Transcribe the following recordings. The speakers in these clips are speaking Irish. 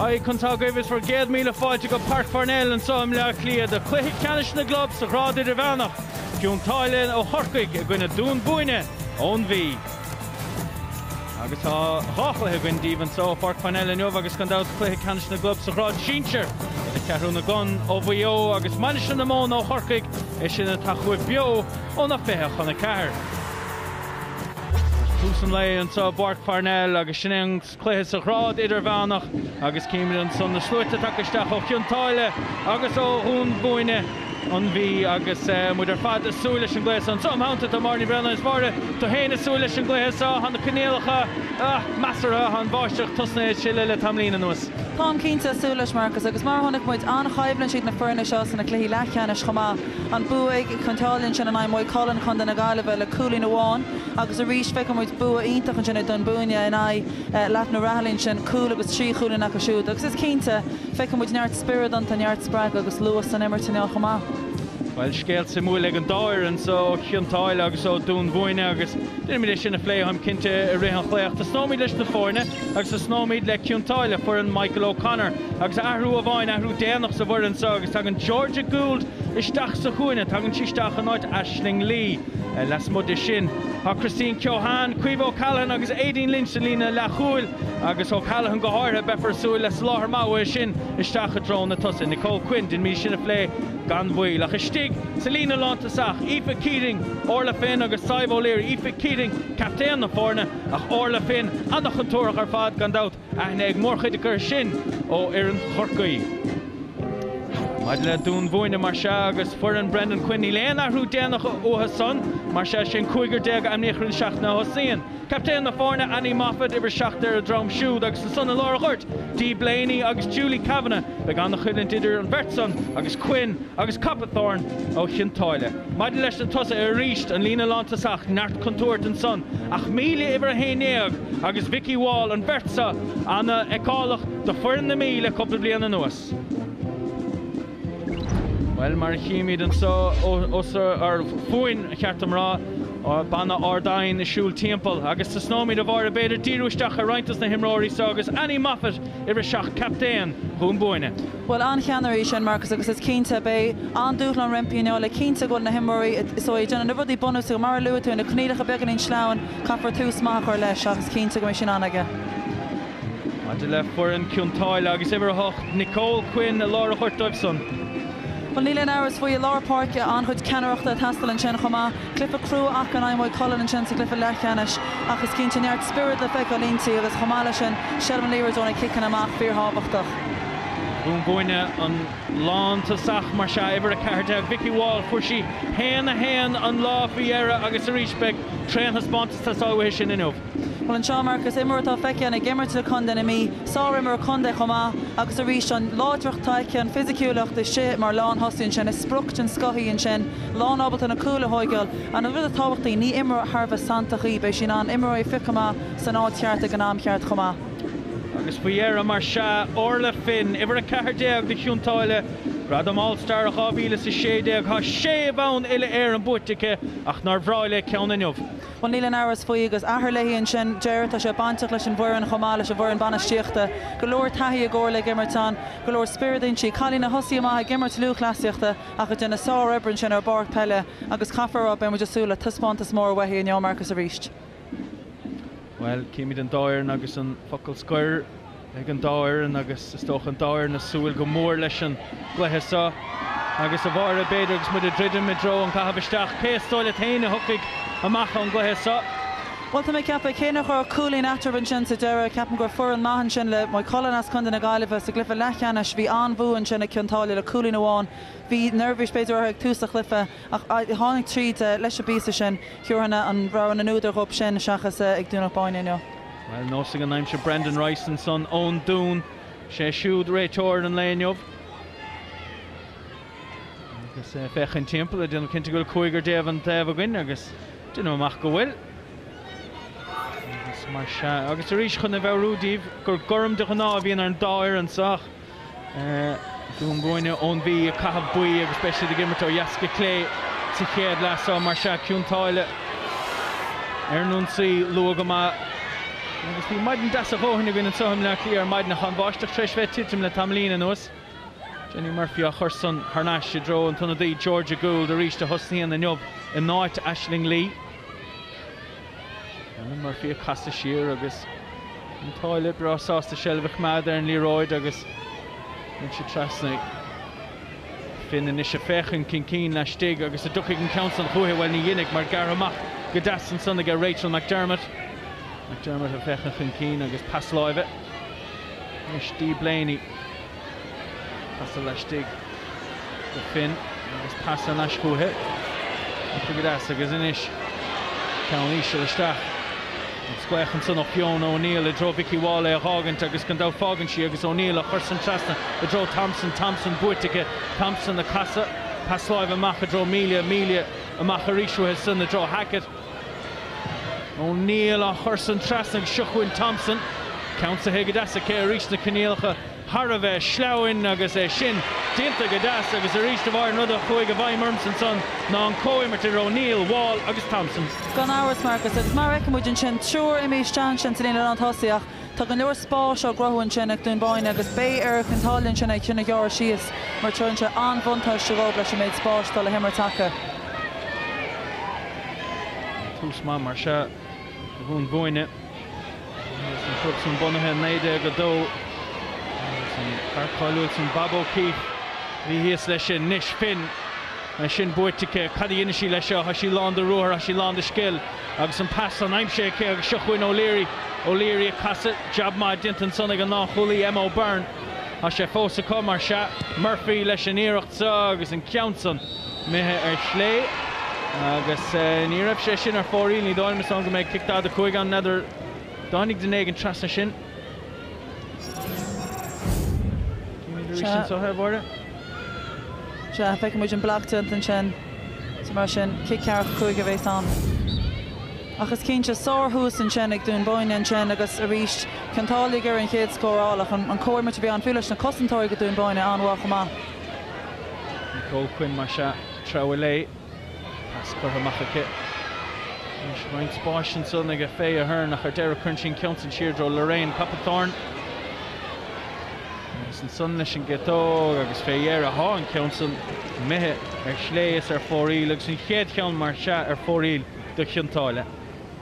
Haigh conas tá agaibh is bhur gcéad míle fáilte go Páirc Pharnell anseo i mBleá Cliath do chluiche ceannais na gclub sa ghrád idirmheánach, Cionn tSáile ó Chorcaigh i gcoinne Dún Búinne ón Mhí. Agus tá dhá chluiche againn daoibh anseo ó Pháirc Pharnell inniu agus gan dabht cluiche ceannais na gclub sa ghrád sinsir idir Ceathrú na gCon ó Mhaigh Eo agus Mainistir na Móna ó Chorcaigh, é sin atá chugaibh beo óna 3:40. Tús an lae anseo i bPáirc Pharnell agus sin é an cluiche sa ghrád idirmheánach agus címid ansan na sluaite tagtha isteach ó Chionn tSáile agus ó Dhún Búinne, an Mhí, agus muid ar fad ag súil leis an gcluiche seo. Anseo im theannta tá Máire Ní Bhraonáin is Máire, tú féin ag súil leis an gcluiche seo, tá na coinníollacha measartha, tá an bháisteach tosnaithe ag sileadh le tamaillín anuas. Táim cinnte ag súil leis, Marcus, agus mar a chonaic muid, an-choimhlint iad na foirne seo sna cluichí leathcheannais chomh maith. An bua ag Cionn tSáile ansin in aghaidh Maigh Cuilinn, Contae na Gaillimhe, le cúilín amháin agus arís feicfidh muid bua iontach ansin ag Dún Búinne in aghaidh Leap na Raghallaigh ansin, cúl agus trí chúilín acu siúd agus is cinnte, feicfidh muid neart spiorad iontu, neart spreagadh agus luas san imirt inniu chomh maith. Bhuel, scéal suimiúil ag an dá fhoireann so ó Chionn tSáile agus ó Dún Bhúinne agus déanfaimid é sin a phlé, táim cinnte, i rith an chluiche. Ach tosnóimid leis na foirne agus tosnóimid le Cionn tSáile, foireann Michael O'Connor. Agus athrú amháin, athrú déanach sa bhfoireann so agus tagann Georgia Gould isteach sa chúinne, tagann sí isteach in áit Aisling Lee. Lasmuigh de sin, tá Christine Keohane, Caoimhe O'Callaghan agus Aideen Lynch sa líne leathchúil agus O'Callaghan go háirithe, beifear ag súil le soláthar maith uaithi sin isteach i dtreo na tosaithe. Nicole Quinn, déanfaimid sin a phlé gan mhoill. Ach istigh sa líne lántosach, Aoife Keating, Orla Finn agus Sadhbh O'Leary. Aoife Keating, captaen na foirne, ach Orla Finn an-chontúirteach ar fad gan dabht. Aithne ag mórchuid acu sin ó fhoireann Chorcaí. Maidir le Dún Bhúinne, mar sea, agus foireann Brendan Quinn, níl aon athrú déanach uathu san. Mar sea, sin cúigear déag a ainmníodh roimh na seachtaine a thosaíonn. Captaen na foirne, Annie Moffatt, uimhir 7 ar a drom siúd, agus ansan i lár an ghoirt, Dee Blaney agus Julie Kavanagh. Beidh an-choimhlint idir an bheirt san agus Quinn agus Copithorne ó Chionn tSáile. Maidir leis na tosaithe arís, an líne lántosach, neart contúirt ansan, ach Melia uimhir 11 agus Vikki Wall, an bheirt seo an-fheiceálach do foireann na Mí le cúpla bliain anuas. Bhuel, mar a chímid anso os ár fúinn, ba cheart dom rá, banna Ard Aidhin ag siúl timpeall agus tosnóimid, a Mháire, b'fhéidir, díriú isteach ar roinnt dos na himreoirí seo agus Annie Moffatt, uimhir 7, captaen Dhún Búinne. Bhuel, an-cheannaire í sin, Marcus, agus is cinnte, beidh an-dúshlán roimpi inniu le cinntiú go bhfuil na himreoirí is dóigh ag déanamh na rudaí bunúsacha, mar a luaigh tú, na coinníollacha beagáinín sleamhain, caithfear tús maith a chur leis ach is cinnte go mbeidh sí in ann aige. Maidir le foireann Cionn tSáile agus uimhir 8, Nicole Quinn i lár an ghoirt dóibh san. Bhuel, níl aon amhras faoi, i lár páirce, an-chuid ceannaireachta ag teastáil ansin chomh maith. Cluiche crua acu in aghaidh Maigh Cuilinn ansin sa gcluiche leathcheannais ach is cinnte neart spioraid le feiceáil inti agus chomh maith leis sin, seilbh na liathróide ó na ciceanna amach fíorthábhachtach. Dún Búinne an lántosach mar sea, uimhir 14, Vikki Wall, fuair sí 1-1 an lá faoi dheireadh agus arís beidh tréanthaispeántas ag teastáil uaithi sin inniu. Bhuel anseo, Marcus, imreoir atá feicthe againn ag imirt le contae na Mí, sárimreoir contae chomh maith agus arís an láidreacht atá aici, an fisiciúlacht istigh mar lánthosaí ansin, is sprioc den scoth í ansin, lán ábalta na cúil a thóigeáil. An rud is tábhachtaí, ní imreoir thar a bheith santach í, beidh sí in ann imreoirí a phiocadh amach san áit cheart ag an am cheart chomh maith. Agus faoi dheireadh, mar sea, Orla Finn, uimhir 14 do Chionn tSáile, Gradam All Star 2016, tá sé bhonn uile-Éireann buaite aici ach nár bhreá léi ceann inniu. Bhuel, níl aon amhras faoi agus athair léi ansin, Ger, tá sé bainteach leis an bhfoireann chomh maith leis an bhfoireann bainistíochta. Go leor taithí i gcomhairle ag imirt ann, go leor spiorad inti. Cailín a thosaigh amach ag imirt lúthchleasaíochta ach ag déanamh sároibre ansin ar an bpáirc peile agus caithfear a rá, beidh muid ag súil le taispeántas mór uaithi inniu, Marcus, arís. Bhuel, címid an dá fhoireann agus an focal scoir ag an dá fhoireann agus is dócha an dá fhoireann ag súil go mór leis an gcluiche seo. Agus a Mháire, b'fhéidir agus muid ag druidim i dtreo an caitheamh isteach, cé is dóigh leat féin a thiocfaidh amach ón gcluiche seo? Bhuel, tá mé ag ceapadh, cé nach raibh cúilín eatarthu ansin sa deireadh, ceapaim go raibh foireann maith ansin le Maigh Cuilinn as Contae na Gaillimhe sa gcluiche leathcheannais. Bhí an-bhua ansin ag Cionn tSáile le cúilín amháin. Bhí neirbhís b'fhéidir orthu ag tús an chluiche ach tháinig tríd leis an bpíosa sin. Thabharfainn an rogha na n-údar dhóibh sin seachas ag Domhnach Báine inniu. Bhuel, nós ag an aimsir Brendan Rice ansan ón Dún. Sé siúd réiteoir an lae inniu. Agus féachaint timpeall ag déanamh cinnte go bhfuil cúigear an taobh againn agus déanaim amach go bhfuil. Agus mar sea, agus arís chun a mheabhrú daoibh gur gorm de ghnáth a bhíonn ar an dá fhoireann seo ach Dún Búinne ón Mhí ag caitheamh buí agus beidh siad ag imirt ó dheas go clé sa chéad leath seo. Mar sea, Cionn tSáile ar an ionsaí luath go maith agus bhí maidin deas a dhóthain againn anseo i mBleá Cliath ar maidin ach an bháisteach tar éis bheith ag titim le tamaillín anuas. Jenny Murphy á chur san thar n-ais i dtreo an t-ionadaí Georgia Gould arís a thosnaíonn inniu in áit Aisling Lee. Ellen Murphy ag casadh siar agus Cionn tSáile breá sásta seilbh a choimeád ar an liathróid agus bhain siad trasna í. Finn anois ag féachaint chun cinn laistigh agus an dtiocfaidh an ceann san chúithi, bhuel ní dhéanfaidh mar gearrtha amach go deas ansan aige Rachel McDermott. McDermott ag féachaint chun cinn agus pas láimhe anois Dee Blaney. Casadh laistigh do Finn agus pas thar n-ais chúithi. Go deas agus anois ceann íseal isteach. Agus gaoth ansan ó Fiona O'Neill i dtreo Vicky Wall é a dh'fhágaint agus gan dabht fágann sí agus O'Neill á chur san trasna i dtreo Thompson. Thompson buaite aici. Thompson ag casadh. Pas láimhe amach i dtreo Melia. Melia amach arís uaithi san i dtreo Hackett. O'Neill á chur san trasna agus seo chugainn Thompson. Ceansaithe go deas aici arís na coinníollacha thar a bheith sleamhain agus é sin déanta go deas agus arís de bharr an rud a chuaigh i bhfeidhm ormsa ansan ná an comhimirt idir O'Neill, Wall agus Thompson. Gan amhras, Marcus, agus mar a fheiceann muid ansin, triúr imithe isteach ansin sa líne lántosaí ach tá go leor spáis á gcruthú ansin ag Dún Bóinne agus beidh ar Chionn tSáile ansin é sin a ghearradh síos mar tugann sé an-bhuntáiste dhóibh leis an méid spáis atá le himirt acu. Tús maith mar seo do Dhún Búinne agus an club san bunaithe i 1902 agus an fear cáiliúil san Bob O'Keefe a bhí thíos leis sin. Anois Finn, é sin buaite aici. Cad a dhéanfaidh sí leis seo? Tá sí lán de ruathar, tá sí lán de scil agus an pas san aimsithe aici agus seo chugainn O'Leary. O'Leary ag casadh, jab maith déanta ansan ag an lánchúlaí Emma O'Byrne. Tá sé fós acu mar sea. Murphy leis an iarracht seo agus an ceann san. Imithe ar chlé agus ní raibh sé sin ar fóraoil, ní dóigh liom, is dóigh liom go mbeidh cic 45 ann, n'fheadar, dtáinig duine éigin trasna sin. Címid arís anseo é, a Mháire. Sea, feicfidh muid an bloc déanta ansin. So mar sin, cic 45 a bhéas ann. Ach is cinnte, sár-thús ansin ag Dún Bóinne ansin agus arís Cionn tSáile ag iarraidh an chéad scór a fháil ach an comhimirt a bhí ann fiú leis na cosantóirí go Dún Bóinne an-mhaith chomh maith. Nicole Quinn mar sea, treabhadh léi. Pas curtha amach aici. Anois roinnt spáis ansan ag Faye Ahern ach ar deireadh cuireann sí an ceann san siar i dtreo Lorraine Copithorne. Agus ansan leis an gciotóg agus fé dheireadh thá an ceann san imithe ar chlé is ar fóraoil agus an chéad cheann mar sea ar fóraoil do Chionn tSáile.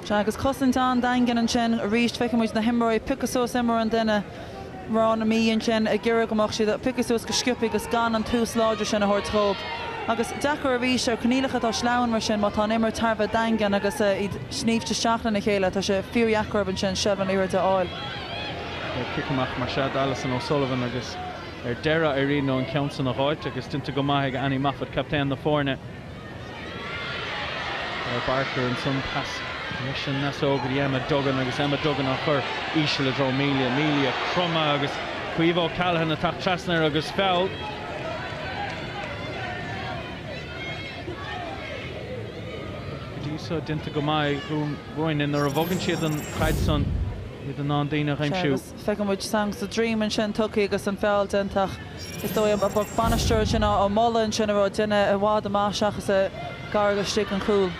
Sea, agus cosaint an-daingean ansin arís. Feicfidh muid na himreoirí ag piocadh suas imreoir an duine, mná na Mí ansin ag iarraidh go mbeadh siad ag piocadh suas go sciobtha agus gan an tús láidir sin a thabhairt dhóibh. Agus deacair arís ar coinníollacha atá sleamhain mar sin má tá an imirt thar a bheith daingean agus iad sníomhta isteach lena chéile, tá sé fíordheacair orthu ansin seilbh na liathróide a fháil. Beidh cic amach mar sea d'Alison O'Sullivan agus ar deireadh éiríonn leo an ceann san a dh'fháilt agus déanta go maith ag Annie Moffatt, captaen na foirne. Claire Barker ansan, pas leis an ndeasóg go dtí Emma Duggan agus Emma Duggan á chur íseal i dtreo Melia. Melia cromadh agus Caoimhe O'Callaghan ag teacht trasna air agus feall. Go dtí so déanta go maith ag Dún Búinne nuair a bhogann siad an chaid san iad in ann daoine a aimsiú. Feiceann muid san sa droim ansin tugtha agus an feall déanta ach is dóigh an bainisteoir ansin á moladh ansin a raibh duine i bhfad amach seachas gar istigh don chúl.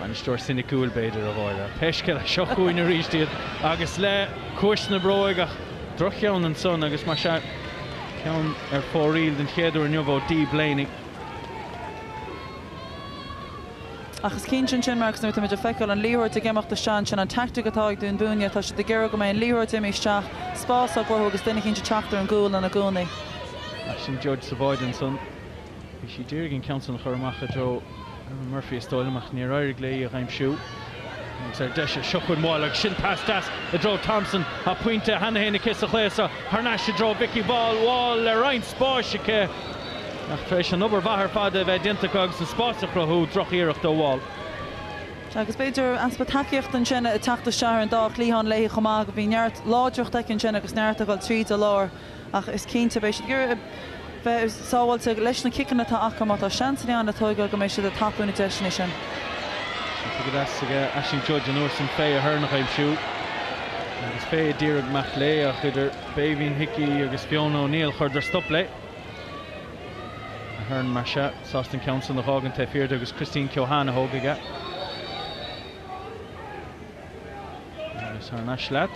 Bainisteoir soiniciúil b'fhéidir, a Mháire. Pé scéal é, seo chugainn arís iad agus le cois na bróige ach droch-cheann ansan agus mar sea ceann ar fóraoil den chéad uair inniu ó Dee Blaney. Ach is cinnte ansin, Marcus, nuair atáimid ag feiceáil an liathróid ag imeacht isteach ansin, an tactic atá ag Dún Búinne, tá siad ag iarraidh go mbeidh an liathróid imithe isteach, spás á gcruthú agus duine eicínt ag teacht ar an gcúl ina gcónaí. Aisling Judge sa bháide ansan. Bhí sí d'iarraidh an ceann san a chur amach i dtreo Erin Murphy is dóigh liom ach níor éirigh léi í a dh'aimsiú. Agus ar deis seo chugainn Wall agus sin pas deas i dtreo Thompson. Tá pointe cheana féin aici sa chluiche seo. Thar n-ais i dtreo Vikki Wall. Wall le roinnt spáis aici ach tar éis an obair mhaith ar fad a bheith déanta acu agus an spás a chruthú, drochiarracht ó Wall. Agus b'fhéidir easpa tacaíochta ansin ag teacht isteach ar an dá chliathán léi chomh maith. Bhí neart láidreacht aici ansin agus neart ag dul tríd an lár ach is cinnte beidh siad ag iarraidh bheith sábháilte leis na ciceanna atá acu má tá seansanna ann le tógáil go mbeidh siad ag tapú na deiseanna sin. Go deas ag Aisling Judge an uair san Faye Ahern a aimsiú agus Faye a d'iarraidh imeacht léi ach idir Béibhinn Hickey agus Fiona O'Neill chuireadar stop léi. Ahern mar sea, sásta an ceann san a dh'fhágaint taobh thiar di agus Christine Keohane a thógfaidh é. Agus thar n-ais leat.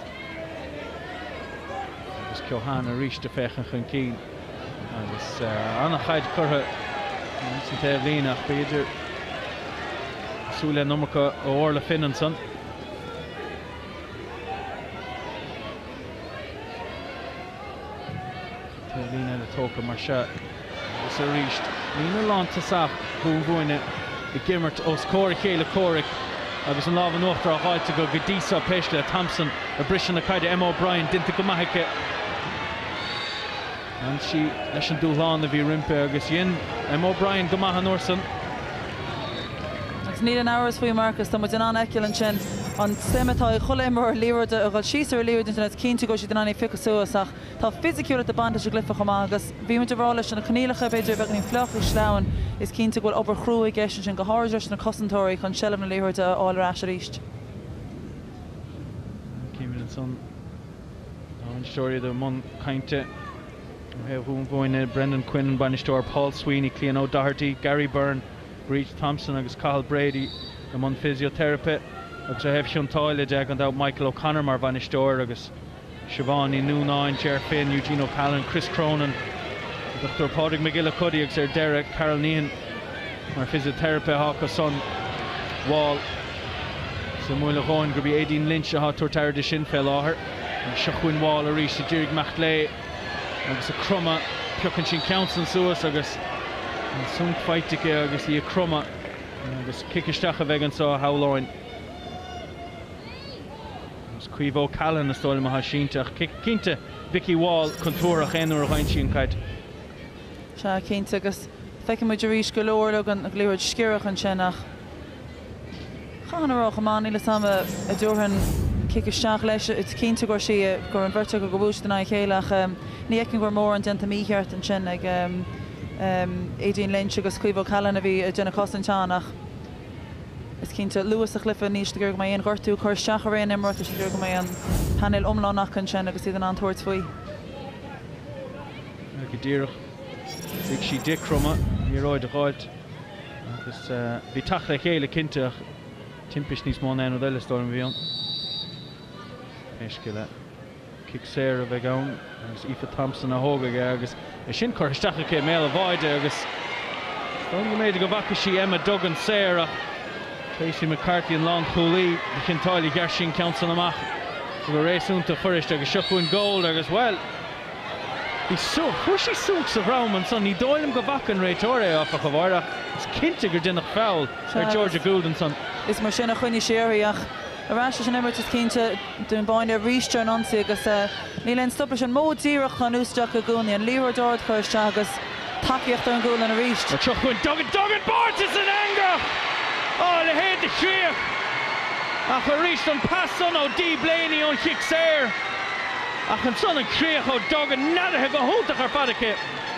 Agus Keohane arís ag féachaint chun cinn. Agus an-chaid curtha san taobhlíne ach b'fhéidir súil le an iomarca ó Orla Finn ansan. Taobhlíne eile tógtha mar seo agus arís líne lántosach Dhún Búinne ag imirt os comhair a chéile comhraic agus an lámh in uachtar á dh'fháilt acu go dtí seo pé scéal é Thompson ag briseadh na caide Emma O'Brien déanta go maith aici. D'fhan sí leis an dúshlán a bhí roimpi agus dhein Emma O'Brien go maith an uair san. Agus níl aon amhras faoi Marcus, tá muid in ann a fheiceáil ansin an tsuim atá ag chuile imreoir liathróid a dhul síos ar an liathróid ansin agus cinnte go bhfuil siad in ann í a phiocadh suas ach tá fisiciúlacht ag baint leis an gcluiche chomh maith agus bhí muid ag rá leis na coinníollacha b'fhéidir beagáinín fliuch agus sleamhain is cinnte go bhfuil obair chrua i gceist ansin go háirid leis na cosantóirí chun seilbh na liathróide a fháil ar ais arís. Címid ansan na bainisteoirí iad i mbun cainte ó thaobh Dhún Búinne, Brendan Quinn an bainisteoir, Paul Sweeney, Clíona O'Doherty, Gary Byrne, Bríd Thompson agus Cathal Brady i mbun fisioteiripe agus ó thaobh Chionn tSáile de, gan dabht Michael O'Connor mar bhainisteoir agus Siobhán Ní Núnáin, Ger Finn, Eugene O'Callaghan, Chris Cronin, Dr Pádraig McGillicuddy agus ar deireadh Carol Neahan mar fisioteiripe atá acu san. Wall. Suimiúil a dhóthain gurb í Aideen Lynch atá ag tabhairt aire di sin fé láthair. Agus seo chugainn Wall arís a d'iarraidh imeacht léi agus ag cromadh. Piocann sí an ceann san suas agus an sonc faighte aici agus í ag cromadh agus cic isteach a bheidh anseo a shamhlóinn. Agus Caoimhe O'Callaghan is dóigh liom atá sínte ach cic cinnte Vikki Wall contúirteach aon uair a gheibheann sí an chaid. Sea, cinnte, agus feicfidh muid arís go leor leo an liathróid sciorrach ansin ach chaithfinn a rá chomh maith, níl 'fhios a'm an dtabharfainn cic isteach leis, is cinnte go raibh sí, go raibh an bheirt acu gur bhuail siad in aghaidh a chéile ach ní fheicim go raibh mórán déanta mícheart ansin ag Aideen Lynch agus Caoimhe O'Callaghan a bhí ag déanamh cosaint ann ach is cinnte luath sa chluiche níl siad ag iarraidh go mbeidh aon ghortú ag cur isteach ar aon imreoir, tá siad ag iarraidh go mbeidh an painéal iomlán acu ansin agus iad in ann tabhairt faoi. Go díreach. Lig sí di cromadh, liathróid a dh'fháilt agus bhí teacht le chéile cinnte ach timpist níos mó ná aon rud eile is dóigh liom a bhí ann. Pé scéal é, cic saor a bheidh ann agus Aoife Thompson a thógfaidh é agus é sin curtha isteach aici i mbéal an bháide agus is dóigh liom go mb'fhéidir go bhfaca sí Emma Duggan saor ach Tracy McCarthy an lánchúlaí do Chionn tSáile ghearr sí an ceann san amach go réasúnta fuirist agus seo chugainn Gould agus bhuel Bhí suac, fuair sí suac sa dhrom ansan. Ní dóigh liom go bhfaca an réiteoir é, áfach, a Mháire, ach is cinnte gur deineadh feall ar Georgia Gould ansan. Is mar sin a choinnigh sí uirthi, ach ar ais leis an imirt is cinnte. Dún Búinne arís ar an ionsaí agus níl aon stop leis an modh díreach atá in úsáid acu i gcónaí, an liathróid ard a chur isteach agus tacaíocht ar an gcúl arís. Seo chugainn Duggan, Duggan báite san eangach! Á, a leithéid de chríoch! Ach arís an pas san ó Dee Blaney ón chic saor. Ach ansan an chríoch ó Duggan, neadaithe go hiontach ar fad aici.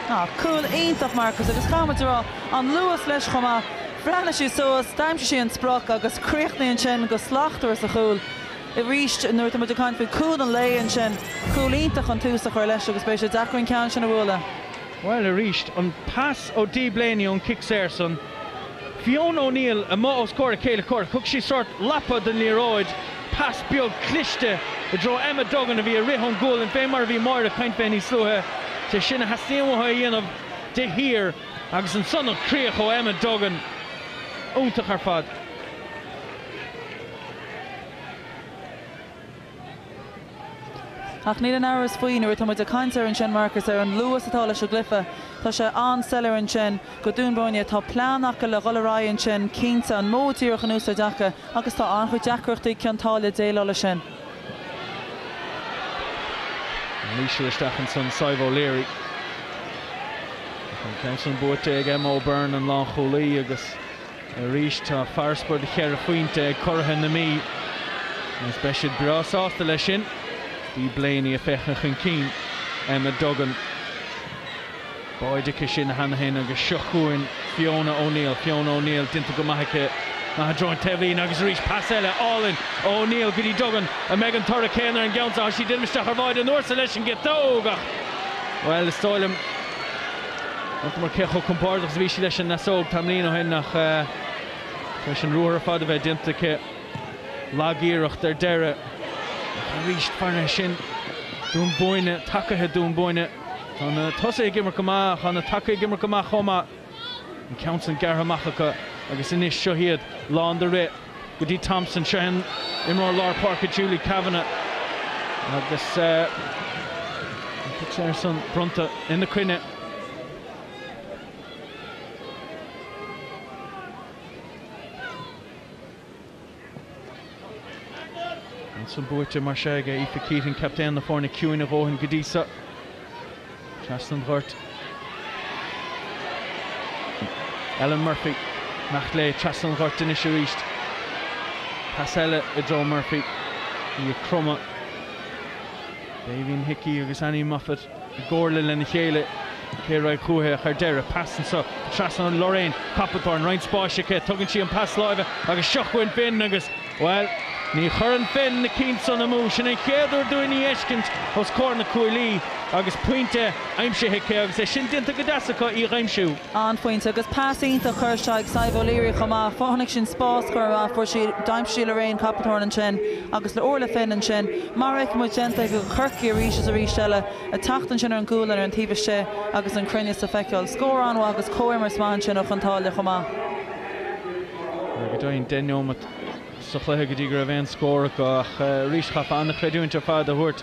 Ah, cúl iontach Marcus agus caithfidh muid a rá, an luas leis chomh maith. Bhreathnaigh sí suas, d'aimsigh sí an sprioc agus chríochnaigh ansin go slachtmhar sa chúl. Arís, nuair atá muid ag caint faoi cúl an lae ansin, cúl iontach chun tús a chur leis agus beidh sé deacair an ceann sin a bhualadh. Bhuel arís, an pas ó Dee Blaney ón cic saor san. Fiona O'Neill amuigh os comhair a céile comhraic. Thug sí sórt lapa don liathróid, pas beag cliste i dtreo Emma Duggan a bhí ag rith ón gualainn, fé mar a bhí Máire ag caint fé níos luaithe. Sé sin a theastaíonn uathu a dhéanamh de shíor agus ansan an chríoch ó Emma Duggan. Iontach ar fad. Ach níl aon amhras faoi, nuair atá muid ag caint air ansin, Marcus, ar an luas atá leis an gcluiche. Tá sé an-soiléir ansin go Dún Búinne tá plean acu le dhul ar aghaidh ansin cinnte, an modh díreach in úsáid acu agus tá an-chuid deacrachtaí ag Cionn tSáile déileáil leis sin. An íseal isteach ansan Sadhbh O'Leary. An ceann san buaite ag Emma O'Byrne an lánchúlaí agus arís tá farasbarr de cheithre phointe ag curaithe na Mí agus beidh siad breá sásta leis sin. Dee Blaney ag féachaint chun cinn, Emma Duggan. Báide aici sin cheana féin agus seo chugainn Fiona O'Neill. Fiona O'Neill déanta go maith aici. Maith i dtreo an taobhlíne agus arís pas eile álainn ó O'Neill go dtí Duggan. An mbeidh an toradh céanna ar an gceann seo? Tá sí ag déanamh isteach ar bháide an uair seo leis an gciotóg ach, bhuel, is dóigh liom, n'fheadar cé chomh compordach is a bhí sí leis an fheasóg tamaillín ó shin ach tar éis an ruathar ar fad a bheith déanta aici, lag-iarracht ar deireadh. Ach arís, foireann sin Dún Búinne, tacaithe Dún Búinne. Tá na tosaithe ag imirt go maith, tá na tacaí ag imirt go maith chomh maith. An ceann san gearrtha amach acu agus anois seo iad lán de rith go dtí Thompson. Seo an imreoir lár páirce Julie Kavanagh agus an cic saor san bronnta ina coinne. Ansan buaite mar sea ag Aoife Keating, captaen na foirne, ciúin a dhóthain go dtí so. Trasna an ghoirt. Ellen Murphy, imeacht léi trasna an ghoirt anois arís. Pas eile i dtreo Murphy. Í ag cromadh. Béibhinn Hickey agus Annie Moffatt i gcomhairle lena chéile cé a raghaidh chúithi ach ar deireadh, pas anso trasna Lorraine Copithorne, roinnt spáis aici, tugann sí an pas láimhe agus seo chugainn Finn agus, bhuel, ní chuireann Finn na cinn san amú. Sin an chéad uair dúinn í a fheiscint os comhair na cuaillí agus pointe aimsithe aici agus é sin déanta go deas acu í a dh'aimsiú. An-phointe agus pas iontach curtha isteach ag Sadhbh O'Leary chomh maith. Chonaic sin spás curtha amach, fuair sí, d'aimsigh sí Lorraine Copithorne ansin agus le Orla Finn ansin. Mar a fheiceann muid déanta ag Corcaigh arís is arís eile, ag teacht ansin ar an gcúl ar an taobh istigh agus an cruinneas a feiceáil. Scór an-mhaith agus comhimirt maith ansin ó Chionn tSáile chomh maith. Go deimhin, 10 nóimeat sa chluiche go dtí go raibh aon scór acu ach arís chaithfeá an-chreidiúint ar fad a thabhairt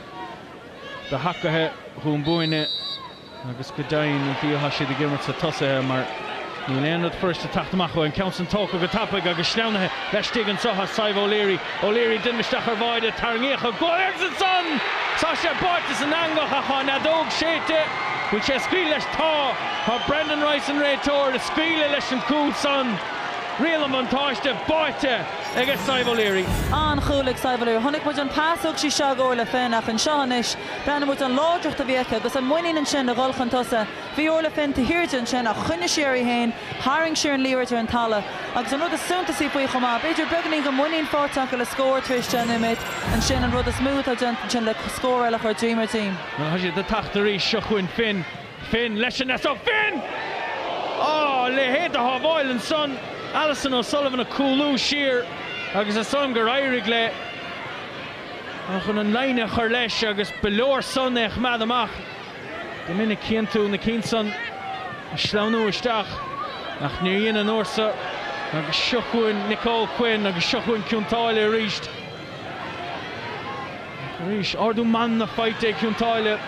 do thacaithe Dhún Búinne. Agus go deimhin, an chaoi atá siad ag imirt sa tosaithe, mar níl aon rud fuirist ag teacht amach uaidh. An ceann san tógtha go tapaidh agus sleamhnaithe laistigh anso tá Sadhbh O'Leary. O'Leary déanamh isteach ar bháide, tarraingíodh an goal agus ansan tá sé báite san eangach ach tá an fheadóg séidte. Bhfuil sé ag scaoileadh leis? Tá! Tá Brendan Rice an réiteoir ag scaoileadh leis an gcúl san. Riail an bhuntáiste báite ag Sadhbh O'Leary. An-chúl ag Sadhbh O'Leary. Chonaic muid an pas a thug sí isteach go Orla Finn ach anseo anois, Breathnaigh muid an láidreacht a bhí aici agus an muinín ansin a dhul chun tosaigh. Bhí Orla Finn taobh thiar di ansin ach choinnigh sí uirthi féin, tharraing sí ar an liathróid ar an talamh. Agus an rud is suntasaí faoi chomh maith, b'fhéidir beagáinín de mhuinín faighte acu le scór tar éis 10 nóiméad, ansin an rud is mó atá déanta ansin le scór eile a chur droim ar droim. Tá siad ag teacht arís, seo chugainn Finn, Finn leis an fheasóg, Finn! Á, a leithéid de shábháil ansan, Alison O'Sullivan ag cúlú siar agus is dóigh liom gur éirigh léi. Chun an line a chur leis agus ba leor san é a choimeád amach. Go minic cíonn tú na cinn san ag sleamhnú isteach ach níor dhein an uair so agus seo chugainn Nicole Quinn agus seo chugainn Cionn tSáile arís. Arís, ardú meanmna faighte ag Cionn tSáile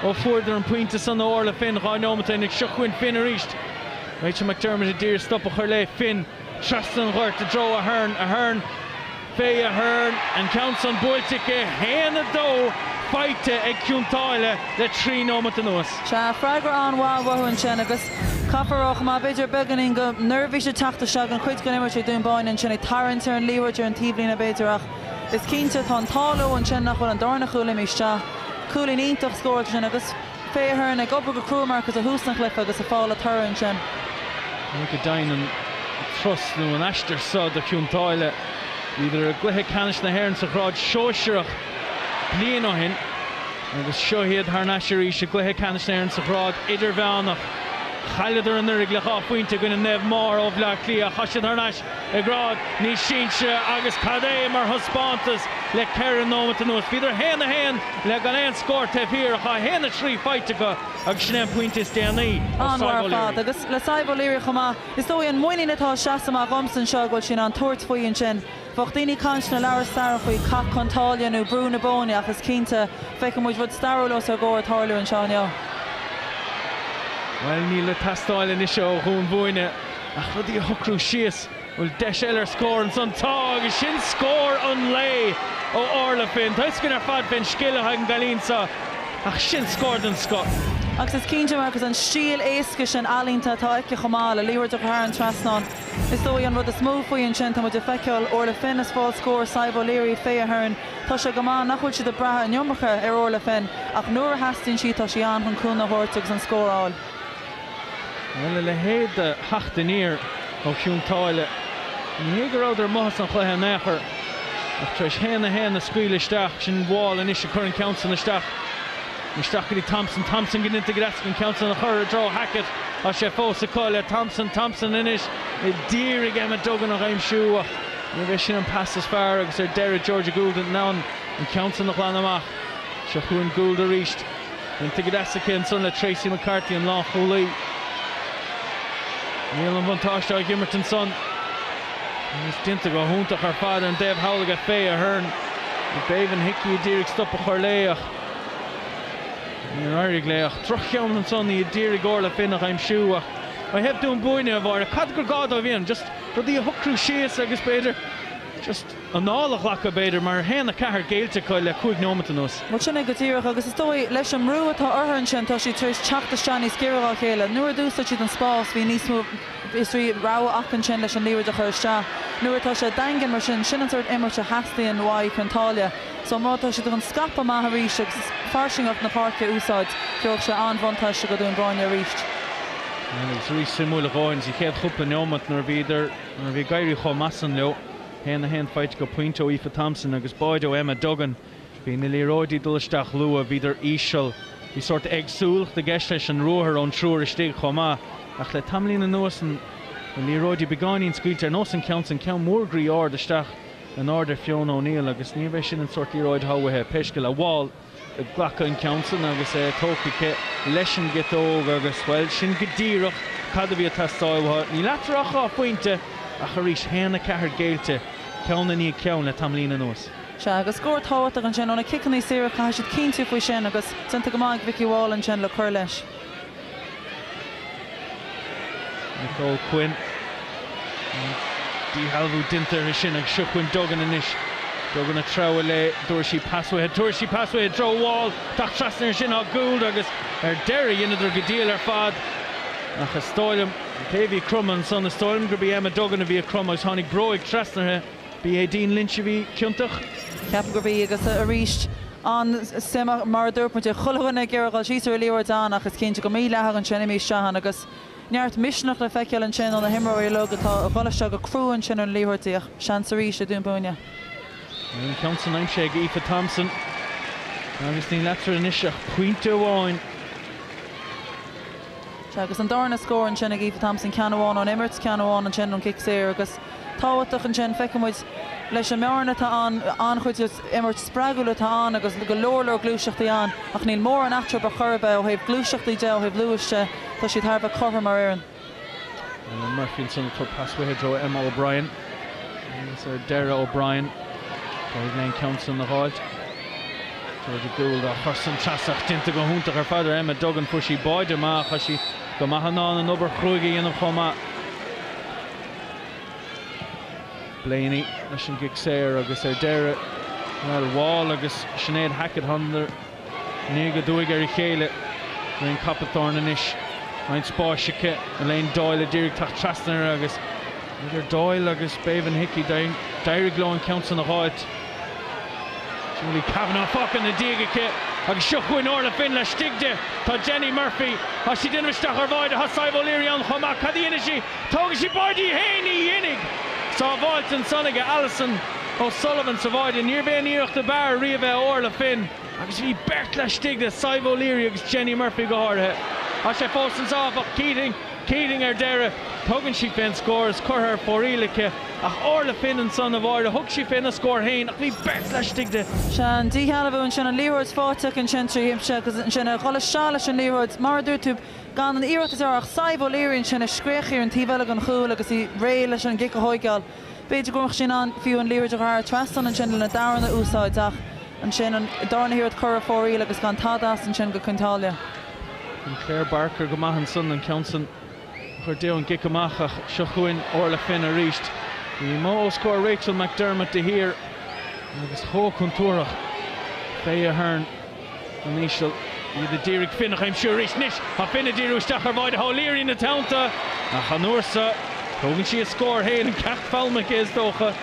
ó fuaireadar an pointe san ó Orla Finn 2 nóimeat ó shin agus seo chugainn Finn arís. Rachel McDermott a d'iarraidh stop a chur léi. Finn trasna an ghoirt i dtreo Ahern. Ahern. Faye Ahern, an ceann san buailte aici, 1, 2 faighte ag Cionn tSáile le 3 nóimeat anuas. Sea, freagra an-mhaith uathu ansin agus caithfear a rá chomh maith, b'fhéidir beagáinín de neirbhís ag teacht isteach an chuid den imirt ag Dún Búinne ansin ag tarraingt ar an liathróid ar an taobhlíne b'fhéidir ach is cinnte tá an t-ádh leo ansin nach bhfuil an darna chúl imithe isteach. Cúilín iontach scóráilte ansin agus Faye Ahern ag obair go crua Marcus ó thús an chluiche agus ag fáil a toradh ansin. Go deimhin an turas nó an aistear seo do Chionn tSáile. Bhíodar i gcluiche ceannais na hÉireann sa ghrád sóisearach bliain ó shin agus seo iad thar n-ais arís i gcluiche ceannais na hÉireann sa ghrád idirmheánach. Chailleadar anuraidh le 2 phointe i gcoinne Naomh Máire ó Bhleá Cliath ach tá siad thar n-ais i ngrád níos sinsearaí agus cad é mar thaispeántas le 4 nóimeat anuas. Bhíodar 1, 1 le gan aon scór taobh thiar ach tá 1, 3 faighte acu agus sin é an pointe is déanaí ó An-mhaith Sadhbh ar O'Leary. fad agus le Sadhbh O'Leary chomh maith. Is dóigh an muinín atá ag seasamh amach dhomsa anseo go bhfuil sí in ann tabhairt faoi ansin. Bheadh daoine ag caint sna leabhair staire faoi Cath Chionn tSáile nó Brú na Bóinne ach is cinnte, feicfidh muid rud stairiúil os ár gcomhair ag tarlú anseo inniu. Bhuel, níl le teastáil anois ó Dhún Búinne ach rudaí a shocrú síos. Bhfuil deis eile ar scór ansan? Tá, agus sin scór an lae ó Orla Finn. Tá 'fhios againn ar fad fén scil atá ag an gcailín seo, ach sin scór den scoth. Agus is cinnte, Marcus, an stíl éasca sin ealaíonta atá aici chomh maith le liathróid a chur thar an trasnán. Is dóigh an rud is mó faoi ansin, tá muid ag feiceáil Orla Finn ag fáil scór, Sadhbh O'Leary, Faye Ahern. Tá sé go maith nach bhfuil siad ag brath an iomarca ar Orla Finn ach nuair a theastaíonn sí, tá sí ann chun cúnamh a thabhairt agus an scór a fháil. Bhuel, a leithéid de theacht aniar ó Chionn tSáile. Ní hé go rabhadar amuigh as an chluiche in aon chor, ach tar éis 1-1 a scaoileadh isteach, sin Wall anois ag cur an ceann san isteach. Isteach go dtí Thompson, Thompson go déanta go deas an ceann san a chur i dtreo Hackett. Tá sé fós acu le Thompson, Thompson anois ag iarraidh Emma Duggan a aimsiú ach níorbh é sin an pas is fearr agus ar deireadh Georgia Gould in ann an ceann san a ghlanadh amach. Seo chugainn Gould arís. Déanta go deas aici ansan le Tracey McCarthy, an lánchúlaí. Níl an bhuntáiste á dh'imirt ansan agus déanta go hiontach ar fad ar an dtaobh thall aige Faye Ahern. Béibhinn Hickey a d'iarraidh stop a chur léi ach níor éirigh léi ach droch-cheann ansan í a d'iarraidh Orla Finn a aimsiú ach ó thaobh Dún Búinne, a Mháire, cad gur gá dóibh a dhéanamh? Just rudaí a shocrú síos agus b'fhéidir just anáil a ghlacadh, b'fhéidir, mar 1-4 géillte acu le 5 nóimeat anuas. Bhuel, sin é go díreach, agus is dóigh, leis an mbrú atá orthu ansin, tá siad tar éis teacht isteach níos giorra dá chéile. Nuair a d'úsáid siad an spás, bhí níos mó is rogha acu ansin leis an liathróid a chur isteach. Nuair atá sé daingean mar sin, sin an sórt imirt a theastaíonn uaidh Cionn tSáile. So má tá siad chun scaipeadh amach arís agus fairsingeacht na páirce a úsáid, gheobhaidh sé an-bhuntáiste go Dún Búinne arís. Agus arís suimiúil a dhóthain sa chéad chúpla neomat nuair a bhíodar, nuair a bhí ag éirí chomh maith san leo. 1-1 faighte acu, pointe ó Aoife Thompson agus báide ó Emma Duggan. Bhí na liathróidí ag dul isteach luath, bhíodar íseal. Bhí sórt éagsúlacht i gceist leis an ruathar ón triúr istigh chomh maith. Ach le tamaillín anuas na liathróidí beagáinín scaoilte ar nós an ceann san, ceann mór groí ard isteach in airde ar Fiona O'Neill agus níorbh é sin an sórt liathróid atá uaithi. Pé scéal é, Wall ag glacadh an ceann san agus é tógtha aici leis an gciotóg agus, bhuel, sin go díreach cad a bhí ag teastáil uathu. Níl eatarthu ach 2 phointe ach arís, 1-4 géillte, ceann i ndiaidh ceann le tamaillín anuas. Sea, agus scór tábhachtach ansin ó na ciceanna saora, caithfidh siad cinntiú faoi sin agus déanta go maith ag Vikki Wall ansin le cur leis. Nicole Quinn. Díshealbhú déanta uirthi sin agus seo chugainn Duggan anois. Duggan ag treabhadh léi, tabharfaidh sí pas uaithi, tabharfaidh sí pas uaithi i dtreo Wall, teacht trasna air sin tá Gould agus ar deireadh dheineadar go diail ar fad ach is dóigh liom, an té a bhí ag cromadh ansan, is dóigh liom gurb í Emma Duggan a bhí ag cromadh agus tháinig bróig trasna uirthi. B'í Aideen Lynch a bhí ciontach. Ceapaim gurb í agus arís an-suim mar a dúirt muid chuile dhuine ag iarraidh dul síos ar an liathróid ann ach is cinnte go mídhleathach ansin imithe isteach ann agus neart misneach le feiceáil ansin ó na himreoirí uilig atá ag dul isteach go crua ansin ar na liathróidí ach seans arís ag Dún Búinne. An ceann san aimsithe ag Aoife Thompson agus níl eatarthu anois ach pointe amháin. Sea, agus an darna scór ansin ag Aoife Thompson, ceann amháin ón imirt, ceann amháin ansin ón gcic saor agus tábhachtach ansin, feiceann muid leis an mbearna atá ann, an-chuid imirt spreagúil atá ann agus go leor leor gluaiseachtaí ann ach níl mórán eatarthu ar chor ar bith ó thaobh gluaiseachtaí de, ó thaobh luais de, tá siad thar a bheith cothrom mar fhoireann. Ellen Murphy ansan ag tabhairt pas uaithi i dtreo Emma O'Brien agus ar deireadh O'Brien d'éirigh léi an ceann san a dh'fháilt. Georgia Gould á chur san trasna ach déanta go hiontach ar fad ar Emma Duggan. Fuair sí báide maith ach tá sí go maith in ann an obair chruaidh a dhéanamh chomh maith. Blaney leis an gcic saor agus ar deireadh, bhuel, Wall agus Sinéad Hackett, thánadar aniar aduaidh ar a chéile. Elaine Copithorne anois, roinnt spáis aici. Elaine Doyle a d'iarraidh teacht trasna uirthi agus idir Doyle agus Béibhinn Hickey, d'éirigh leo an ceann san a dh'fháilt. Julie Kavanagh fágtha ina diaidh aici agus seo chugainn Orla Finn laistigh di. Tá Jenny Murphy, tá sí ag déanamh isteach ar bháide, tá Sadhbh O'Leary ann chomh maith. Cad a dhéanfaidh sí? Tógfaidh sí báide í féin, ní dhéanfaidh! Sábháilte ansan aige Alison O'Sullivan sa bháide. Níorbh é an iarracht ab fhearr riamh é ó Orla Finn agus bhí beirt laistigh de, Sadhbh O'Leary agus Jenny Murphy go háirithe. Tá sé fós anso áfach, Keating, Keating ar deireadh. Tugann sí fén scór is curtha ar fóraoil aici. Ach Orla Finn ansan, a Mháire, thug sí féna scór féin ach bhí beirt laistigh di. Sea, an díshealbhú ansin, an liathróid faighte aici ansin trí thimse agus ansin a dhul isteach leis an liathróid, mar a dúirt tú, gan an iarracht is fearr ach Sadhbh O'Leary ansin ag scréachaigh ar an taobh eile den chúl agus í réidh leis an gcic a thóigeáil. B'fhéidir go mbeadh sí in ann fiú an liathróid a chur thar an trasnán ansin lena darna úsáid ach ansin an darna hiarracht curtha ar fóraoil agus gan tada as ansin go Cionn tSáile. Bhí Claire Barker go maith ansan, an ceann san a chur di ón gcic amach ach seo chugainn Orla Finn arís. Bhí amuigh os comhair Rachel McDermott de shíor agus chomh contúirteach. Faye Ahern in íseal. Iad a d'iarraidh Finn a aimsiú arís. Anois tá Finn ag díriú isteach ar bháide O'Leary ina teannta ach an uair seo tógann sí a scór féin, an ceacht foghlamtha aici is dócha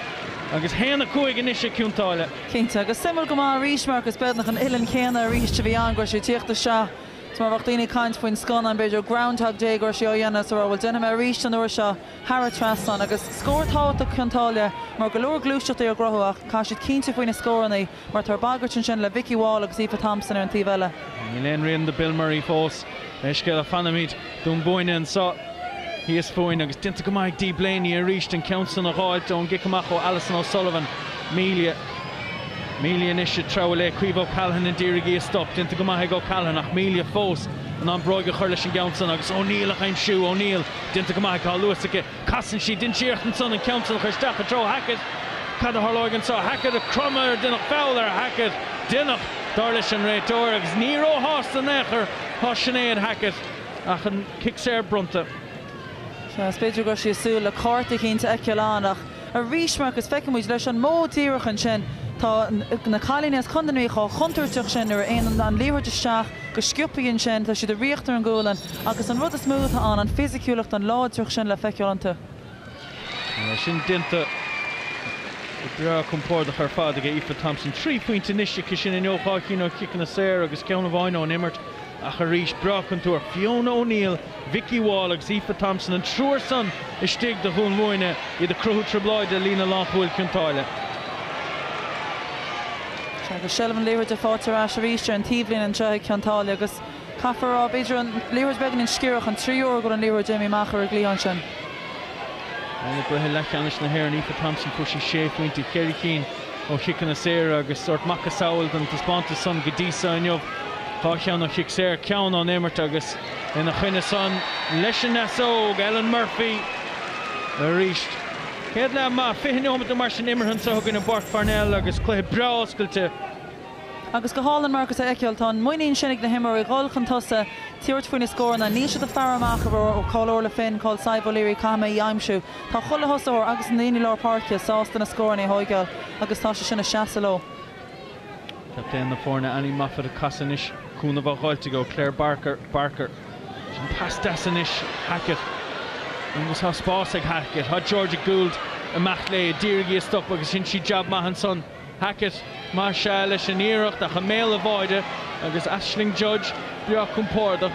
agus 1-5 anois ag Cionn tSáile. Cinnte, agus suimiúil go maith arís, Marcus, beagnach an uillinn chéanna arís a bhí ann, go raibh sí ag tíocht isteach is mar a bheadh daoine ag caint faoin scannán, b'fhéidir, Groundhog Day, go raibh sí á dhéanamh is a rá, bhuel, déanfaidh mé arís an uair seo thar an trasnán. Agus scór tábhachtach Chionn tSáile mar go leor gluaiseachtaí á gcruthú ach caithfidh siad cinntiú faoi na scórannaí mar tá bagairt ansin le Vikki Wall agus Aoife Thompson ar an taobh eile. Níl aon rian de Bill Murray fós. Leithscéal, fanfaimid Dún Búinne anseo thíos fúinn agus déanta go maith ag Dee Blaney arís an ceann san a dh'fháilt ón gcic amach ó Alison O'Sullivan. Melia. Melia anois ag treabhadh léi. Caoimhe O'Callaghan a d'iarraidh í a stop. Déanta go maith ag O'Callaghan ach Melia fós in ann bróig a chur leis an gceann san agus O'Neill a aimsiú. O'Neill déanta go maith aici. Tá luas aici. Casann sí. Déanann sí iarracht ansan an ceann san a chur isteach i dtreo Hackett. Cad a tharlóidh anseo? Hackett ag cromadh ar deineadh feall ar Hackett. Deineadh, dar leis an réiteoir, agus ní róshásta in aon chor tá Sinéad Hackett ach an cic saor bronnta. Sea, is b'fhéidir go raibh sí ag súil le cárta eicínt a fheiceáil ann ach arís, Marcus, feiceann muid leis an modh díreach ansin, tá na cailíní as Contae na Mí chomh chontúirteach sin nuair a théann an liathróid isteach go sciobtha ansin, tá siad ag ritheacht ar an gcúlainn agus an rud is mó atá ann, an fisiciúlacht, an láidreacht sin le feiceáil iontu. É sin déanta go breá compordach ar fad ag Aoife Thompson. 3 phointe anois aici sin inniu, 2 chinn ó chiceanna saora agus ceann amháin ón imirt. Ach arís, breá contúirteach. Fiona O'Neill, Vikki Wall agus Aoife Thompson, an triúr san istigh do Dhún Búinne, iad ag cruthú trioblóide i líne lánchúil Chionn tSáile. Sea, agus seilbh na liathróide faighte ar ais arís ar an taobhlíne anseo ag Cionn tSáile agus caithfear a rá, b'fhéidir an liathróid beagáinín sciorrach, an tríú huair go bhfuil an liathróid imithe amach ar an gcliathán sin. I gcluiche leathcheannais na hÉireann, Aoife Thompson, fuair sí sé phointe, cheithre chinn ó chiceanna saora agus sórt macasamhail den taispeántas san go dtí so inniu. 2 cheann ó chic saor, ceann ón imirt agus ina choinne san leis an ndeasóg, Ellen Murphy arís. Céad leath maith, 20 neomat nó mar sin imeartha anseo againn i bPáirc Pharnell agus cluiche breá oscailte. Agus go hálainn, Marcus, a fheiceáil. Tá an muinín sin ag na himreoirí dhul chun tosaigh, tabhairt faoi na scóranna. Níl siad ag faire amach ag rá ó cá bhfuil Orla Finn, cá bhfuil Sadhbh O'Leary, caithfidh mé í a aimsiú. Tá chuile thosaitheoir agus na daoine lár páirce sásta na scóranna a thóigeáil agus tá sé sin ag seasamh leo. Captaen na foirne, Annie Moffatt ag casadh anois, cúnamh á dh'fháilt aici ó Claire Barker. Barker. Sin pas deas anois, Hackett. Agus tá spás ag Hackett. Tá Georgia Gould ag imeacht léi, d'iarraidh í a stop agus dhein sí jab maith ansan. Hackett, Más ea, leis an iarracht ach i mbéal an bháide agus Aisling Judge breá compordach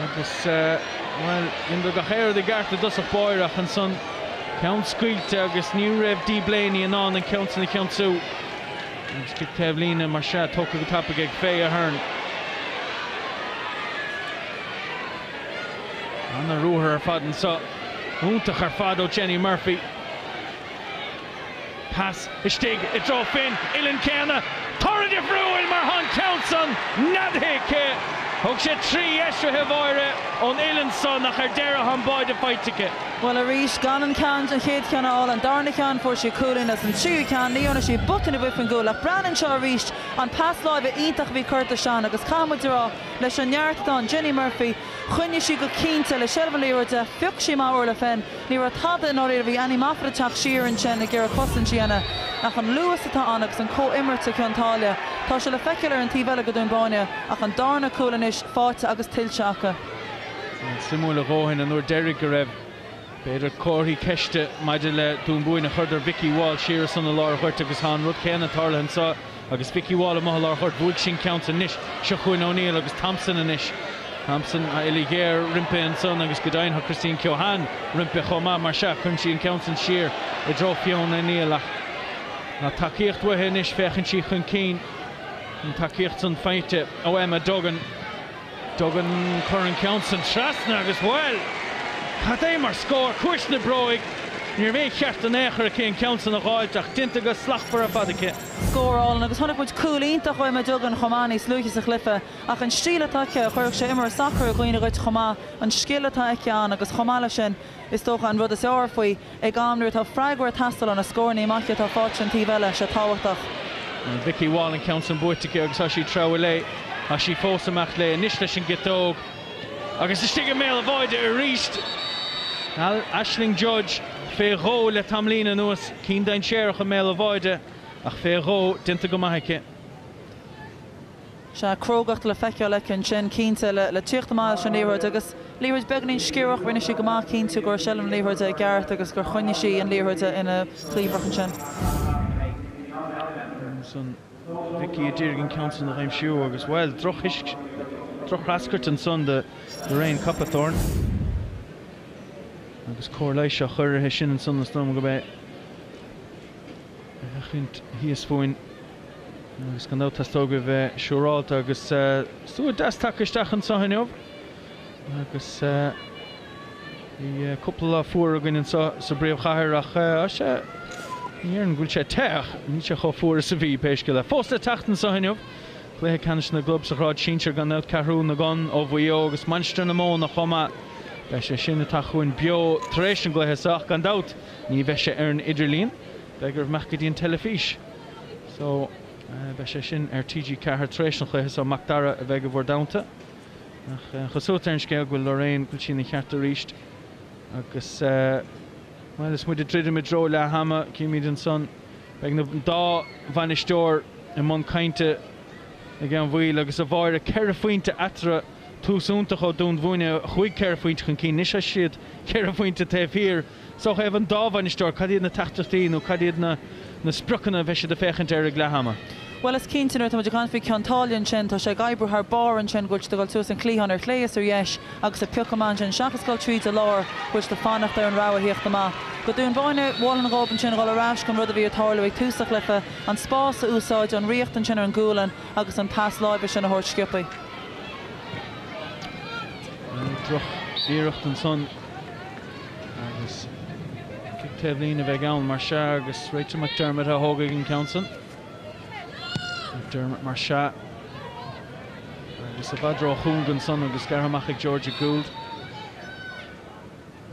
agus, bhuel, dheineadar gach aon rud i gceart i dtosach báire ach ansan ceann scaoilte agus ní raibh Dee Blaney in ann an ceann san a cheansú. Agus cic taobhlíne, mar sea, tógtha go tapaidh ag Faye Ahern. Ana-ruathar ar fad anso. Iontach ar fad ó Jenny Murphy. Pas istigh i dtreo Finn, uillinn céanna, toradh difriúil mar tá an ceann san neadaithe aici. Thug sé 3 dheis uaithi a Mháire ón uillinn san ach ar deireadh tá an báide faighte aici. Bhuel arís, gan an ceann, an chéad cheann a fháil, an darna ceann fuair sí cúilín agus an tríú ceann ní dhearna sí botún ar bith faoin gcúl ach breathnaigh anseo arís an pas láimhe iontach a bhí curtha isteach agus caithfidh muid a rá leis an neart atá in Jenny Murphy choinnigh sí go cinnte le seilbh na liathróide, phioc sí amach Orla Finn. Ní raibh tada i ndáiríre, bhí Annie Moffatt ag teacht siar ansin ag iarraidh cosaint a dhéanamh ach an luas atá ann agus an comhimirt ag Cionn tSáile, tá sé le feiceáil ar an taobh eile go Dún Báine ach an darna cúl anois faighte agus tuillte acu. Suimiúil a dhóthain an uair deiridh go raibh, b'fhéidir, comharthaí ceiste maidir le Dún Búinne, chuireadar Vikki Wall siar ansan i lár an ghoirt agus tá an rud céanna tarlaithe anseo. Agus Vikki Wall amuigh i lár an ghoirt, bhuaigh sí an ceann san anois. Seo chugainn O'Neill agus Thompson anois. Thompson, tá uillinn ghéar roimpi ansan agus go deimhin tá Christine Keohane roimpi chomh maith. Mar sea, cuireann sí an ceann san siar i dtreo Fiona O'Neill ach tá tacaíocht uaithi anois, féachann sí chun cinn. An tacaíocht san faighte ó Emma Duggan. Duggan cur an ceann san trasna agus, bhuel, cad é mar scór! Cuais na bróige! Ní raibh aon cheart in aon chor aici an ceann san a dh'fháilt ach déanta go slachtmhar ar fad aici. Scór álainn agus chonaic muid cúl iontach ó Emma Duggan chomh maith níos luaithe sa chluiche ach an stíl atá aici, chuirfeadh sé imreoir sacair i gcuimhne dhuit chomh maith, an scil atá aici ann agus chomh maith leis sin, is dócha an rud is fearr faoi, ag am nuair atá freagra ag teastáil ó na scóranna maithe atá faighte an taobh eile, sé tábhachtach. Vikki Wall an ceann san buaite aici agus tá sí ag treabhadh léi. Tá sí fós ag imeacht léi anois leis an gciotóg agus istigh i mbéal an bháide arís. Aisling Judge fé dhó le tamaillín anuas, cinn dainséarach i mbéal an bháide ach fé dhó déanta go maith aici. Sea, crógacht le feiceáil aici ansin, cinnte, le tíocht amach leis an liathróid agus liathróid beagáinín sciorrach, rinne sí go maith cinntiú go raibh seilbh na liathróide i gceart agus gur choinnigh sí an liathróid ina cliabhrach ansin. Ansan Vicky a d'iarraidh an ceann san a dh'aimsiú agus, bhuel, drochthreascairt ansan do Lorraine Copithorne agus cóir leighis á chur uirthi sin ansan is dóigh liom gurb é a fhéachaint thíos fúinn. Agus gan dabht teastóidh uaibh bheith siúrálta agus slua deas tagtha isteach anseo inniu agus bhí cúpla lá fuar againn anseo sa bpríomhchathair ach tá sé, ní déarfainn go bhfuil sé te ach níl sé chomh fuar is a bhí, pé scéal é. Fós le teacht anseo inniu, cluiche ceannais na gclub sa ghrád sinsir gan dabht, Ceathrú na gCon ó Mhaigh Eo agus Mainistir na Móna chomh maith. Beidh sé sin ag teacht chugainn beo tar éis an gcluiche seo ach gan dabht ní bheidh sé ar an idirlíon, beidh oraibh imeacht go dtí an teilifís. So, beidh sé sin ar TG4 tar éis an chluiche so, Mac Dara a bheidh i bhur dteannta. Ach an chosúlacht ar an scéal go bhfuil Lorraine, go bhfuil sí ina cheart arís. Agus, bhuel, is muid ag druidim i dtreo leath ama, címid ansan, beidh na dá bhainisteoir i mbun cainte ag an bhfuil agus a Mháire, 4 phointe eatarthu, tús iontach ó Dún Bhúinne, chuaigh 4 phointe chun cinn, anois tá siad 4 phointe taobh thiar. So ó thaobh an dá bhainisteoir, cad iad na teachtaireachtaí nó cad iad na na spriocanna a bheidh siad ag féachaint air ag leath ama? Bhuel, is cinnte nuair atá muid ag caint faoi Cionn tSáile ansin, tá sé ag oibriú thar barr ansin go bhfuil siad ag dul suas an cliathán ar chlé is ar dheis agus ag piocadh amach ansin seachas dul tríd an lár, go bhfuil siad ag fanacht ar an rogha a thíocht amach. Go Dún Búinne, mholfainn dhóibh ansin dhul ar ais don rud a bhí ag tarlú ag tús an chluiche, an spás a úsáid, an riocht ansin ar an gualainn agus an pas láimhe sin a thabhairt sciobthaí. Droch-iarracht ansan. Agus cic taobhlíne a bheidh ann, mar sea, agus Rachel McDermott a thógfaidh an ceann san. McDermott, mar sea. Agus i bhfad ró-chúng ansan agus gearrtha amach ag Georgia Gould.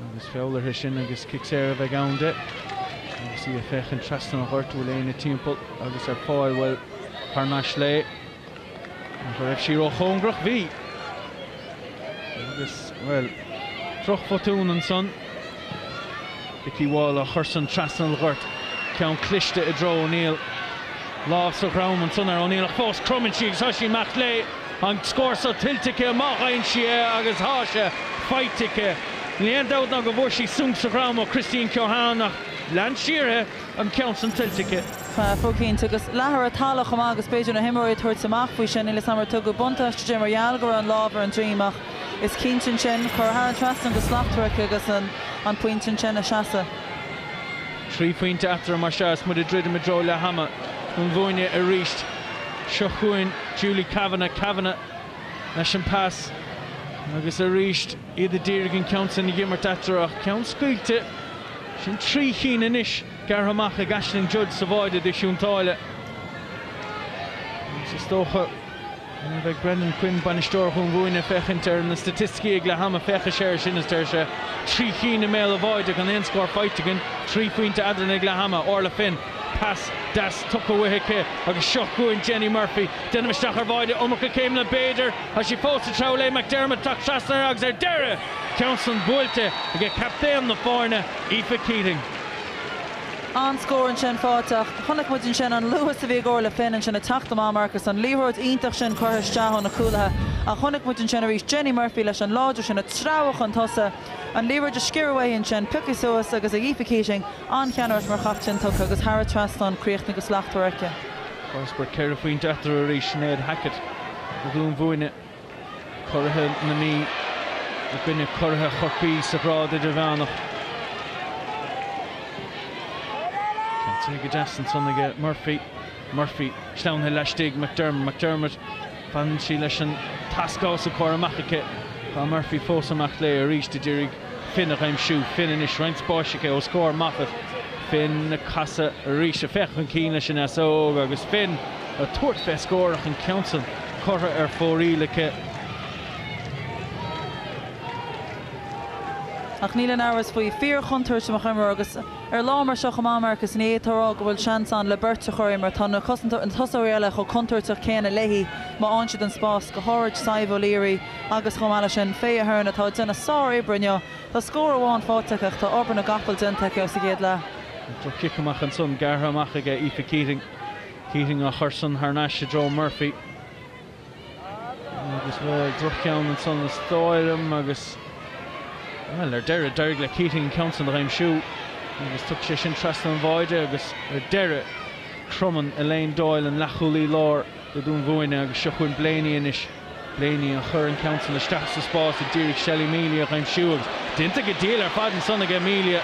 Agus feall uirthi sin agus cic saor a bheidh ann di. Agus í ag féachaint trasna an ghoirt, bhfuil éinne timpeall agus ar fáil, bhuel, thar n-ais léi. Nach raibh sí róchóngarach? Bhí! Agus, bhuel, drochbhotún ansan. Vicky Wall á chur san trasna an ghoirt. Ceann cliste i dtreo O'Neill. Lámh sa dhroim ansan ar O'Neill ach fós cromann sí agus tá sí ag imeacht léi. An scór so tuillte aici, má fhaigheann sí é agus tá sé faighte aici. Níl aon dabht ná go bhfuair sí sonc sa dhroim ó Christine Keohane ach lean sí uirthi. An ceann san tuillte aici. Fós cinnte, agus leathadh ar an talamh chomh maith agus b'fhéidir na himreoirí ag tabhairt amach faoi sin. Níl 'fhios a'm ar tugadh buntáiste di mar gheall go raibh an lámh ar an droim ach is cinnte ansin, curtha thar an trasnán go slachtmhar aici agus an pointe ansin a seasamh. 3 phointe eatarthu mar seo is muid ag druidim i dtreo leath ama. Dún Bhúinne arís. Seo chugainn Julie Kavanagh. Kavanagh leis an pas agus arís iad a d'iarraidh an ceann san a dh'imirt eatarthu ach ceann scaoilte. Sin 3 chinn anois gearrtha amach ag Aisling Judge sa bháide do Chionn tSáile. Agus is dócha nuair a bheidh Brendan Quinn, bainisteoir Dhún Bhúinne, ag féachaint ar na staitisticí ag leath ama, féachfaidh sé air sin is deir sé, 3 chinn i mbéal an bháide gan aon scór faighte againn, 3 phointe eadrainn ag leath ama, Orla Finn, pas deas tugtha uaithi aici agus seo chugainn Jenny Murphy, déanamh isteach ar bháide, iomarca céimeanna b'fhéidir, tá sí fós ag treabhadh léi, McDermott teacht trasna air agus ar deireadh! Ceann san buailte aige captaen na foirne, Aoife Keating. An-scór ansin faighte ach chonaic muid ansin an luas a bhí ag Orla Finn ansin ag teacht amach, Marcus, an liathróid iontach sin curtha isteach ó na cúlaithe ach chonaic muid ansin arís Jenny Murphy leis an láidre sin ag treabhadh chun tosaigh, an liathróid ag sciorradh uaithi ansin, pioctha suas agus ag Aoife Keating, an-cheannaireacht mar chaptaen tugtha agus thar an trasnán críochnaithe go slachtmhar aici. Farasbarr 4 phointe eatarthu arís, Sinéad Hackett do Dhún Bhúinne. Curaithe na Mí i gcoinne curaithe Chorcaí sa ghrád idirmheánach. Ceann go deas ansan aige Murphy. Murphy sleamhnaithe laistigh, McDermott, McDermott, fanann sí leis an tasc os a comhair amach aici. Tá Murphy fós ag imeacht léi arís a d'iarraidh Finn a dh'aimsiú. Finn anois, roinnt spáis aici os comhair Moffitt. Finn ag casadh arís, ag féachaint chun cinn leis an fheasóg agus Finn ag tabhairt fé scór ach an ceann san curtha ar fóraoil aici. Ach níl aon amhras faoi, fíorchontúirteach mar imreoir agus ar lá mar seo chomh maith, Marcus, ní fhéadfá a rá go bhfuil seans ann le beirt a chur mar tá na tosóirí eile chomh contúirteach céanna léi má fhaigheann siad an spás, go háirid Sadhbh O'Leary agus chomh maith leis sin Faye Ahern atá ag déanamh sár-oibre inniu. Tá scór amháin faighte aici ach tá obair na gcapall déanta aici sa gcéad leath. Droch-chic amach ansan, gearrtha amach aige Aoife Keating. Keating á chur san thar n-ais i dtreo Murphy. Agus bhuel, droch-cheann ansan is dóigh liom agus, bhuel, ar deireadh, d'éirigh le Keating an ceann san a aimsiú agus tiocfaidh sé sin trasna an bháide agus ar deireadh, cromann Elaine Doyle, an leathchúlaí láir do Dún Búinne agus seo chugainn Blaney anois. Blaney a chuir an ceann san isteach sa spás a d'iarraidh Shelley Melia a aimsiú agus déanta go diail ar fad ansan aige Melia.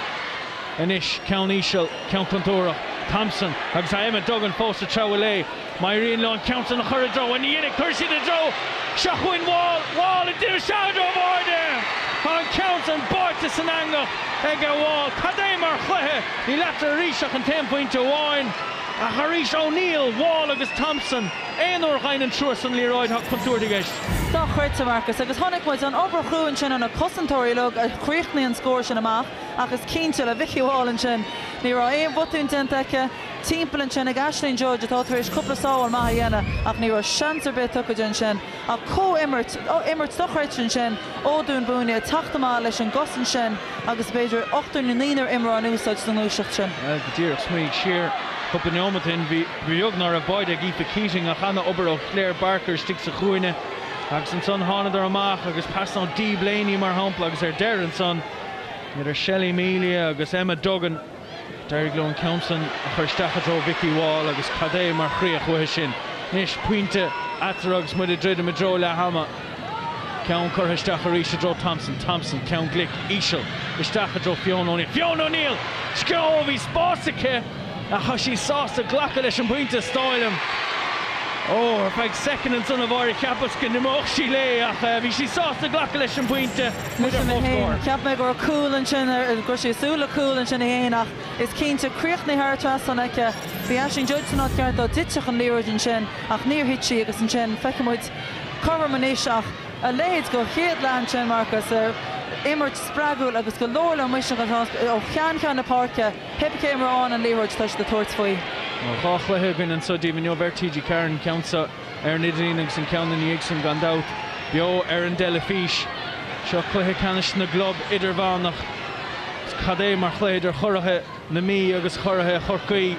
Anois ceann íseal, ceann contúirteach, Thompson agus tá Emma Duggan fós ag treabhadh léi. Má éiríonn leo an ceann san a chur i dtreo an dhéine, cuirfidh siad i dtreo seo chugainn Wall, Wall ag déanamh isteach i dtreo an bháide! Tá an ceann san báite san eangach aige Wall. Cad é mar chluiche! Níl eatarthu arís ach an t-aon phointe amháin. Ach arís O'Neill, Wall agus Thompson, aon uair a gheibheann an triúr san liathróid tá contúirt i gceist. Dochreidte, Marcus, agus chonaic muid an obair chrua ansin ó na cosantóirí uilig a chríochnaigh an scór sin amach ach is cinnte le Vikki Wall ansin ní raibh aon bhotún déanta aici. Timpeall ansin ag Aisling Judge atá tar éis cúpla sábháil maith a dhéanamh ach ní raibh seans ar bith tugtha di ansin ach comhimirt, imirt dochreidte ansin ó Dún Búinne ag teacht amach leis an gcosaint sin agus b'fhéidir ochtar nó naonúr imreoir in úsáid sa ngluaiseacht sin. Bhuel, go díreach, smaoinigh siar cúpla neomat ó shin, bhí, ba bheag ná raibh báide ag Aoife Keating ach ana-obair ó Claire Barker istigh sa chúinne agus ansan thánadar amach agus pas ó Dee Blaney mar shampla agus ar deireadh ansan idir Shelley Melia agus Emma Duggan, D'éirigh leo an ceann san a chur isteach i dtreo Vikki Wall agus cad é mar chríoch uathu sin. Anois, pointe eatarthu agus muid ag druidim i dtreo leath ama. Ceann curtha isteach arís i dtreo Thompson. Thompson, ceann glic, íseal, isteach i dtreo Fiona O'Neill. Fiona O'Neill! Sceó! Bhí spás aici ach tá sí sásta glacadh leis an bpointe, is dóigh liom. Ó, ar feadh soicind ansan a Mháire, cheapas go n-imeodh sí léi ach bhí sí sásta glacadh leis an bpointe. Muid ar comhscór. Cheap mé go raibh cúl ansin, go raibh sí ag súil le cúl ansin í fhéin ach is cinnte, críochnaithe thar an trasnán aici. Bhí Aisling Judge san áit cheart dá dtitfeadh an liathróid ansin ach níor thit sí agus ansin feicfidh muid cothrom anois ach a leithéid de chéad leath ansin, Marcus, imirt spreagúil agus go leor leor misneach atá ó cheann ceann na páirce. Pé cé mar a fhaigheann an liathróid tá siad ag tabhairt faoi. Tá 2 chluiche againn anseo daoibh inniu ar TG4, an ceann seo ar an idirlíon agus an ceann ina dhiaidh sin gan dabht beo ar an dteilifís. Seo cluiche ceannais na gclub idirmheánach. Is cad é mar chluiche idir churaithe na Mí agus churaithe Chorcaí.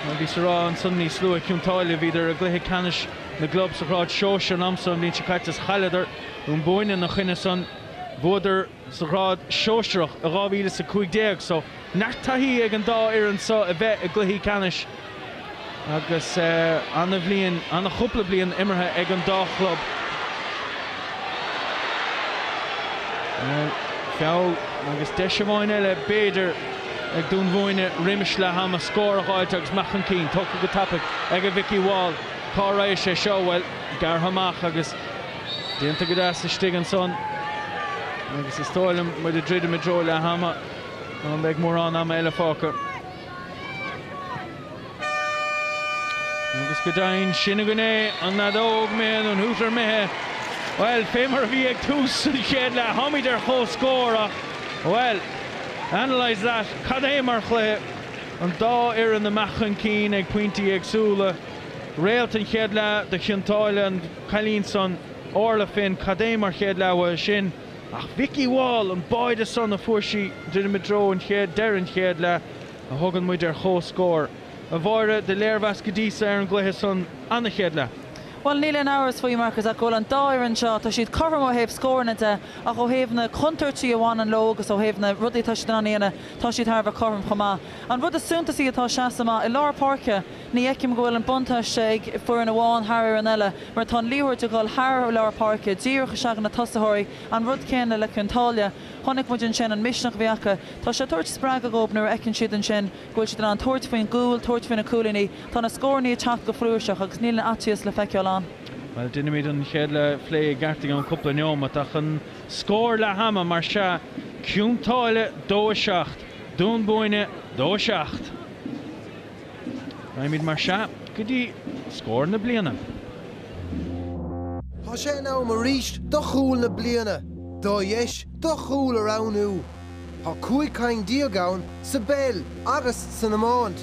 Mar bhíos a rá ansan níos luaithe, Cionn tSáile, bhíodar i gcluiche ceannais na gclub sa ghrád sóisir an am so an bhliain seo caite is chailleadar Dún Búinne ina choinne san. Bhuadar sa ghrád sóisearach i 2015 so neart taithí ag an dá fhoireann so a bheith i gcluichí ceannais agus ana-bhliain, ana-chúpla bliain imeartha ag an dá chlub. Feall agus deis amháin eile b'fhéidir ag Dún Búinne roimis leath ama scór a dh'fháilt agus imeacht chun cinn. Tógtha go tapaidh ag Vikki Wall. Cá raghaidh sé seo? Bhuel, gearrtha amach agus. Déanta go deas istigh ansan agus is dóigh liom muid ag druidim i dtreo leath ama, an mbeidh mórán ama eile fágtha? Agus go deimhin, sin againn é, an fheadóg imithe nó an hooter imithe. Bhuel, fé mar a bhí ag tús an chéad leath, táimid ar comhscór ach, bhuel, analyse that, cad é mar chluiche, an dá fhoireann amach chun cinn ag pointí éagsúla. Réalt an chéad leath do Chionn tSáile, an cailín san, Orla Finn, cad é mar chéad leath uaithi sin. Ach Vikki Wall, an báide san a fuair sí, druidim i dtreo an chéad, deireadh an chéad leath, a thugann muid ar chomhscór. A Mháire, do léirmheas go dtí so ar an gcluiche san, ana-chéad leath. Bhuel, níl aon amhras faoi, Marcus, ach go bhfuil an dá fhoireann seo, tá siad cothrom ó thaobh scóranna de, ach ó thaobh na contúirtí a bhaineann leo agus ó thaobh na rudaí atá siad in ann a dhéanamh, tá siad thar a bheith cothrom chomh maith. An rud is suntasaí atá ag seasamh amach, i lár páirce, Ní fheicim go bhfuil an buntáiste ag foireann amháin thar fhoireann eile mar tá an liathróid ag dul thar lár páirce, díreach isteach na tosaitheoirí, an rud céanna le Cionn tSáile. Chonaic muid ansin an misneach a bhí acu. Tá sé ag tabhairt spreagadh dhóibh nuair a fheiceann siad ansin go bhfuil siad in ann tabhairt faoin gcúl, tabhairt faoi na cúilíní. Tá na scóranna ag teacht go flúirseach agus níl aon fhaitíos le feiceáil ann. Bhuel, déanfaimid an chéad leath a phlé i gceart i gceann cúpla neomat ach an scór leath ama mar sea, Cionn tSáile 2, 7, Dún Búinne 2, 7. Raghaimid mar sea go dtí scór na bliana. Tá sé in am arís do chúl na bliana! Do dheis do chúl a roghnú. Tá 15 ceann ann sa bpeil agus san iomáint.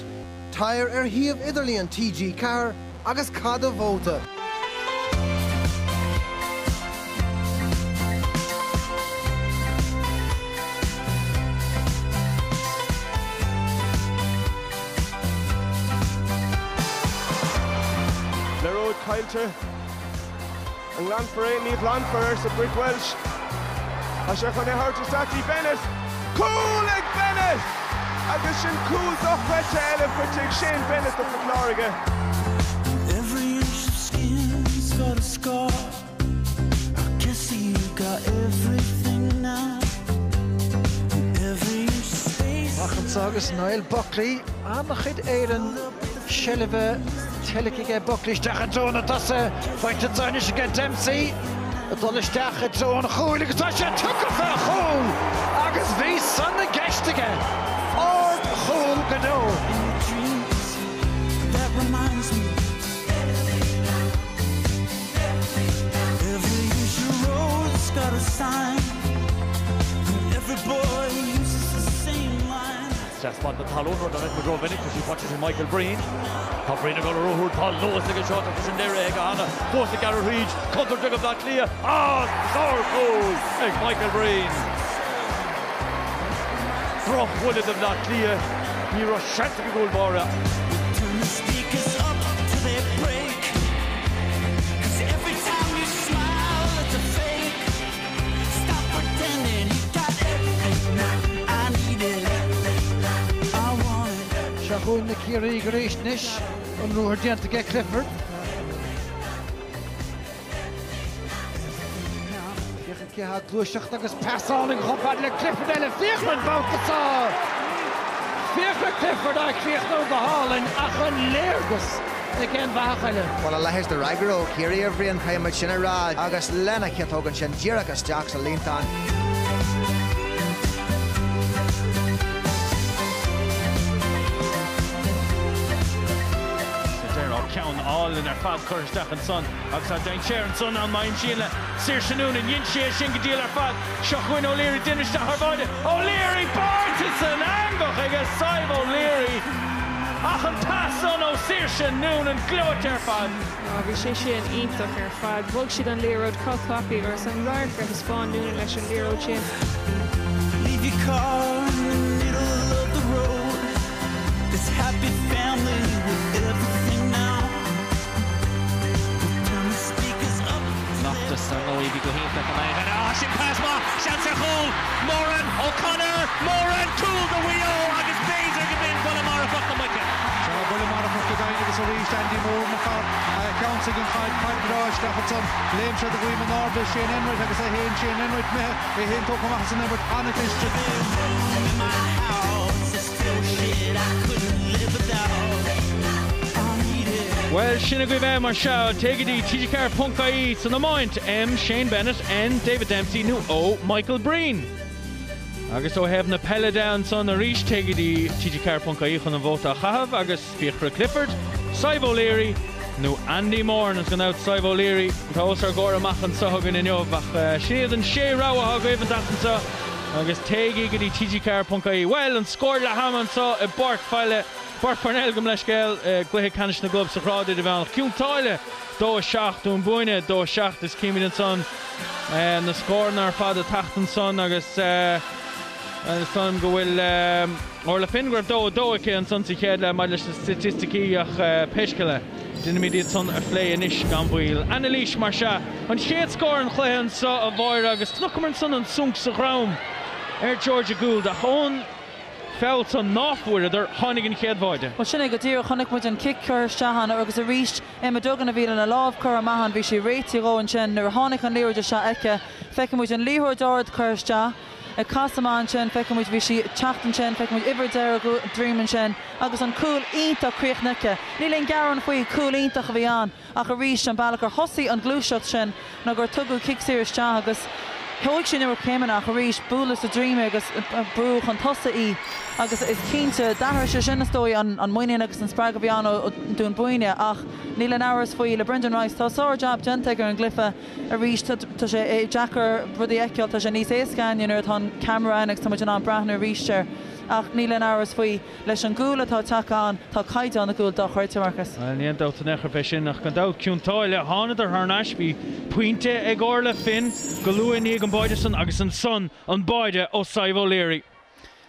Téir ar shuíomh idirlíon TG4 agus caith do vóta. Liathróid caillte. An nglanfar é? Ní ghlanfar, arsa Brick Walsh. Tá sé chun é a thabhairt isteach dtí Bennett. Cúl ag Bennett! Agus sin cúl dochreidte eile faighte ag Shane Bennett do Phort Láirge. Every inch of skin's got a scar I guess you got everything now Every inch of space Amach anseo agus Niall Buckley, an-chuid Éireann seilbhe teilgthe aige Buckley isteach i dtreo na dtosaithe, faighte anseo anois aige Dempsey, ag dul isteach i dtreo an chúil agus tá sé tugtha fé chúl agus bhí san i gceist aige! Ard-chúl go deo! Isteach fad na talún, rud a fheiceann muid rómhinic, tá sí faighte ag Michael Breen. Tá Breen ag dul ar ruathar, tá luas aige seo, tá sin léirithe aige cheana, fós ag gearradh thríd, contúirt ag Bleá Cliath, ah, sár-chúl ag Michael Breen. Drochbhuille do Bhleá Cliath, ní raibh seans ag an gcúl báire. Seo chugainn na Ciarraígh arís anois, an ruathar déanta aige Clifford. Féach an cé atá ag gluaiseacht agus pas álainn chomh fada le Clifford eile. Féach an babhta seo! Féach ar Clifford á chríochnú go hálainn ach an léargas ag aon bhathach eile. Bhuel, a leithéid de fhreagra ó Chiarraí, a Bhriain, caithfidh muid sin a rá, agus lena chiotóg ansin díreach isteach sa líontán. Sa deireadh, ceann álainn ar fad curtha isteach ansan agus tá dainséar ansan ann má aimsíonn le Saoirse Noonan. Dhein sí é sin go diail ar fad. Seo chugainn O'Leary, déanamh isteach thar bháide. O'Leary bearrtha san eangach aige Sadhbh O'Leary ach an pas san ó Saoirse Noonan gleoite ar fad. Á, bhí sé sin iontach ar fad. Bhog siad an liathróid chomh tapaidh agus an radharc a thaispeáin Noonan leis an liathróid sin. Leave your car in the middle of the road This happy family with everything now We'll turn the speakers up Loftus ar ndóigh, bhí go hiontach in aghaidh Á, sin pas maith! Seans ar chúl! Moran, O'Connor, Moran, cúl do Mhaigh Eo agus b'fhéidir go b'in buille marfach na muice. Sea, buille marfach go deimhin agus arís Andy Moran an fear a cheansaigh an chaid, caid bhreá isteach ansan. Léim sé de dhroim in airde, Shane Enright agus é féin, Shane Enright imithe, é féin tógtha amach as an imirt, an-chliste. Bhuel, sin agaibh é mar sea. Téigh go dtí tg4.ie san iomáint, M, Shane Bennett, N, David Dempsey nó O, Michael Breen. Agus ó thaobh na peile de ansan arís, téigh go dtí tg4.ie chun an vóta a chaitheamh agus Fiachra Clifford, Sadhbh O'Leary nó Andy Moran. Agus gan dabht Sadhbh O'Leary atá os ár gcomhair amach anso againn inniu ach sin iad an sé rogha atá agaibh an tseachtain seo agus téigí go dtí tg4.ie. Bhuel, an scór leath ama anso i bPáirc Phaile, Páirc Parnell gabh mo leithscéal, i gcluiche ceannais na gclub sa Ghrád Idirmheánach. Cionn tSáile 2, 7, Dún Búinne 2, 7 is címid ansan na scóranna ar fad ag teacht ansan agus is dóigh liom go bhfuil Orla Finn go raibh 2, 2 aici ansan sa chéad leath maidir leis na staitisticí ach pé scéal é, déanfaimid iad san a phlé anois gan mhoill. Anailís mar sea, an chéad scór an chluiche anso a Mháire agus chonaiceamar ansan an sonc sa dhroim ar Georgia Gould ach ón feall san ná fuaireadar, tháinig an chéad bháide. Bhuel, sin é go díreach. Chonaic muid an cic curtha isteach ann agus arís Emma Duggan a bhí lena lámh curtha amach ann, bhí sí réitithe dhó ansin nuair a tháinig an liathróid isteach aici. Feicfidh muid an liathróid ard curtha isteach, ag casadh amach ansin, feicfidh muid, bhí sí ag teacht ansin, feicfidh muid uimhir 10 ar a droim ansin agus an cúl iontach críochnaithe aici. Níl aon gearán faoi, cúl iontach a bhí ann ach arís an bealach ar thosaigh an ghluaiseacht sin ná gur tugadh cic saor isteach agus. Thóig sí an iomarca céimeanna ach arís bualadh sa droim í agus brúdh chun tosaigh í agus is cinnte, d'athraigh sé sin is dóigh an muinín agus an spreagadh a bhí ann ó Dún Búinne ach níl aon amhras faoi le Brendan Rice, tá sár-jab déanta aige ar an gcluiche arís. Tá sé deacair rudaí a fheiceáil, tá sé níos éasca againne nuair atá an ceamara ann agus tá muid in ann breathnú arís air ach níl aon amhras faoi. Leis an gcúl atá tagtha ann, tá caighdeán na gcúl dochreidte, Marcus. Bhuel, ní aon dabht in aon chor fé sin, ach gan dabht, Cionn tSáile, thánadar thar n-ais, bhí pointe ag Orla Finn go luath i ndiaidh an báide san agus ansan an báide ó Sadhbh O'Leary.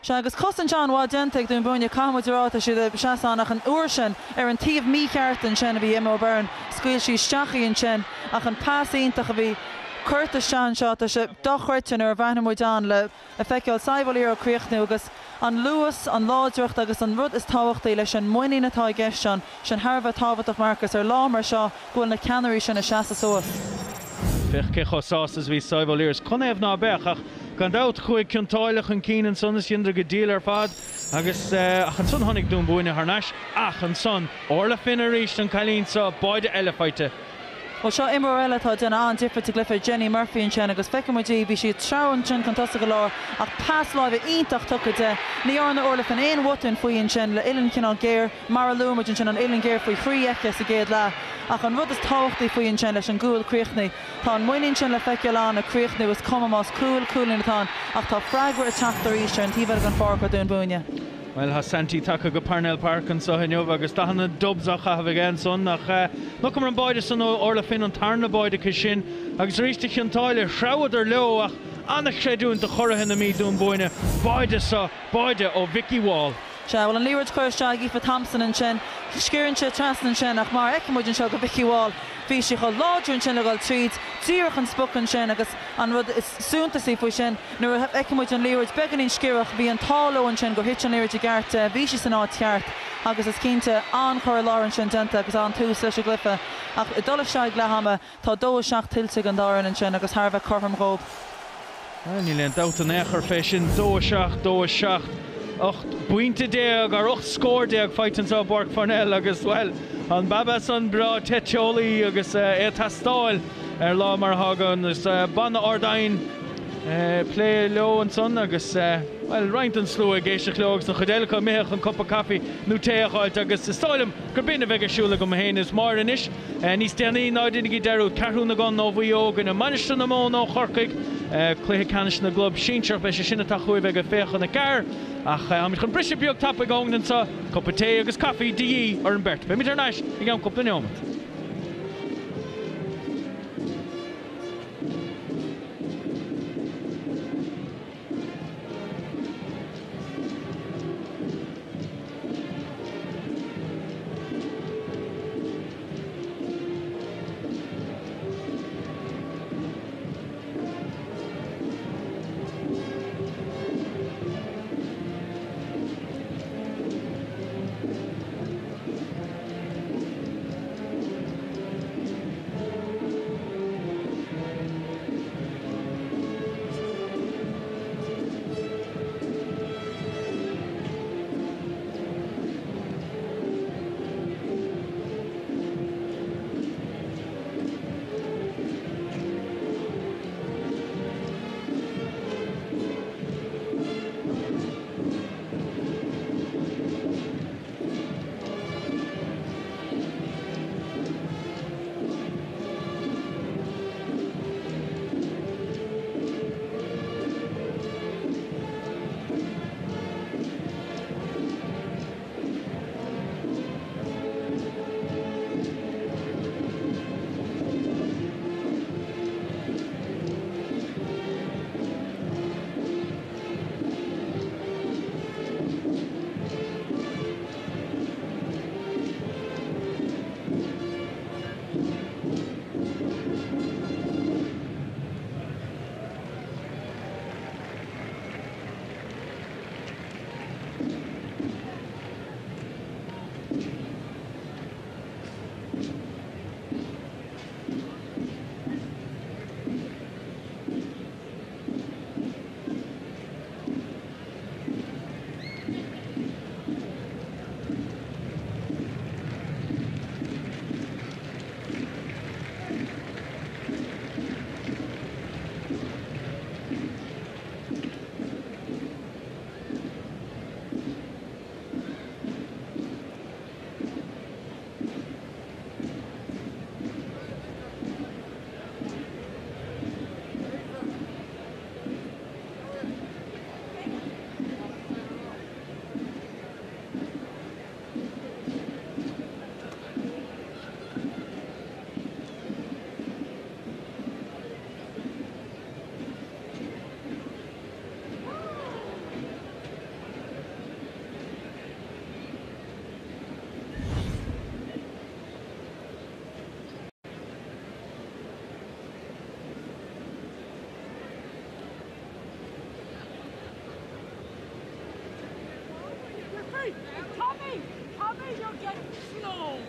Sea, agus cosaint an-mhaith déanta ag Dún Búinne, caithfidh muid a rá, tá siad ag seasamh ann ach an uair sin, ar an taobh mícheart ansin a bhí Emma O'Byrne, scaoil sí isteach í ansin ach an pas iontach a bhí curtha isteach anseo, tá sé dochreidte nuair a bhreathnaíonn muid ann le. a feiceáil Sadhbh O'Leary ag críochnú agus an luas, an láidreacht agus an rud is tábhachtaí leis an muinín atá i gceist ann, sin thar a bheith tábhachtach Marcus, ar lá mar seo go bhfuil na ceannairí sin ag seasamh suas. Féach cé chomh sásta is a bhí Sadhbh O'Leary. Is cuma ná beadh ach gan dabht chuaigh Cionn tSáile chun cinn ansan is dheineadar go diail ar fad agus ach ansan tháinig Dún Búinne thar n-ais ach ansan Orla Finn arís an cailín seo báide eile faighte Bhuel, seo imreoir eile atá ag déanamh an-difir sa gcluiche, Jenny Murphy ansin agus feicfidh muid í, bhí sí ag treabhadh ansin chun tosaigh i lár ach pas láimhe iontach tugtha di. Ní dhearna Orla Finn aon bhotún faoi ansin le uillinn cineál géar, mar a luaigh muid ansin, an uillinn géar faoi thrí aici sa gcéad leath. Ach an rud is tábhachtaí faoi ansin leis an gcúl críochnaithe, tá an muinín sin le feiceáil ann ag críochnú, is cuma más cúl, cúilín atá ann ach tá freagra ag teacht arís ar an taobh eile den pháirc ó Dún Búinne. Bhuel, tá Santy tagtha go Parnell Park anso inniu agus dathanna Dubs á chaitheamh aige ansan ach chonaiceamar an báide san ó Orla Finn, an tarna báide acu sin agus arís do Chionn tSáile, threabhadar leo ach an-chreidiúint do churaithe na Mí Dún Búinne, báide so, báide ó Vikki Wall. Sea, bhuel an liathróid curtha isteach ag Aoife Thompson ansin, sciorrann sé trasna ansin ach mar a fheiceann muid anseo go Vikki Wall, bhí sí chomh láidir ansin le dhul tríd, díreach an sprioc ansin agus an rud is suntasaí faoi sin, Nuair a fheiceann muid an liathróid beagáinín sciorrach, bhí an t-ádh leo ansin gur thit an liathróid i gceart di, bhí sí san áit cheart agus is cinnte, an-chur i láthair ansin déanta agus an-tús leis an gcluiche. Ach ag dul isteach ag leath ama, tá 2-7 tuillte ag an dá fhoireann ansin agus thar a bheith cothrom dhóibh. Bhuel, níl aon dabht in aon chor fé sin, 2-7, 2-7, 18 bpointe ar 18 scór faighte anseo i bPáirc Pharnell agus, bhuel, an baba san breá te teolaí agus é ag teastáil ar lá mar atá againn agus Banna Ard Aidhin ag plé leo ansan agus, bhuel, roinnt den slua ag éisteacht leo agus an chuid eile acu imithe chun cupa caife nó tae a dh'fháilt agus is dóigh liom gur b'in a bheidh ar siúl agam féin is Máire anois. Níos déanaí, ná déanaigí dearúd, Ceathrú na gCon ó Mhaigh Eo i gcoinne Mainistir na Móna ó Chorcaigh, cluiche ceannais na gclub sinsearach, beidh sé sin atá chugaibh ag a 24 ach táimid chun briseadh beag tapaidh a fhágaint anseo, cupa tae agus caife de dhíth orainn beirt. Beimid thar n-ais i gceann cúpla neomat. Tommy! Tommy, you're getting slow!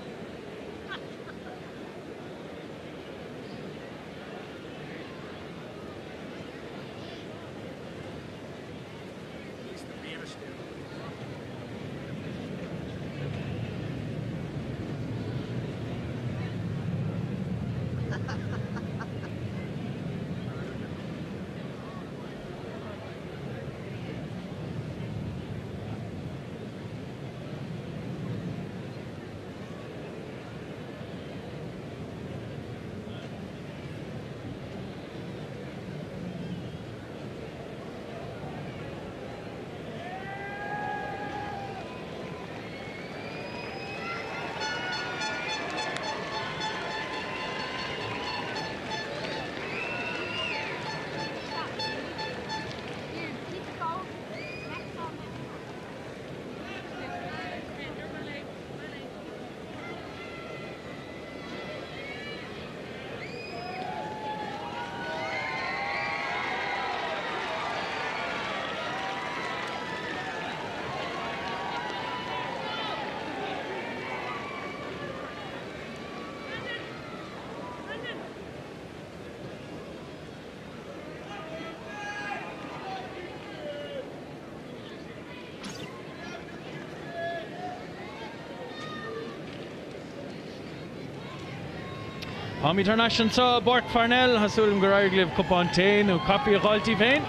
Táimid thar n-ais anseo i bPáirc Pharnell. Tá súil agam gur éirigh libh cupán tae nó caife a dh'fháil daoibh féin.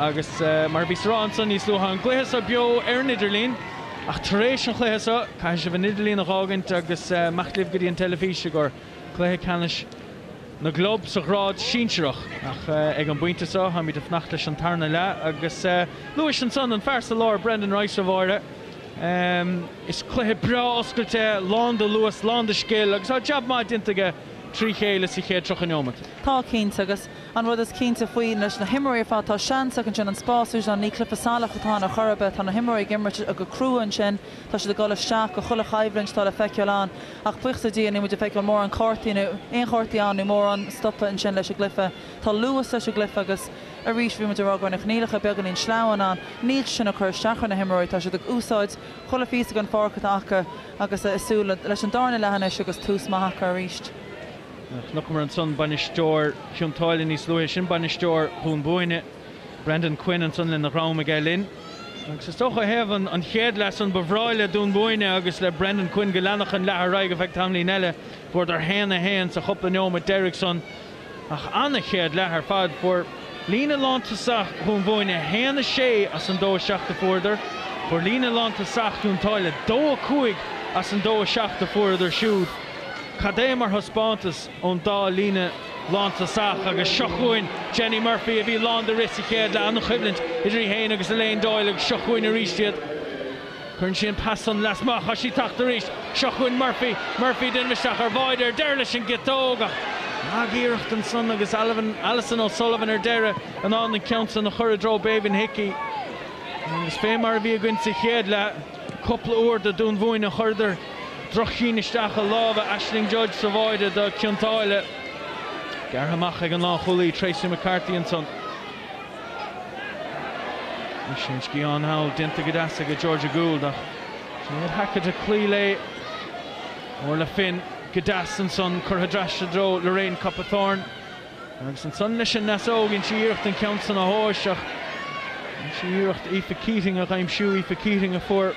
Agus mar a bhíos a rá ansan níos luaithe, an gcluiche seo beo ar an idirlíon. Ach tar éis an chluiche seo, caithfidh sibh an idirlíon a dh'fhágaint agus imeacht libh go dtí an teilifís i gcomhair cluiche ceannais na gclub sa ghrád sinsearach. Ach ag an bpointe seo, táimid ag fanacht leis an tarna leath agus luais ansan an fear sa lár, Brendan Rice, a Mháire. Is cluiche breá oscailte é, lán de luas, lán de scil agus tá jab maith déanta aige trí chéile sa chéad 30 neomat. Tá, cinnte, agus an rud is cinnte faoi leis na himreoirí ar fad, tá seans acu ansin an spás a úsáid, ní cluiche salach atá ann ar chor ar bith, tá na himreoirí ag imirt go crua ansin, tá siad ag dul isteach go chuile choimhlint atá le feiceáil ann ach buíochas le Dia níl muid ag feiceáil mórán cártaí nó aon chártaí ann nó mórán stopadh ansin leis an gcluiche. Tá luas leis an gcluiche agus. Arís, bhí muid ag rá go raibh na coinníollacha beagáinín sleamhain ann. Níl sé sin ag cur isteach ar na himreoirí. Tá siad ag úsáid chuile phíosa den pháirc atá acu agus ag súil leis an darna leath anois agus tús maith acu arís. Chonaiceamar ansan bainisteoir Chionn tSáile níos luaithe, sin bainisteoir Dhún Búinne, Brendan Quinn ansan lena dhream ag Gael Linn. Agus is dócha ó thaobh an chéad leath san, ba bhreá le Dún Búinne agus le Brendan Quinn go leanfadh an leath ar aghaidh ar feadh tamaillín eile. Fuaireadar 1-1 sa chúpla neomat deiridh san. Ach ana-chéad leath ar fad. Fuair líne lántosach Dhún Búinne 1-6 as an 2-7 a fuaireadar. Fuair líne lántosach Chionn tSáile 2-5 as an 2-7 a fuaireadar siúd. Cad é mar thaispeántas ón dá líne lántosach agus seo chugainn Jenny Murphy a bhí lán de rith sa chéad leath. An-choimhlint idir í féin agus Elaine Doyle agus seo chugainn arís iad. Cuireann sí an pas san lasmuigh, tá sí ag teacht arís. Seo chugainn Murphy, Murphy ag déanamh isteach ar bháide ar deireadh leis an gciotóg ach lag-iarracht ansan agus Alison O'Sullivan ar deireadh in ann an ceann san a chur i dtreo Béibhinn Hickey. Agus fé mar a bhí againn sa chéad leath, cúpla uair do Dún Bhúinne chuireadar droch-chinn isteach i lámha Aisling Judge sa bháide do Cionn tSáile. Gearrtha amach ag an lánchúlaí Tracey McCarthy ansan. Anois an sciathán thall déanta go deas ag Georgia Gould ach Sinéad Hackett ag cloí léi. Orla Finn go deas ansan curtha ar ais i dtreo Lorraine Copithorne agus ansan leis an ndeasóg dhein sí iarracht an ceann san a thomhais ach dhein sí iarracht Aoife Keating a dh'aimsiú, Aoife Keating a fuair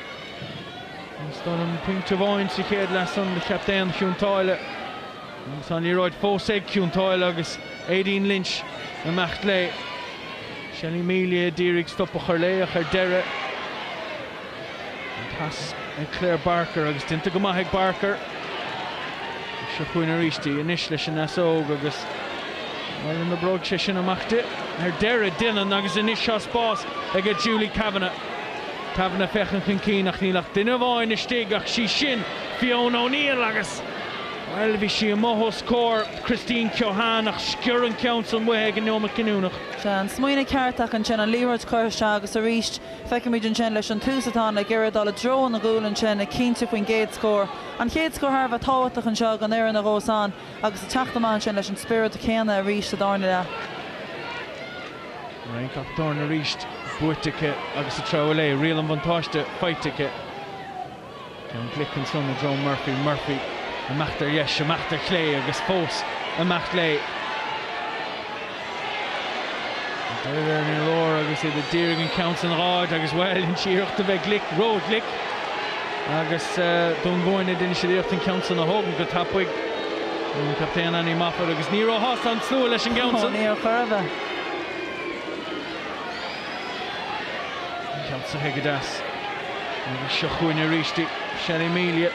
is dóigh liom pointe amháin sa chéad leath san do chaptaen Chionn tSáile. Agus tá an liathróid fós ag Cionn tSáile agus Aideen Lynch ag imeacht léi. Shelley Melia d'iarraidh stop a chur léi ach ar deireadh an pas ag Claire Barker agus déanta go maith ag Barker. Seo chugainn arís í anois leis an ndeasóg agus bhuel an oibreoidh sé sin amach di? Ar deireadh déanann agus anois tá spás ag Julie Kavanagh. Kavanagh féachaint chun cinn ach níl ach duine amháin istigh ach sí sin Fiona O'Neill agus Bhuel, bhí sí amuigh os comhair Christine Keohane ach sciorr an ceann san uaithi ag an neomat cinniúnach. Sea, an smaoineamh ceart ach ansin an liathróid curtha isteach agus arís feicimid ansin leis an tús atá ann ag iarraidh dul i dtreo an gcúil ansin ag cinntiú faoin gcéad scór. An chéad scór thar a bheith tábhachtach anseo don fhoireann a bheas ann agus ag teacht amach ansin leis an spiorad céanna arís sa darna leath. Lorraine Copithorne arís. buaite aici agus ag treabhadh léi. Riail an bhuntáiste faighte aici. Ceann glic ansan i dtreo Murphy. Murphy imeacht ar dheis, imeacht ar chlé agus fós imeacht léi. An deireadh ar ní leor agus iad ag d'iarraidh an ceann san a dh'fháilt agus, bhuel, dhein sí iarracht a bheith glic, ró-ghlic agus Dún Búinne, dhein siad iarracht an ceann san a thógaint go tapaidh. An captaen Annie Moffatt agus ní róshásta an slua leis an gceann san. Ní ar chor ar bith. An ceann san go deas. Agus seo chugainn arís í, Shelley Melia.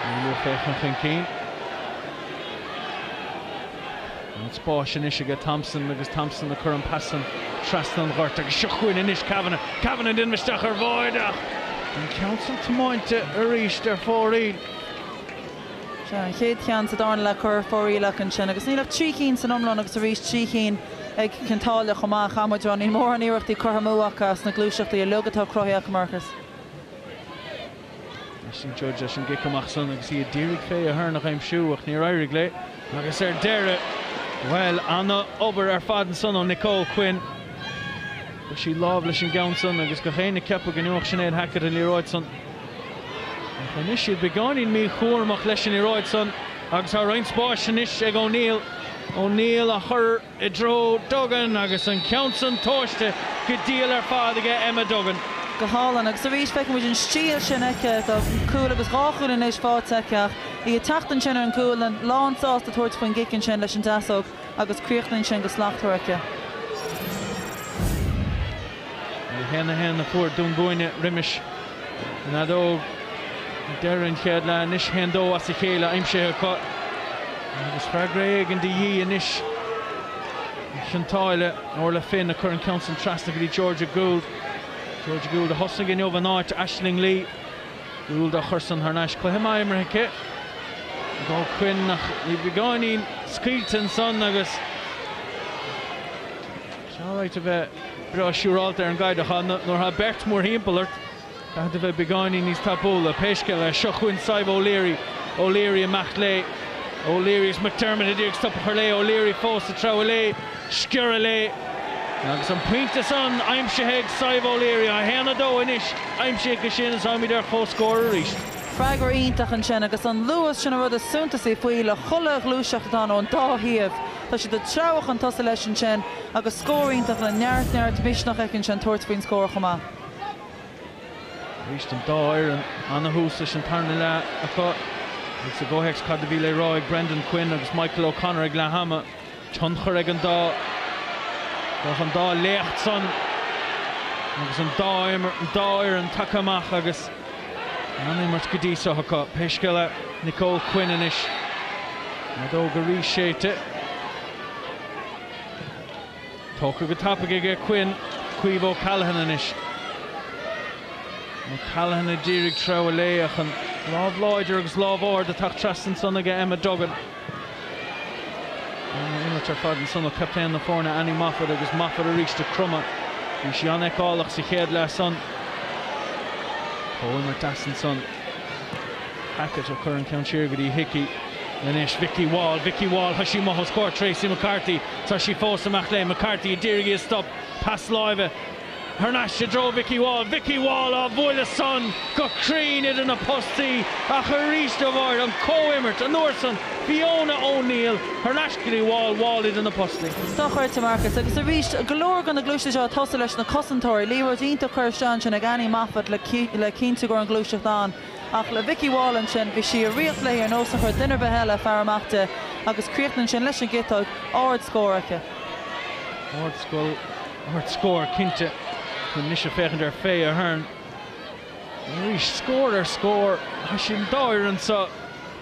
Melia ag féachaint chun cinn. An spáis anois aige Thompson agus Thompson ag cur an pas san trasna an ghoirt agus seo chugainn anois Kavanagh. Kavanagh ag déanamh isteach ar bháide ach an ceann san tiomáinte arís ar fóraoil. Sea, an chéad cheann sa darna leath curtha ar fóraoil acu ansin agus níl ach 3 cinn san iomlán agus arís 3 chinn ag Cionn tSáile chomh maith. Caithfidh muid a rá, níl mórán iarrachtaí curtha amú acu as na gluaiseachtaí uilig atá cruthaithe acu, Marcus. Aisling Judge leis an gcic amach san agus í ag d'iarraidh Faye Aherne a aimsiú ach níor éirigh léi agus ar deireadh, bhuel, ana-obair ar fad ansan ó Nicole Quinn. Chuir sí lámh leis an gceann san agus gach éinne ag ceapadh go ngeobhadh Sinéad Hackett an liathróid san. Ach anois iad beagáinín míchúramach leis an liathróid san agus tá roinnt spáis anois ag O'Neill. O'Neill á chur i dtreo Duggan agus an ceann san tomhaiste go diail ar fad aige Emma Duggan. Go hálainn agus arís feiceann muid an stíl sin aici. Tá cúl agus dhá chúl anois faighte aici ach í ag teacht ansin ar an gcúl, lán sásta tabhairt faoin gcic ansin leis an deasóg agus críochnaíonn sin go slachtmhar aici. 1-1 a fuair Dún Búinne roimis an fheadóg ag deireadh an chéad leath. Anois 1-2 as a chéile aimsithe acu agus freagra éigin de dhíth anois ag Cionn tSáile. Orla Finn ag cur an ceann san trasna go dtí Georgia Gould. Georgia Gould a thosaigh inniu in áit Aisling Lee. Gould á chur san thar n-ais. Cluiche maith imeartha aici. Nicole Quinn ach í beagáinín scaoilte ansan agus Tá alright a bheith breá siúrálta ar an gcaid ach nuair atá beirt mórthimpeall ort, caithfidh tú bheith beagáinín níos tapúla. Pé scéal é, seo chugainn Sadhbh O'Leary. O'Leary amach léi. O'Leary is McDermott ag iarraidh stop a chur léi. O'Leary fós ag treabhadh léi. Sciorradh léi. Agus an pointe san aimsithe ag Sadhbh O'Leary. 1-2 anois aimsithe aici sin is táimid ar comhscór arís. Freagra iontach ansin agus an luas sin an rud is suntasaí faoi le chuile ghluaiseacht atá ann ón dá thaobh. Tá siad ag treabhadh chun tosaigh leis ansin agus scór iontach le neart, neart misneach aici ansin tabhairt faoin scór chomh maith. Arís an dá fhoireann ana-thús leis an tarna leath acu agus i gcomhthéacs cad a bhí le rá ag Brendan Quinn agus Michael O'Connor ag leath ama, tionchar ag an dá an dá léacht san agus an dá fhoireann tagtha amach agus An-imirt go dtí seo acu. Pé scéal é, Nicole Quinn anois. An fheadóg arís séidte. Tógtha go tapaidh aige Quinn. Caoimhe O'Callaghan anois. O'Callaghan a d'iarraidh treabhadh léi ach an lámh láidir agus lámh ard ag teacht trasna ansan aige Emma Duggan. An-imirt ar fad ansan ó captaen na foirne Annie Moffatt agus Moffatt arís ag cromadh. Bhí sí an-fheiceálach sa chéad leath san. Comhimirt deas ansan. Hackett ag cur an ceann siar go dtí Hickey. Anois Vicky Wall, Vicky Wall, tá sí amuigh os comhair Tracey McCarthy. Tá sí fós amach léi. McCarthy ag d'iarraidh í a stop. Pas láimhe. Thar n-ais i dtreo Vicky Wall, Vicky Wall á bhualadh san go cruinn idir na postaí ach arís a bharr an comhimirt an uair san Fiona O'Neill thar n-ais go dtí Wall, Wall idir na postaí. Dochreidte, Marcus. Agus arís, go leor de na gluaiseachtaí seo ag tosú leis na cosantóirí. Liathróid iontach curtha isteach ansin ag Annie Moffatt le cinntiú go raibh an ghluaiseacht ann. Ach le Vicky Wall ansin, bhí sí ag rith léi ar nós nach raibh duine ar bith eile ag faire amach di agus críochnaíonn sin leis an gciotóg, ard-scór aici. Ardscór. Ard-scór, cinnte. Chun anois ag féachaint ar Faye Aherne. Arís, scór ar scór. Tá siad an dá fhoireann seo.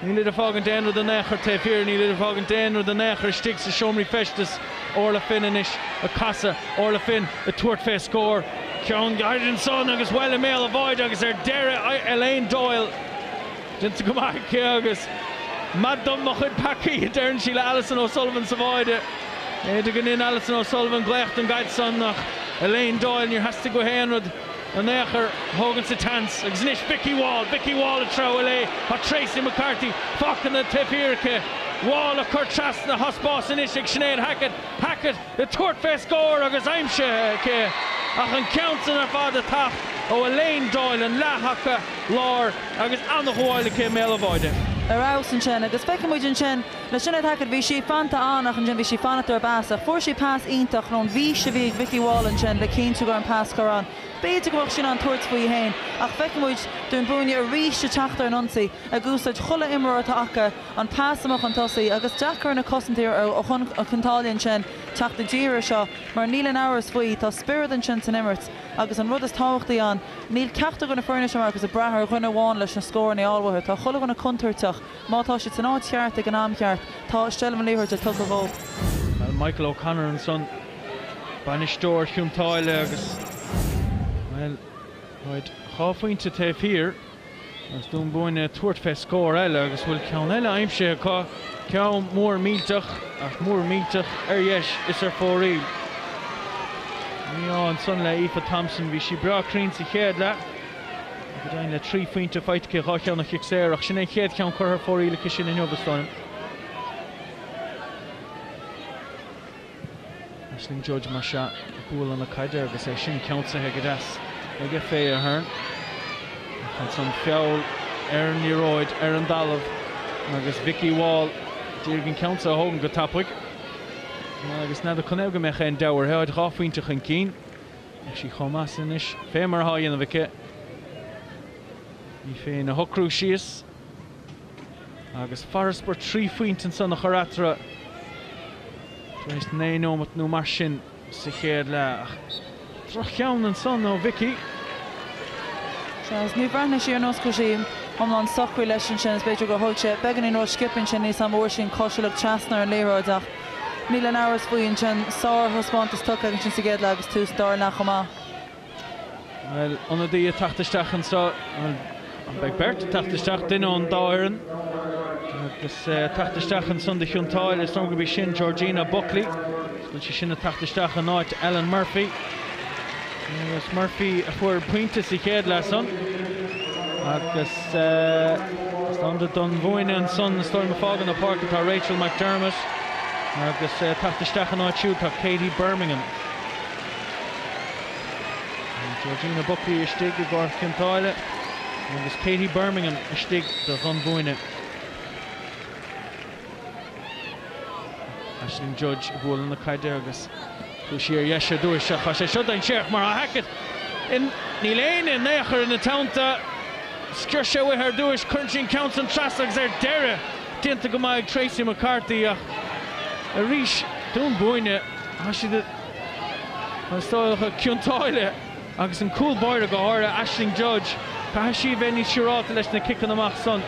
Nílid ag fágaint aon rud in aon chor taobh thiar, nílid ag fágaint aon rud in aon chor istigh sa seomraí feistis. Orla Finn anois ag casadh. Orla Finn ag tabhairt fé scór. Ceann gairid ansan agus bhuel i mbéal an bháide agus ar deireadh Elaine Doyle. Déanta go maith aici agus maith dom mo chuid peacaí, a deireann sí le Alison O'Sullivan sa bháide. B'fhéidir go ndein Alison O'Sullivan glaoch don gcaid san ach Elaine Doyle, níor theastaigh uaithi aon rud in aon chor a thógaint sa tseans. Agus anois Vicky Wall, Vicky Wall ag treabhadh léi. Tá Tracey McCarthy fágtha taobh thiar aici. Wall ag cur trasna, tá spás anois ag Sinéad Hackett, Hackett ag tabhairt fé scór agus aimsithe aici ach an ceann san ar fad ag teacht ó Elaine Doyle, an leath-thaca láir agus an-ghabháil aici i mbéal an bháide. Ar fheabhas ansin agus feicfidh muid ansin le Sinéad Hackett, bhí sí fanta ann ach ansin bhí sí fanacht ar an bpas ach fuair sí pas iontach nó an bhfís a bhí ag Vikki Wall ansin le cinntiú go raibh an pas curtha ann. B'fhéidir go mbeadh sí in ann tabhairt faoi féin ach feicfidh muid Dún Búinne arís ag teacht ar an ionsaí, ag úsáid chuile imreoir atá acu, an pas amach chun tosaigh agus deacair ar na cosantóirí ó Chionn tSáile ansin teacht i dtír air seo mar níl aon amhras faoi, tá spiorad ansin san imirt agus an rud is tábhachtaí ann, níl ceachtar de na foirne seo, Marcus, ag brath ar dhuine amháin leis na scóranna a fháil uathu, tá chuile dhuine contúirteach, má tá siad san áit cheart ag an am cheart, tá seilbh na liathróide tugtha dhóibh. Bhuel, Michael O'Connor ansan, bainisteoir Chionn tSáile agus, bhuel, táid dhá phointe taobh thiar. Agus Dún Búinne ag tabhairt fé scór eile agus bhfuil ceann eile aimsithe acu, ceann mór millteach, ach mór millteach ar dheis is ar fóraoil. Mí-ádh ansan le Aoife Thompson, bhí sí breá cruinn sa chéad leath, go deimhin le 3 phointe faighte aici, dhá cheann ó chic saor, ach sin é an chéad cheann curtha ar fóraoil aici sin inniu, is dóigh liom. Aisling Judge mar sea ag bualadh na caide agus é sin ceansaithe go deas ag Faye Ahern. Ach ansan feall ar an liathróid ar an dtalamh agus Vikki Wall d'iarraidh an ceann seo a thógaint go tapaidh. Agus n'fheadar conaobh go mbeadh aon deabhadh uirthi, táid dhá phointe chun cinn. Beidh sí chomh maith sin anois fé mar atá á dhéanamh aici. Í féin a shocrú síos. Agus farasbarr 3 phointe ansan a chur eatarthu tar éis 9 nóimeat nó mar sin sa chéad leath. Ach droch-cheann ansan ó Vikki. Sea, agus ní bhreathnaigh sí ar nós go raibh sí iomlán socraithe leis ansin. Is b'fhéidir gur thóg sé beagáinín ró-sciobtha ansin, níl 's a'm an bhfuair sí an chos trasna ar an liathróid ach níl aon amhras faoi ansin. Sárthaispeántas tugtha ansin sa gcéad leath agus tús dara leath chomh maith. Bhuel, ionadaí ag teacht isteach anseo. Bhuel, beidh beirt ag teacht isteach, duine ón dá fhoireann. Agus ag teacht isteach ansan do Chionn tSáile, is dóigh gurb í sin Georgina Buckley. Bhfuil sí sin ag teacht isteach in áit Ellen Murphy. Agus Murphy a fuair pointe sa chéad leath san. Agus is ann do Dún Búinne ansan, is dóigh liom, ag fágáil na páirce tá Rachel McDermott. Agus ag teacht isteach ina áit siúd tá Katie Birmingham. Georgina Buckley istigh i gcomhair Chionn tSáile agus Katie Birmingham istigh do Dhún Búinne. Aisling Judge ag bualadh na caide agus chuaigh sí ar dheis ar dtúis ach tá sé seo dainséarach mar tá Hackett in níl éinne in aon chor ina teannta. Sciorr sé uaithi ar dtúis, cuireann sí an ceann san trasna agus ar deireadh déanta go maith ag Tracey McCarthy ach arís Dún Búinne tá siad ag Is dócha Cionn tSáile agus an cúl báire go háirithe, Aisling Judge, caithfidh sí a bheith níos siúráilte leis na ciceanna amach san.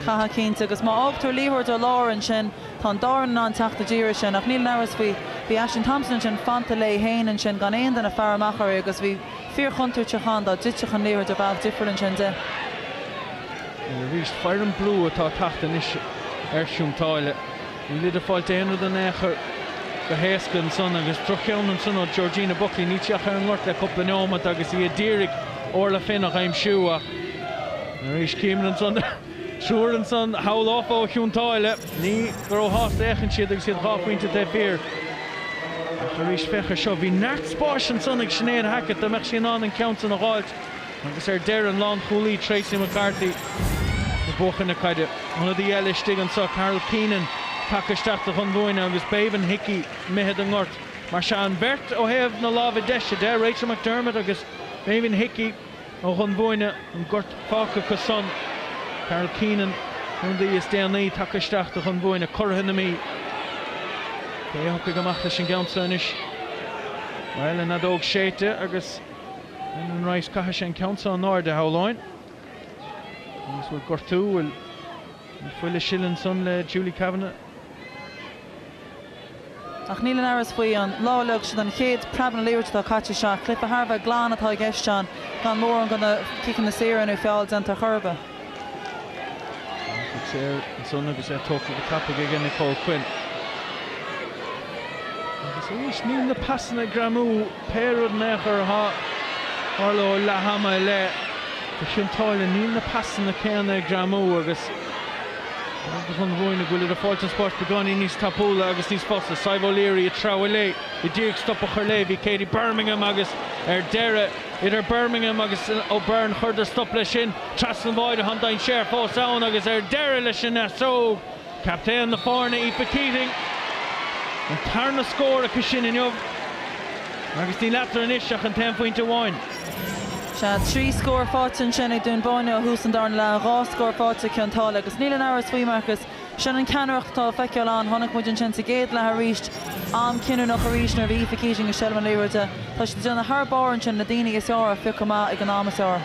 Caithfidh cinnte, agus má fhágtar liathróid ar lár ansin, tá an dá fhoireann in ann teacht i dtír air sin. Ach níl aon amhras faoi, bhí Aisling Thompson ansin fanta léi féin ansin gan aon duine ag faire amach uirthi agus bhí fíorchontúirteach ann dá dtitfeadh an liathróid ar bhealach difriúil ansin di. Arís, foireann brú atá ag teacht anois ar Chionn tSáile. Nílid ag fáilt aon rud in aon chor go héasca ansan agus droch-cheann ansan ó Georgina Buckley. Níl sí ach ar an ngort le cúpla neomat agus í a d'iarraidh Orla Finn a aimsiú ach arís címid ansan triúr ansan shamhlófá ó Chionn tSáile. Ní go róshásta a fhéachann siad agus iad dhá phointe taobh thiar. Ach arís féach ar seo, bhí neart spáis ansan ag Sinéad Hackett dá mbeadh sí in ann an ceann san a dh'fháilt. Agus ar deireadh, an lánchúlaí Tracey McCarthy ag buachan na caide. Ionadaí eile istigh anseo, Carol Keenan, tagtha isteach do Dhún Búinne agus Béibhinn Hickey imithe den ngort. Mar sea, an bheirt ó thaobh na láimhe deise de, Rachel McDermott agus Béibhinn Hickey ó Dhún Búinne, an gort fágtha acu san. Carol Keenan, ionadaí is déanaí tagtha isteach do Dhún Búinne, curaithe na Mí. Cé a thiocfaidh amach leis an gceann seo anois? Bhuel, an fheadóg séidte agus. Brendan Rice, caithfidh sé an ceann seo in airde, shamhlóinn. Agus bhfuil gortú, bhfuil fuil ag sileadh ansan le Julie Kavanagh? Ach níl aon amhras faoi, an lá a leag siad an chéad preab na liathróide atá caite isteach, cluiche thar a bheith glan atá i gceist ann, gan mórán de na ciceanna saora nó feall déanta ar chor ar bith. Cic saor ansan agus é tógtha go tapaidh aige Nicole Quinn. Agus arís níl na pasanna ag greamú pé rud in aon chor atá tharla ó leath ama i leith do Chionn tSáile. Níl na pasanna céanna ag greamú agus. Do Dhún Búinne go bhfuilid ag fáilt an spáis beagáinín níos tapúla agus níos fusa. Sadhbh O'Leary ag treabhadh léi, ag iarraidh stop a chur léi. Bhí Katie Bermingham agus ar deireadh idir Bermingham agus O'Byrne chuireadar stop leis sin. Trasna an bháide tá an dainséar fós ann agus ar deireadh leis an fheasóg, captaen na foirne Aoife Keating, an tarna scór aici sin inniu agus níl eatarthu anois ach an t-aon phointe amháin. Sea, 3 scór faighte ansin ag Dún Búinne ó thús an darna leath, 2 scór faighte ag Cionn tSáile agus níl aon amhras faoi, Marcus, sin an ceannaireacht atá le feiceáil ann. Chonaic muid ansin sa gcéad leath arís, am cinniúnach arís nuair a bhí Aoife Keating i seilbh na liathróide. Tá siad ag déanamh thar barr ansin, na daoine is fearr a phiocadh amach ag an am is fearr.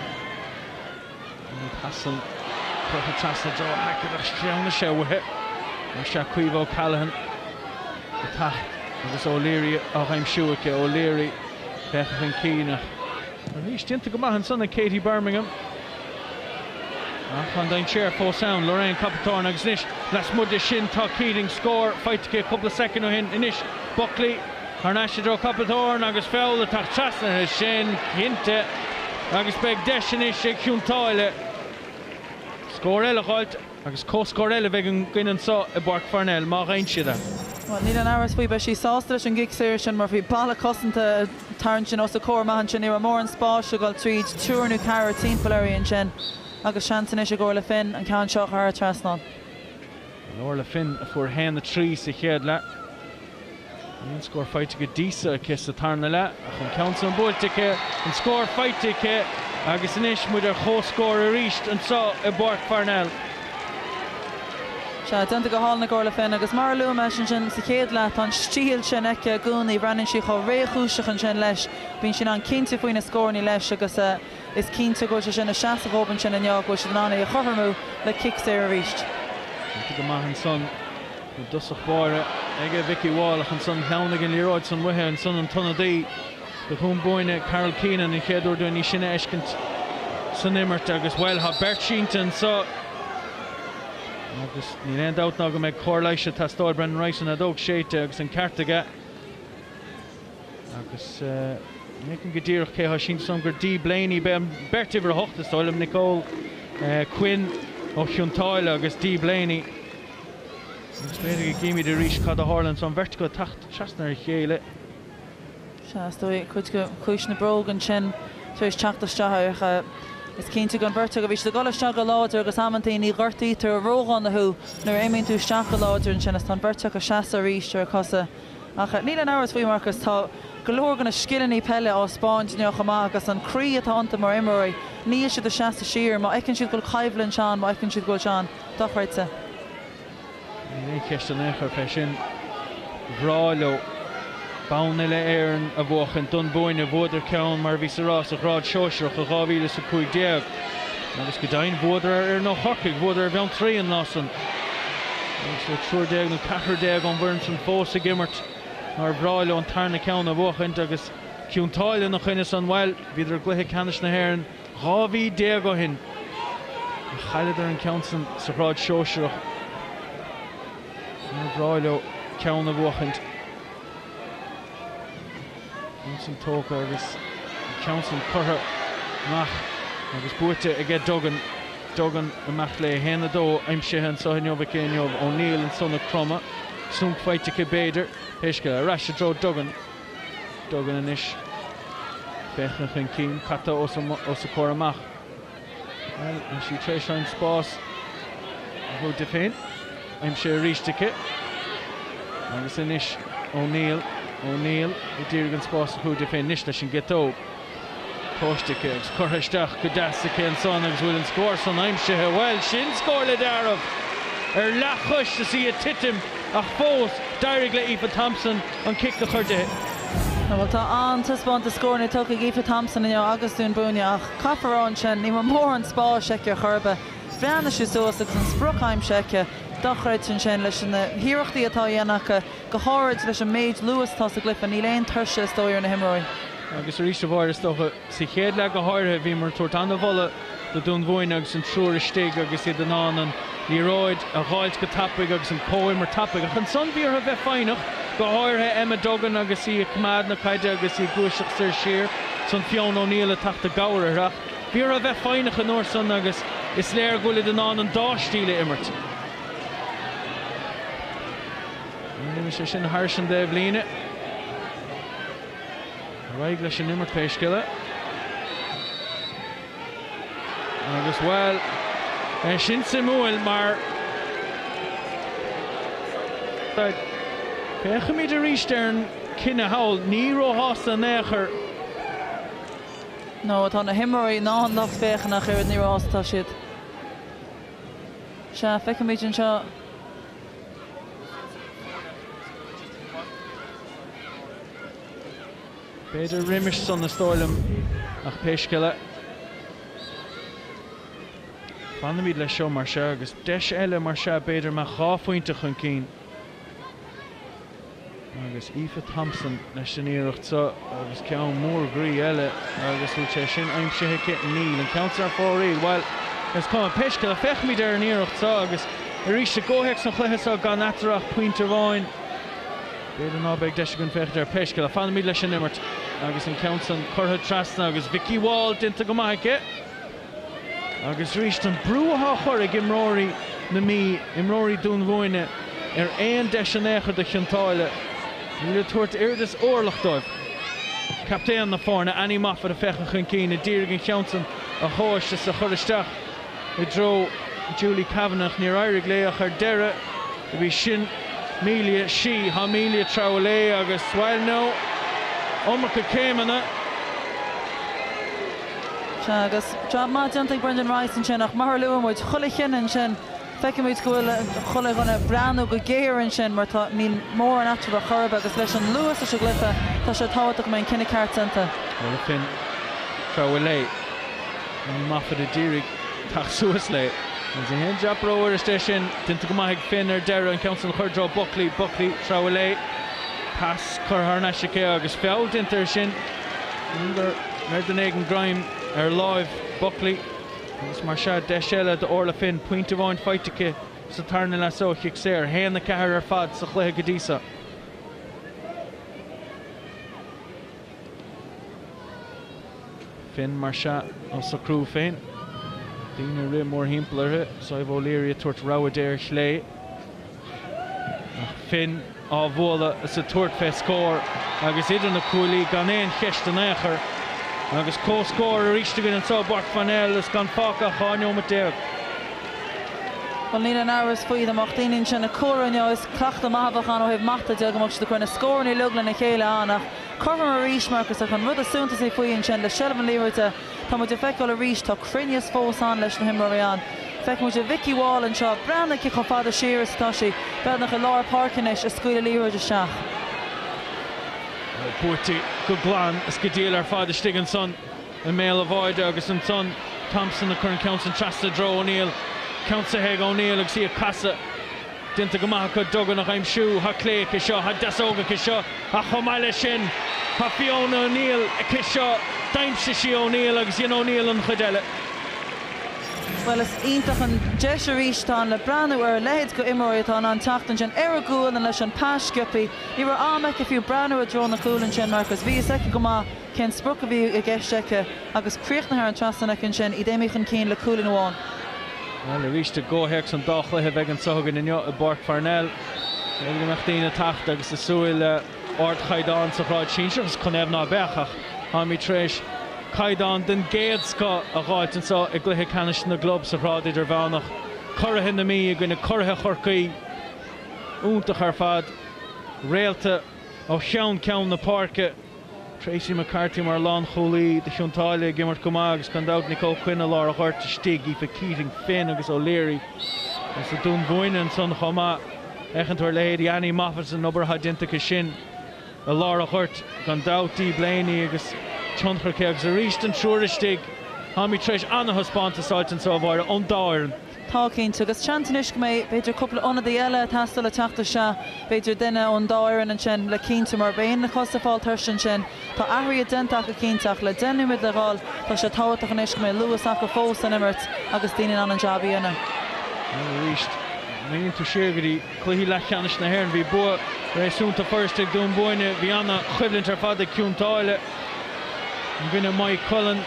Pas san curtha trasna i dtreo Hackett ach shleamhnaigh sé uaithi. Mar sea Caoimhe O'Callaghan ag teacht agus O'Leary á haimsiú aici. O'Leary féachaint chun cinn ach arís déanta go maith ansan ag Katie Bermingham. Ach tá an dainséar fós ann. Lorraine Copithorne agus anois lasmuigh de sin tá Keating. Scór faighte aici cúpla soicind ó shin. Anois Buckley. Thar n-ais i dtreo Copithorne agus feall ag teacht trasna uirthi sin, cinnte, agus beidh deis anois ag Cionn tSáile scór eile a dh'fháilt agus comhscór eile a bheidh againn anseo i bPáirc Pharnell má fhaigheann siad é. Bhuel, níl aon amhras faoi, beidh sí sásta leis an gcic saor sin mar bhí balla cosanta ag tarraingt sin os a comhair amach ansin. Ní raibh mórán spáis ag dul tríd, triúr nó ceathrar timpeall uirthi ansin agus seans anois ag Orla Finn an ceann seo a chur thar an trasnán. Orla Finn a fuair 1-3 sa chéad leath. Aon scór faighte go dtí so aici sa tarna leath ach an ceann san buailte aici, an scór faighte aici agus anois muid ar chomhscór arís anseo i bPáirc Pharnell. Sea, déanta go hálainn ag Orla Finn agus mar a luaigh mé ansin sa chéad leath, tá an stíl sin aici i gcónaí, breathnaíonn sí chomh réchúiseach ansin leis, bíonn sí in ann cinnte faoina scóranna leis agus is cinnte go bhfuil sé sin ag seasamh dhóibh ansin inniu, go bhfuil siad in ann é a chothromú le cic saor arís. Déanta go maith ansan i dtosach báire aige Vikki Wall ach ansan shleamhnaigh an liathróid san uaithi ansan an t-ionadaí do Dhún Búinne, Carol Keenan, an chéad uair dúinn í sin a fheiscint san imirt agus, bhuel, tá beirt sínte anso agus níl aon dabht ná go mbeidh cóir leighis ag teastáil. Brendan Rice an fheadóg séidte agus an ceart aige. Agus ní fheicim go díreach cé atá sínte is dóigh liom gur Dee Blaney, b'é an beirt uimhir 8 is dóigh liom, Nicole Quinn ó Chionn tSáile agus Dee Blaney. Agus b'fhéidir go gcímid arís cad a tharla ansan, beirt acu ag teacht trasna ar a chéile. Sea, is dóigh cuid de chúis na bróg ansin tar éis teacht isteach ach is cinnte go an bheirt acu, bhí siad ag dul isteach go láidir agus amantaí ní ghortaítear ródhona thú nuair a imíonn tú isteach go láidir ansin is tá an bheirt acu ag seasamh arís ar a cosa. Ach níl aon amhras faoi, Marcus, tá go leor de na scileanna peile á spáint inniu chomh maith agus an croí atá iontu mar imreoirí, níl siad ag seasamh siar. Má fheiceann siad go bhfuil coimhlint ann, má fheiceann siad go bhfuil sé ann, dochreidte. Níl aon cheist in aon chor fé sin. Ba bhreá leo bonn uile-Éireann a bhuachan. Dún Búinne, bhuadar ceann, mar a bhíos ag rá, sa ghrád sóisearach i 2015 agus go deimhin bhuadar ar fhoireann ó Chorcaigh, bhuadar ar Bheanntraí an lá san. Agus le triúr déag nó ceathrar déag ón bhfoireann san fós ag imirt, nár bhreá leo an tarna ceann a bhuachaint agus Cionn tSáile ina choinne san, bhuel, bhíodar i gcluiche ceannais na hÉireann 12 mhí ó shin ach chailleadar an ceann san sa ghrád sóisearach. Nár bhreá leo ceann a bhuachaint. Ceann san tógtha agus an ceann san curtha amach agus buaite aige Duggan. Duggan amach le 1, 2 aimsithe anseo inniu aici inniu. O'Neill ansan ag cromadh. Sonc faighte aici b'fhéidir. Pé scéal é, ar ais i dtreo Duggan. Duggan anois. Féachann chun cinn. Caite os a comhair amach. Bhuel, tá sí tar éis an spás a thabhairt di féin. Aimsithe arís aici. Agus anois O'Neill, O'Neill ag iarraidh an spás a thabhairt di féin anois leis an gciotóg. Tomhaiste aici agus curtha isteach go deas aici ansan agus bhfuil an scór san aimsithe? Bhuel, sin scór le deáramh! Ar leathchois is í ag titim ach fós d'éirigh le Aoife Thompson an cic a chur di. Bhuel, tá an-taispeántas scóranna tugtha ag Aoife Thompson inniu agus Dún Búinne ach caithfear a rá ansin, ní raibh mórán spáis aici ar chor ar bith. Bhreathnaigh sí suas agus an sprioc aimsithe aici, dochreidte ansin leis na hiarrachtaí atá á dhéanamh acu, go háirid leis an méid luas atá sa gcluiche, níl aon tuirse is dóigh ar na himreoirí. Agus arís a Mháire, is dócha, sa chéad leath go háirithe, bhíomar ag tabhairt an-mholadh do Dún Búinne agus an triúr istigh agus iad in ann an liathróid a dh'fháilt go tapaidh agus an comhimirt tapaidh. Ach ansan bhí orthu bheith foighneach, go háirithe Emma Duggan agus í ag coimeád na caide agus í ag gluaiseacht soir siar. Ansan Fiona O'Neill ag teacht i gcabhair uirthi. Ach bhí orthu bheith foighneach an uair san agus is léir go bhfuilid in ann an dá stíl a imirt. D'imigh sé sin thairis an dtaobhlíne. Ar aghaidh leis an imirt pé scéal é. Agus, bhuel, é sin suimiúil mar féachaimid arís ar an cinneadh thall, ní róshásta in aon chor. No, tá na himreoirí ná an lucht féachana ach oiread, ní róshásta atá siad. Sea, feicimid anseo. B'fhéidir roimis san is dóigh liom, ach pé scéal é, fanfaimid leis seo mar sea agus deis eile mar sea b'fhéidir mbeadh 2 phointe chun cinn agus Aoife Thompson leis an iarracht seo agus ceann mór groí eile agus bhfuil sé sin aimsithe aici? Níl. An ceann san ar fóraoil? Bhuel, is cuma. Pé scéal é, féachfaimid ar an iarracht seo agus arís i gcomhthéacs an chluiche seo gan eatarthu ach pointe amháin. B'fhéidir ná beidh deis againn féachaint air. Pé scéal é, fanfaimid leis an imirt agus an ceann san curtha trasna agus Vikki Wall déanta go maith aici. Agus arís an brú athá á chur ag imreoirí na Mí, imreoirí Dún Bhuaine, ar aon deis in aon chor do Chionn tSáile, níl ag tabhairt oiread is orlach dóibh. Captaen na foirne, Annie Moffatt ag féachaint chun cinn, a d'iarraidh an ceann san a thomhais is a chur isteach i dtreo Julie Kavanagh. Níor éirigh léi ach ar deireadh bhí sin Melia sí, tá Melia treabhadh léi agus, bhuel, no, iomarca céimeanna. Sea, agus jab maith déanta ag Brendan Rice ansin ach mar a luaigh muid, chuile chinneadh ansin, feicimid go bhfuil chuile dhuine ag breathnú go géar ansin mar tá, níl mórán eatarthu ar chor ar bith agus leis an luas leis an gcluiche, tá sé tábhachtach go mbeidh an cinneadh ceart déanta. Orla Finn, treabhadh léi. Annie Moffatt a d'iarraidh teacht suas léi. Agus ní haon jab rófhuirist é sin. Déanta go maith ag Finn ar deireadh, an ceann san a chur i dtreo Buckley, Buckley, treabhadh léi. Pas curtha thar n-ais aici agus feall déanta air sin. Gur ar duine éigin greim ar láimh Buckley agus mar sea deis eile d'Orla Finn, pointe amháin faighte aici sa tarna leath so ó chic saor. 1-4 ar fad sa chluiche go dtí so. Finn mar sea á socrú féin. Daoine ag rith mórthimpeall uirthi. Sadhbh O'Leary ag tabhairt rabhadh di ar chlé. Ach Finn á bhualadh is ag tabhairt fé scór agus idir na cuaillí gan aon cheist in aon chor. Agus comhscór arís againn anseo i bPáirc Pharnell is gan fágtha ach 12 neomat. Bhuel, níl aon amhras faoi, dá mbeadh daoine ansin ag comhaireamh inniu, is cleachtadh maith a bheadh ann ó thaobh mata de go mbeadh siad ag cur na scóranna uilig lena chéile ann ach cothrom arís, Marcus, ach an rud is suntasaí faoi ansin le seilbh na liathróide, Tá muid ag feiceáil arís, tá cruinneas fós ann leis na himreoirí ann. Feiceann muid Vikki Wall anseo, breathnaigh cé chomh fada siar is atá sí, beagnach i lár páirce anois, ag scaoileadh liathróid isteach. Buaite go glan is go diail ar fad istigh ansan i mbéal an bháide agus ansan Thompson ag cur an ceann san trasna i dtreo O'Neill. Ceansaithe ag O'Neill agus í ag casadh. Déanta go maith acu Duggan a aimsiú. Tá clé aici seo, tá deasóg aici seo ach chomh maith leis sin tá Fiona O'Neill aici seo. D'aimsigh sí O'Neill agus dhein O'Neill an chuid eile. Bhuel, is iontach an deis arís atá ann le breathnú ar a leithéid de imreoirí atá in ann teacht ansin ar a gualainn leis an pas sciobtha. Ní raibh am aici fiú breathnú i dtreo na cúil ansin, Marcus. Bhí fhios aici go maith cén sprioc a bhí i gceist aici agus críochnaithe thar an trasnán aici ansin, iad imithe chun cinn le cúilín amháin. Bhuel, arís i gcomhthéacs an dá chluiche a bheidh anseo againn inniu i bPáirc Pharnell, b'fhéidir go mbeadh daoine ag teacht agus ag súil le ardchaighdeán sa ghrád sinsearach, is chun ná beadh, ach táimid tar éis caighdeán den gcéad scoth a dh'fháilt anseo i gcluiche ceannais na gclub sa ghrád idirmheánach. Curaithe na Mí i gcoinne curaithe Chorcaí. Iontach ar fad. Réalta ó cheann ceann na páirce. Tracy McCarthy mar lánchúlaí do Chionn tSáile ag imirt go maith agus gan dabht Nicole Quinn i lár an ghoirt istigh, Aoife Keating, Finn agus O'Leary agus i Dún Búinne ansan chomh maith. Féachann tú ar leithéidí Annie Moffatt an obair atá déanta aici sin i lár an ghoirt, gan dabht Dee Blaney agus tionchar aici agus arís an triúr istigh. Táimid tar éis ana-thaispeántas a fháilt anseo a Mháire ón dá fhoireann. Tá, cinnte. Agus seans anois go mbeidh, b'fhéidir, cúpla ionadaí eile ag teastáil le teacht isteach, b'fhéidir duine ón dá fhoireann ansin le cinntiú, mar beidh na cosa ag fáil tuirse ansin. Tá athruithe déanta acu cinnte ach le 10 nóiméad le dhul, tá sé tábhachtach anois go mbeidh luas acu fós san imirt agus daoine in ann an jab a dhéanamh. Arís, smaoiníonn tú siar go dtí cluichí leathcheannais na hÉireann, bhí bua réasúnta fuirist ag Dún Búinne, bhí ana-choimhlint ar fad ag Cionn tSáile. I gcoinne Maigh Cuilinn.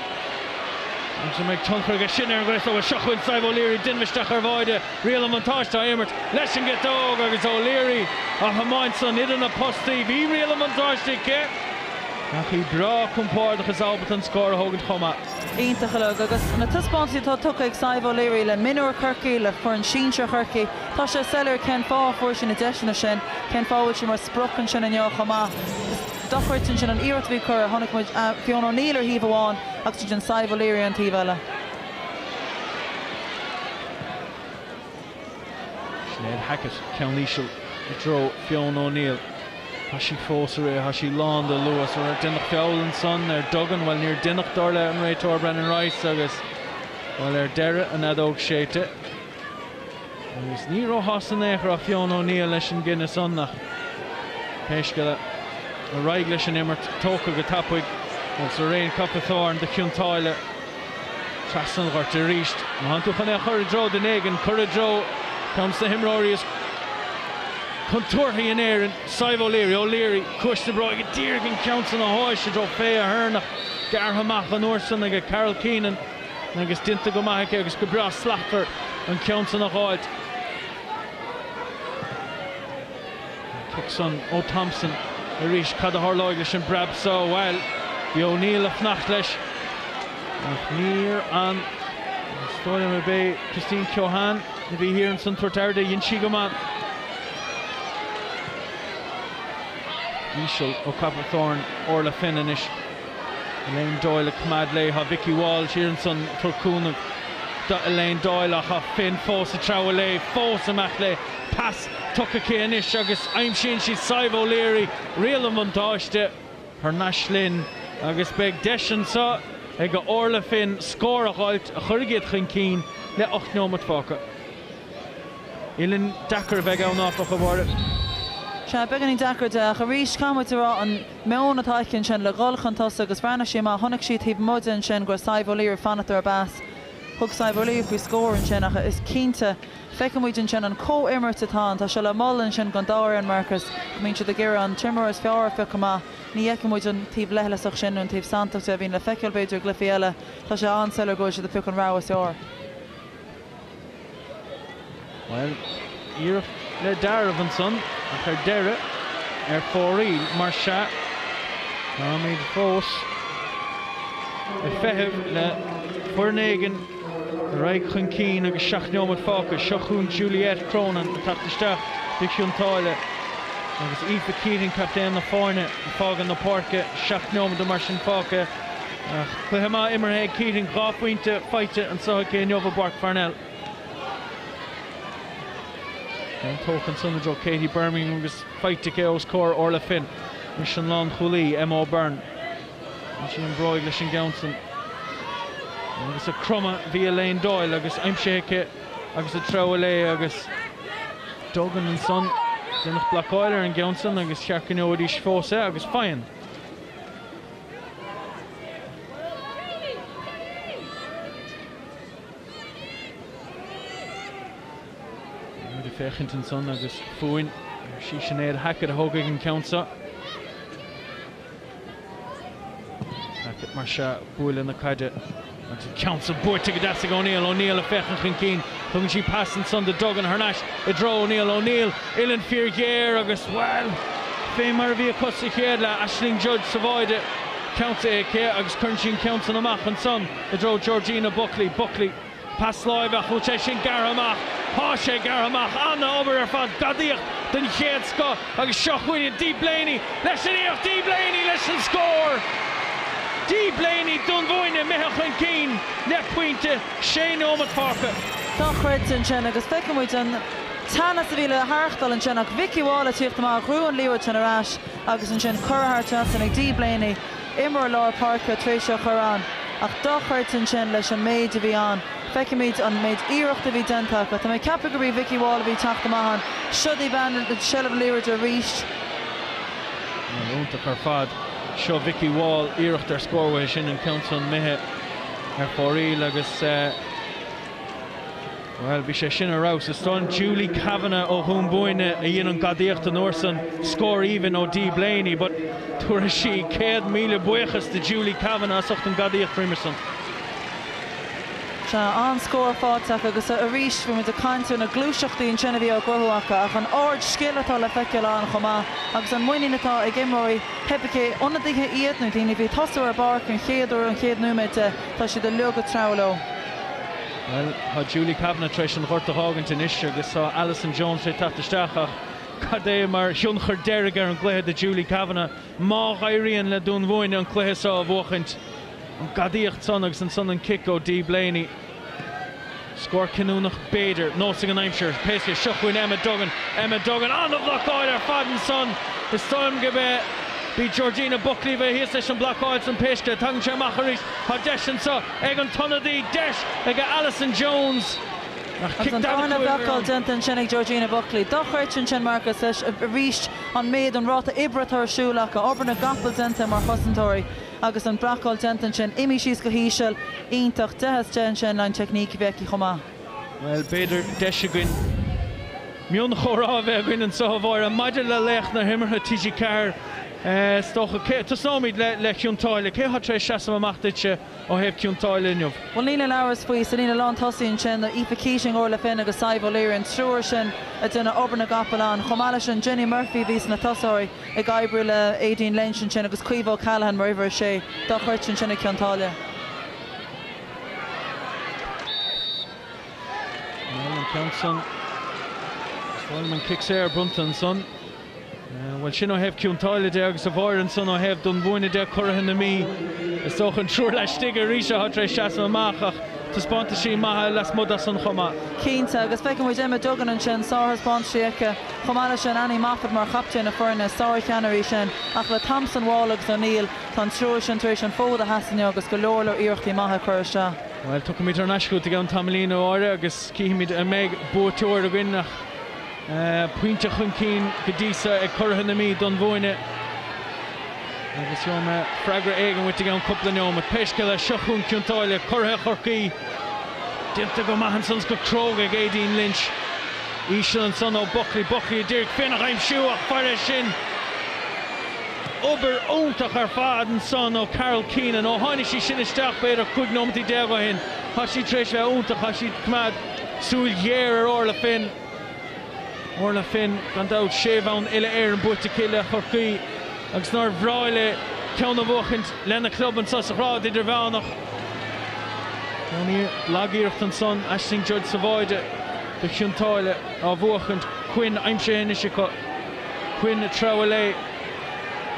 Agus an mbeidh tionchar aige sin ar an gcluiche? Bhuel, seo chugainn Sadhbh O'Leary, déanamh isteach ar bháide. Riail an bhuntáiste á imirt leis an gciotóg agus O'Leary á thiomáint san idir na postaí. Bhí riail an bhuntáiste aici ach í breá compordach is ábalta an scór a thógaint chomh maith. Iontach uilig agus na taispeántaisí atá tugtha ag Sadhbh O'Leary le mionúir Chorcaí, le foireann sinsir Chorcaí, tá sé soiléir cén fáth a fuair sí na deiseanna sin, cén fáth a bhfuil sí mar sprioc ansin inniu chomh maith. Is dochreidte ansin an iarracht a bhí curtha, chonaic muid Fiona O'Neill ar thaobh amháin agus ansin Sadhbh O'Leary ar an taobh eile. Sinéad Hackett, ceann íseal i dtreo Fiona O'Neill. Tá sí fós ag rith, tá sí lán de luas. Ar deineadh feall ansan ar Duggan? Bhuel, níor deineadh, dar le an réiteoir Brendan Rice agus, bhuel, ar deireadh, an fheadóg séidte. Agus ní róshásta in aon chor a raibh Fiona O'Neill leis an gcinneadh san ach pé scéal é, ar aghaidh leis an imirt, tógtha go tapaidh agus Lorraine Copithorne do Chionn tSáile. Trasna an ghoirt arís. Má thánn tú chun é a chur i dtreo duine éigin, cuir i dtreo ceann de na himreoirí is contúirthí in Éirinn, Sadhbh O'Leary. O'Leary, cuas na bróige, díreach an ceann san a thomhais i dtreo Faye Ahern ach gearrtha amach an uair san ag Carol Keenan agus déanta go maith aici agus go breá slachtmhar an ceann san a dh'fháilt. An cic san ó Thompson arís. Cad a tharlóidh leis an bpreab so? Bhuel, bhí O'Neill ag fanacht leis ach níor fhan. Is dóigh liom ab é Christine Keohane a bhí thiar ansan tabhairt aire di. Dhein sí go maith. Íseal ó Copithorne, Orla Finn anois. Elaine Doyle ag coimeád léi. Tá Vicky Wall thiar ansan ag tabhairt cúnamh do Elaine Doyle ach tá Finn fós ag treabhadh léi, fós amach léi. Pas tugtha aici anois agus aimsíonn sí Sadhbh O'Leary, riail an bhuntáiste thar n-ais linn agus beidh deis anseo ag Orla Finn scór a dh'fháilt a chuirfidh iad chun cinn le 8 neomat fágtha. Uillinn deacair a bheidh ann áfach, a Mháire. Sea, beagáinín deacair de, ach arís caithfidh muid a rá an meon atá aici ansin le dhul chun tosaigh agus bhreathnaigh sí amach, chonaic sí taobh amuigh di ansin go raibh Sadhbh O'Leary ag fanacht ar an bpas. Thug Sadhbh O'Leary faoi scór ansin ach is cinnte, feicfidh muid ansin an comhimirt atá ann, tá sé le moladh ansin don dá fhoireann, Marcus, go mbíonn siad ag iarraidh an t-imreoir is fearr a phiocadh amach. Ní fheicfidh muid an taobh leithleasach sin nó an taobh santach de a bhíonn le feiceáil b'fhéidir i gcluichí eile. Tá sé an-soiléir go bhfuil siad ag piocadh an rogha is fearr. Bhuel, iarracht le dealramh ansan, ach ar deireadh, ar fóraoil, mar sea, táimid fós ag feitheamh le foireann éigin ar aghaidh chun cinn agus 7 neomat fágtha. Seo chugainn Juliette Cronin ag teacht isteach do Chionn tSáile agus Aoife Keating, captaen na foirne, ag fágáil na páirce. 7 neomat nó mar sin fágtha. Ach cluiche maith imeartha ag Keating, 2 phointe faighte anseo aici inniu i bPáirc Pharnell. Ceann tógtha ansan i dtreo Katie Bermingham agus faighte aici os comhair Orla Finn. Anois an lánchúlaí, Emma O'Byrne. Bhain sí an bhróig leis an gceann san. Agus ag cromadh bhí Elaine Doyle agus aimsithe aici agus ag treabhadh léi agus Duggan ansan. Deineadh blocáil ar an gceann san agus cheart go ngeobhaidís fós é agus faigheann. Muid ag féachaint ansan agus fúinn ar sí Sinéad Hackett a thógfaidh an ceann seo. Hackett mar sea bualadh na caide agus an ceann seo buaite go deas ag O'Neill. O'Neill ag féachaint chun cinn. Tugann sí pas ansan do Duggan thar n-ais i dtreo O'Neill. O'Neill, uillinn fíorghéar agus, bhuel, fé mar a bhí a cos sa chéad leath, Aisling Judge sa bháide, ceansaithe aici agus cuireann sí an ceann san amach ansan i dtreo Georgina Buckley. Buckley, pas láimhe ach bhfuil sé sin gearrtha amach? Tá sé gearrtha amach. An-obair ar fad, gadaíocht den chéad scoth agus seo chugainne Dee Blaney leis an iarracht, Dee Blaney leis an scór! Dee Blaney, Dún Búinne imithe chun cinn le pointe. 6 nóiméad fágtha. Dochreidte ansin agus feicfidh muid an teannas a bhí le haireachtáil ansin ach Vikki Wall ag tíocht amach, ghnóthaigh an liathróid sin ar ais agus ansin curtha thar trasnán ag Dee Blaney, imreoir lár páirce tar éis é a chur ann ach dochreidte ansin leis an méid a bhí ann. Feicimid an méid iarrachta a bhí déanta acu. Tá mé ag ceapadh gurb í Vikki Wall a bhí ag teacht amach ann. Seo í bean le seilbh na liathróide arís. Iontach ar fad. Seo Vikki Wall, iarracht ar scór uaithi sin, an ceann san imithe ar fóraoil agus, bhuel, bhí sé sin ar fheabhas. Is dóigh liom Julie Kavanagh ó Dhún Búinne a dhein an gadaíocht an uair san, scór aoibhinn ó Dee Blaney, but tabharfaidh sí 100,000 buíochas do Julie Kavanagh as ucht an gadaíocht roimhe san. Sea, an-scór faighte acu agus arís bhí muid ag caint ar na gluaiseachtaí ansin a bhí á gcruthú acu ach an ard-scil atá le feiceáil ann chomh maith agus an muinín atá ag imreoirí, pé bith cé ionadaithe iad nó daoine a bhí ag tosú ar an bpáirc an chéad uair, an chéad nóiméad de, tá siad uilig ag treabhadh leo. Bhuel, tá Julie Kavanagh tar éis an gort a dh'fhágaint anois agus tá Alison Jones tar éis teacht isteach ach cad é mar thionchar deiridh ar an gcluiche do Julie Kavanagh má éiríonn le Dún Búinne an cluiche seo a bhuachaint. An gadaíocht san agus ansan an cic ó Dee Blaney. Scór cinniúnach b'fhéidir. Nós ag an aimsir. Pé scéal, seo chugainn Emma Duggan. Emma Duggan, an-bhlocáil ar fad ansan. Is dóigh liom gurb í Georgina Buckley a bhí thíos leis an mblocáil san. Pé scéal, tagann sé amach arís. Tá deis anso ag an t-ionadaí. Deis ag Alison Jones. Ach Agus cic an darna 45 ar blocáil an. déanta ansin ag Georgina Buckley. Dochreidte ansin, Marcus, leis arís an méid, an ráta oibre atá ar siúl acu. Obair na gcapall déanta mar chosantóirí. Agus an blocáil déanta ansin, imithe síos go híseal, iontach, 10 as 10 ansin, an teicníc a bhí aici chomh maith. Bhuel, b'fhéidir deis againn mionchomhrá a bheith againn anseo, a Mháire, maidir le laoch na himeartha TG4, is dócha. Cé, tosnóimid le, le Cionn tSáile. Cé atá tar éis seasamh amach duitse ó thaobh Cionn tSáile inniu? Bhuel, níl aon amhras faoi, sa líne lántosaí ansin, Aoife Keating, Orla Finn agus Sadhbh O'Leary, an triúr sin ag déanamh obair na gcapall ann. Chomh maith leis sin, Jenny Murphy a bhí sna tosóirí. Ag oibriú le Aideen Lynch ansin agus Caoimhe O'Callaghan mar uimhir 6 dochreidte ansin ag Cionn tSáile. Bhuel, an ceann san, is dóigh liom an cic saor bronnta ansan. Bhuel, sin ó thaobh Cionn tSáile de agus a Mháire ansan ó thaobh Dún Búinne de, curaithe na Mí. Is dócha an triúr laistigh arís atá tar éis seasamh amach ach taispeántaisí maithe lasmuigh de san chomh maith. Cinnte, agus feiceann muid Emma Duggan ansin, sárthaispeántaisí aici. Chomh maith leis sin, Annie Moffatt mar chaptaen na foirne, sárcheannairí sin, ach le Thompson, Wall agus O'Neill, tá an triúr sin tar éis an fód a sheasamh inniu agus go leor leor iarrachtaí maithe a chur isteach. Bhuel, tiocfaimid thar n-ais chugat i gceann tamaillín, a Mháire, agus cífimid an mbeidh buaiteoir againn ach pointe chun cinn go dtí so ag curaithe na Mí, Dún Búinne. Agus gheobhaidh mé freagra éigin uait i gceann cúpla neomat. Pé scéal é, seo chugainn Cionn tSáile, curaithe Chorcaí. Déanta go maith ansan is go cróga ag Aideen Lynch. Íseal ansan ó Buckley. Buckley a d'iarraidh Finn a aimsiú ach fairis sin obair iontach ar fad ansan ó Carol Keenan. Ó tháinig sí sin isteach b'fhéidir 15 nóimeataí ó shin, tá sí tar éis bheith iontach. Tá sí ag coimeád súil ghéar ar Orla Finn. Orla Finn, gan dabht, sé bhonn uile-Éireann buaite aici le Chorcaí agus nár bhreá léi ceann a bhuachaint lena club anseo sa ghrád idirmheánach. Lag-iarracht ansan, Aisling Judge sa bháide do Chionn tSáile á bhuachaint. Quinn aimsithe anois acu. Quinn ag treabhadh léi.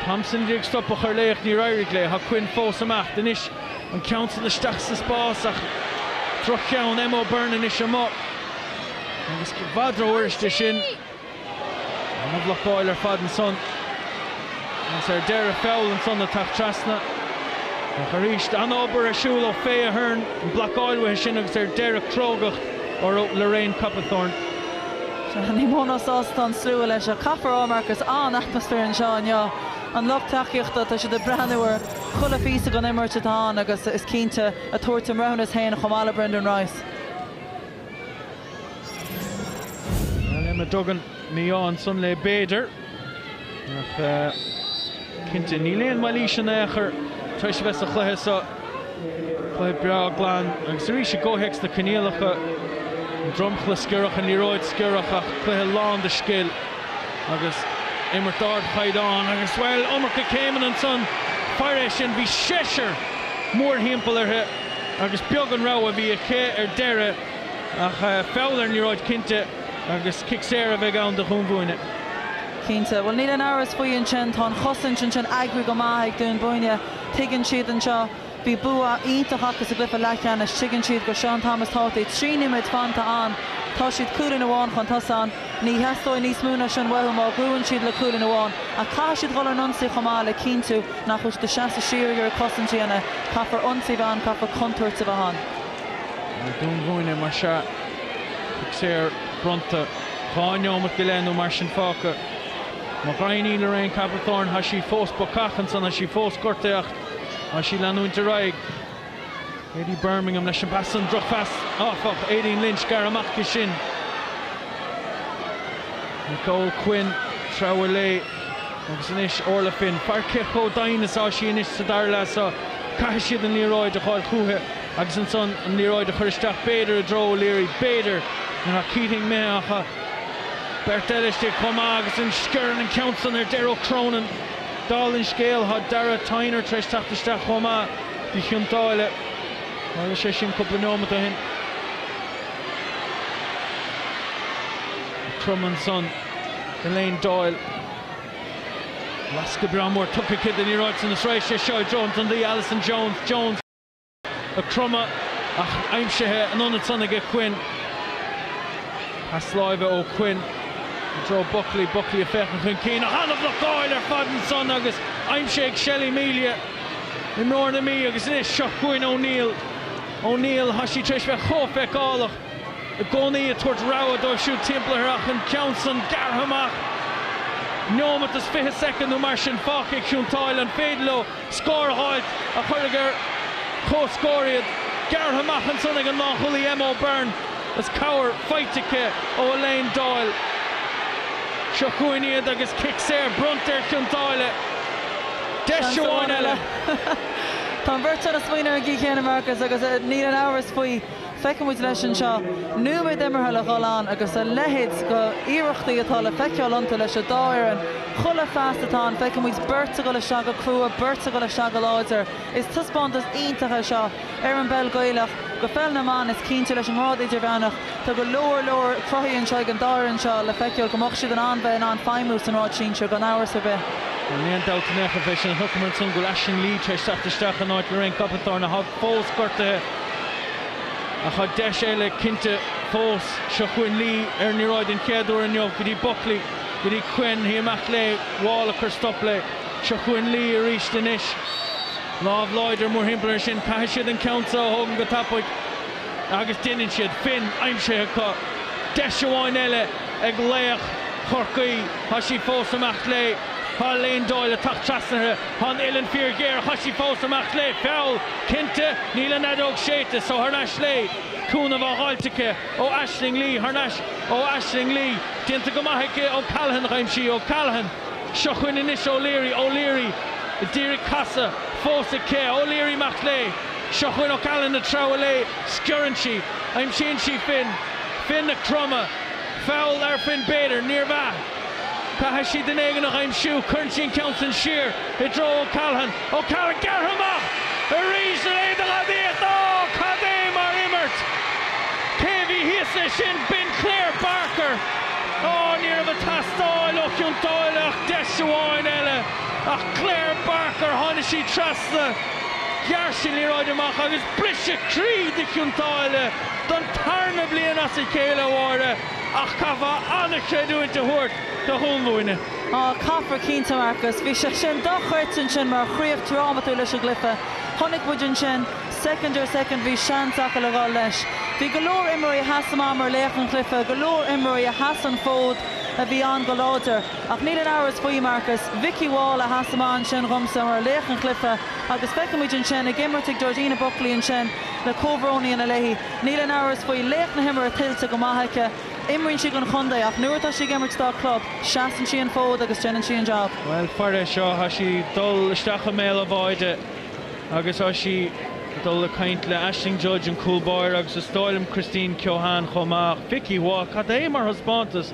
Thompson ag iarraidh stop a chur léi ach níor éirigh léi. Tá Quinn fós amach anois. An ceann san isteach sa spás ach droch-cheann. Emma O'Byrne anois amuigh. Agus i bhfad rófhuiriste sin. Ana-bhlocáil ar fad ansan. Agus ar deireadh feall ansan ag teacht trasna. Ach arís, an-obair ar siúl ó Faye Ahern, an blocáil uaithi sin agus ar deireadh crógacht ó Lorraine Copithorne. Sea, ní mó ná sásta an slua leis ach caithfear a rá, Marcus, an-atmaisféar anseo inniu. An lucht tacaíochta, tá siad ag breathnú ar chuile phíosa den imirt atá ann agus is cinnte ag tabhairt a mbreithiúnas féin chomh maith le Brendan Rice. Bhuel, Emma Duggan, mí-ádh ansan léi b'fhéidir, ach cinnte níl aon mhailís in aon chor tar éis a bheith sa chluiche seo. Cluiche breá glan agus arís i gcomhthéacs na coinníollacha, an dromchla sciorrach, an liathróid sciorrach ach cluiche lán de scil agus imirt ardchaighdeán agus, bhuel, iomarca céimeanna ansan. Faire é sin, bhí seisear mórthimpeall uirthi. Agus beag an rogha a bhí aici ar deireadh ach feall ar an liathróid cinnte agus cic saor a bheidh ann do Dhún Búinne. Cinnte. Bhuel, níl aon amhras faoi ansin. Tá an chosaint ansin eagraithe go maith ag Dún Búinne. Tuigeann siad anseo. Bhí bua iontach acu sa gcluiche leathcheannais. Tuigeann siad gur seo an t-am is tábhachtaí. 3 nóiméad fanta ann. Tá siad cúilín amháin chun tosaigh ann. Ní theastóidh níos mó ná sin uathu má bhuann siad le cúilín amháin. Ach caithfidh siad dhul ar an ionsaí chomh maith le cinntiú nach bhfuil siad ag seasamh siar ag iarraidh cosaint a dhéanamh. Caithfear ionsaí a bheith ann, caithfear contúirt a bheith ann. Dún Búinne, mar sea, cic saor bronnta, 2 neomat go leith nó mar sin fágtha. Mo ghraidhin í Lorraine Copithorne, tá sí fós bacach ansan, tá sí fós gortaithe ach tá sí leanúint ar aghaidh. Katie Bermingham leis an bpas san, drochphas, áfach, Aideen Lynch gearrtha amach aici sin. Nicole Quinn, treabhadh léi agus anois Orla Finn. Faire cé chomh doimhin is atá sí anois sa dara leath seo. Caithfidh siad an liathróid a fháil chúithi Agus ansan an liathróid a chur isteach b'fhéidir i dtreo O'Leary, b'fhéidir, nuair atá Keating imithe ach tá beirt eile istigh chomh maith agus an sciorrann an ceann san ar deireadh ó Cronin. Dála an scéil, tá Darragh Tyner tar éis teacht isteach chomh maith do Chionn tSáile. Tharla sé sin cúpla neomat ó shin. Cromadh ansan Elaine Doyle. Lascadh breá mór tugtha aici don liathróid san is raghaidh sé seo i dtreo an ionadaí Alison Jones. Jones ag cromadh ach aimsithe an ionad san aige Quinn. Pas láimhe ó Quinn i dtreo Buckley. Buckley ag féachaint chun cinn ach an-bhlocáil ar fad ansan agus aimsithe ag Shelley Melia, imreoir na Mí agus anois seo chugainn O'Neill. O'Neill, tá sí tar éis bheith chomh feiceálach i gcónaí ag tabhairt rogha dóibh siúd timpeall uirthi ach an ceann san gearrtha amach. Neomat is 20 soicind nó mar sin fágtha ag Cionn tSáile. An féidir leo scór a dh'fháilt a chuirfidh ar comhscór iad? Gearrtha amach ansan ag an lánchúlaí Emma O'Byrne is cabhair faighte aici ó Elaine Doyle. Seo chugainn iad agus cic saor bronnta ar Chionn tSáile. Deis amháin eile. Tá an bheirt ag smaoineamh ar an gcaoi chéanna, Marcus, agus níl aon amhras faoi. Feiceann muid leis anseo nóiméad imeartha le dhul ann agus a leithéid de iarrachtaí atá le feiceáil iontu leis an dá fhoireann. Chuile phas atá ann, feiceann muid beirt ag dul isteach go crua, beirt ag dul isteach go láidir. Is taispeántas iontach é seo ar an bpeil Ghaelach, go pheil na mban, is cinnte leis an ngrád idirmheánach. Tá go leor leor cruthaithe anseo ag an dá fhoireann seo le feiceáil go mbeadh siad in ann bheith in ann feidhmiú sa ngrád sinsir gan amhras ar bith. Níl aon dabht in aon chor fé sin. Chonaiceamar ansan go bhfuil Aisling Lee tar éis teacht isteach in áit Lorraine Copithorne atá fós gortaithe ach tá deis eile cinnte fós. Seo chugainn Lee ar an liathróid den chéad uair inniu go dtí Buckley, go dtí Quinn, í amach léi, Wall ag cur stop léi. Seo chugainn Lee arís anois. Lámh láidir mórthimpeall air sin. Caithfidh siad an ceann seo a thógaint go tapaidh. Agus deineann siad. Finn aimsithe acu. Deis amháin eile ag laoch Chorcaí. Tá sí fós amach léi. Tá Elaine Doyle ag teacht trasna uirthi. Tá an uillinn fíorghéar. Tá sí fós amach léi. Feall cinnte. Níl an fheadóg séidte. So thar n-ais léi. Cúnamh á dh'fháilt aici ó Aisling Lee. Thar n-ais ó Aisling Lee. Déanta go maith aici. O'Callaghan a d'aimsigh O'Callaghan. Seo chugainn anois O'Leary. O'Leary ag iarraidh casadh. Fós aici. O'Leary amach léi. Seo chugainn O'Callaghan ag treabhadh léi. Sciorrann sí. Aimsíonn sí Finn. Finn ag cromadh. Foul ar Finn b'fhéidir. Níorbh ea. Caithfidh sí duine éigin a aimsiú. Cuireann sí an ceann san siar i dtreo O'Callaghan. O'Callaghan gearrtha amach! Arís an éadagadaíocht! Ó! Cad é mar imirt! Cé a bhí thíos leis sin? B'in Claire Barker! Ó! Ní raibh ag teastáil ó Chionn tSáile ach deis amháin eile. Ach Claire Barker, tháinig sí trasna. Ghearr sí an liathróid amach agus briseadh croí do Chionn tSáile don tarna bliain as a chéile, a Mháire, ach caithfeá an-chreidiúint a thabhairt do Dhún Búinne. Á, caithfear cinnte, Marcus. Bhí sé sin dochreidte ansin mar chríoch drámatúil leis an gcluiche. Chonaic muid ansin, soicind ar soicind, bhí seans acu le dhul leis. Bhí go leor imreoirí a sheas amach mar laoch an chluiche, go leor imreoirí a sheas an fód a bhí ann go láidir. Ach níl aon amhras faoi, Marcus, Vikki Wall a sheas amach ansin dhomsa mar laoch an chluiche agus feicimid ansin ag imirt ag Georgina Buckley ansin le comhbhrón a dhéanamh léi. Níl aon amhras faoi, laoch na himeartha tuillte go maith aici. Imríonn sí don chontae ach nuair atá sí ag imirt dá club, seasann sí an fód agus déanann sí an jab. Bhuel, fairis seo, tá sí ag dul isteach i mbéal an bháide agus tá sí ag dul ag caint le Aisling Judge, an cúl báire, agus is dóigh liom Christine Keohane chomh maith. Ach Vikki Wall, cad é mar thaispeántas!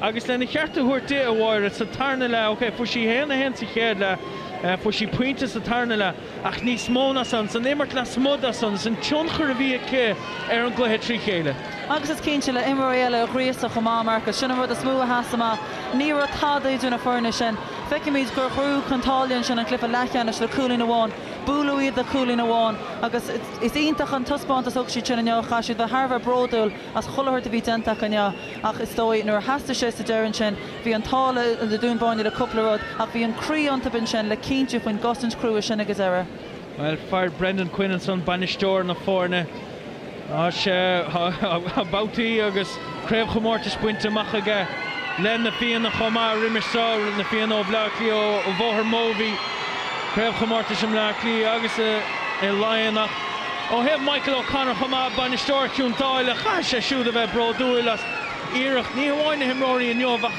Agus lena cheart a thabhairt di, a Mháire, sa tarna leath, ok, fuair sí 1-1 sa chéad leath, fuair sí pointe sa tarna leath, ach níos mó ná san, san imirt lasmuigh de san, san tionchar a bhí aici ar an gcluiche trí chéile. Agus is cinnte, le imreoirí eile a ghríosadh chomh maith, Marcus, sin an rud is mó a sheas amach. Ní raibh tada idir na foirne sin. Feicimid gur ghnóthaigh Cionn tSáile ansin an cluiche leathcheannais le cúilín amháin. Buaileadh iad le cúilín amháin agus is iontach an taispeántas a thug siad sin inniu. Chaithfidh siad bheith thar a bheith bródúil as chuile shórt a bhí déanta acu inniu. Ach is dóigh, nuair a theastaigh sé sa deireadh ansin, bhí an t-ádh le Dún Búinne le cúpla rud, ach bhí an croí iontu ansin le cinntiú faoin gcosaint chrua sin ag an deireadh. Bhuel, fuair Brendan Quinn ansan, bainisteoir na foirne, tá sé, tá babhtaí agus craobhchomórtais bainte amach aige le Na Fianna chomh maith roimis seo, Na Fianna ó Bhleá Cliath, ó Bhóthar Mobhí, craobhchomórtais i mBleá Cliath agus i Laighean ach, Ó thaobh Michael O'Connor chomh maith, bainisteoir Chionn tSáile, chaithfidh sé siúd a bheith bródúil as iarracht ní hamháin na himreoirí inniu ach an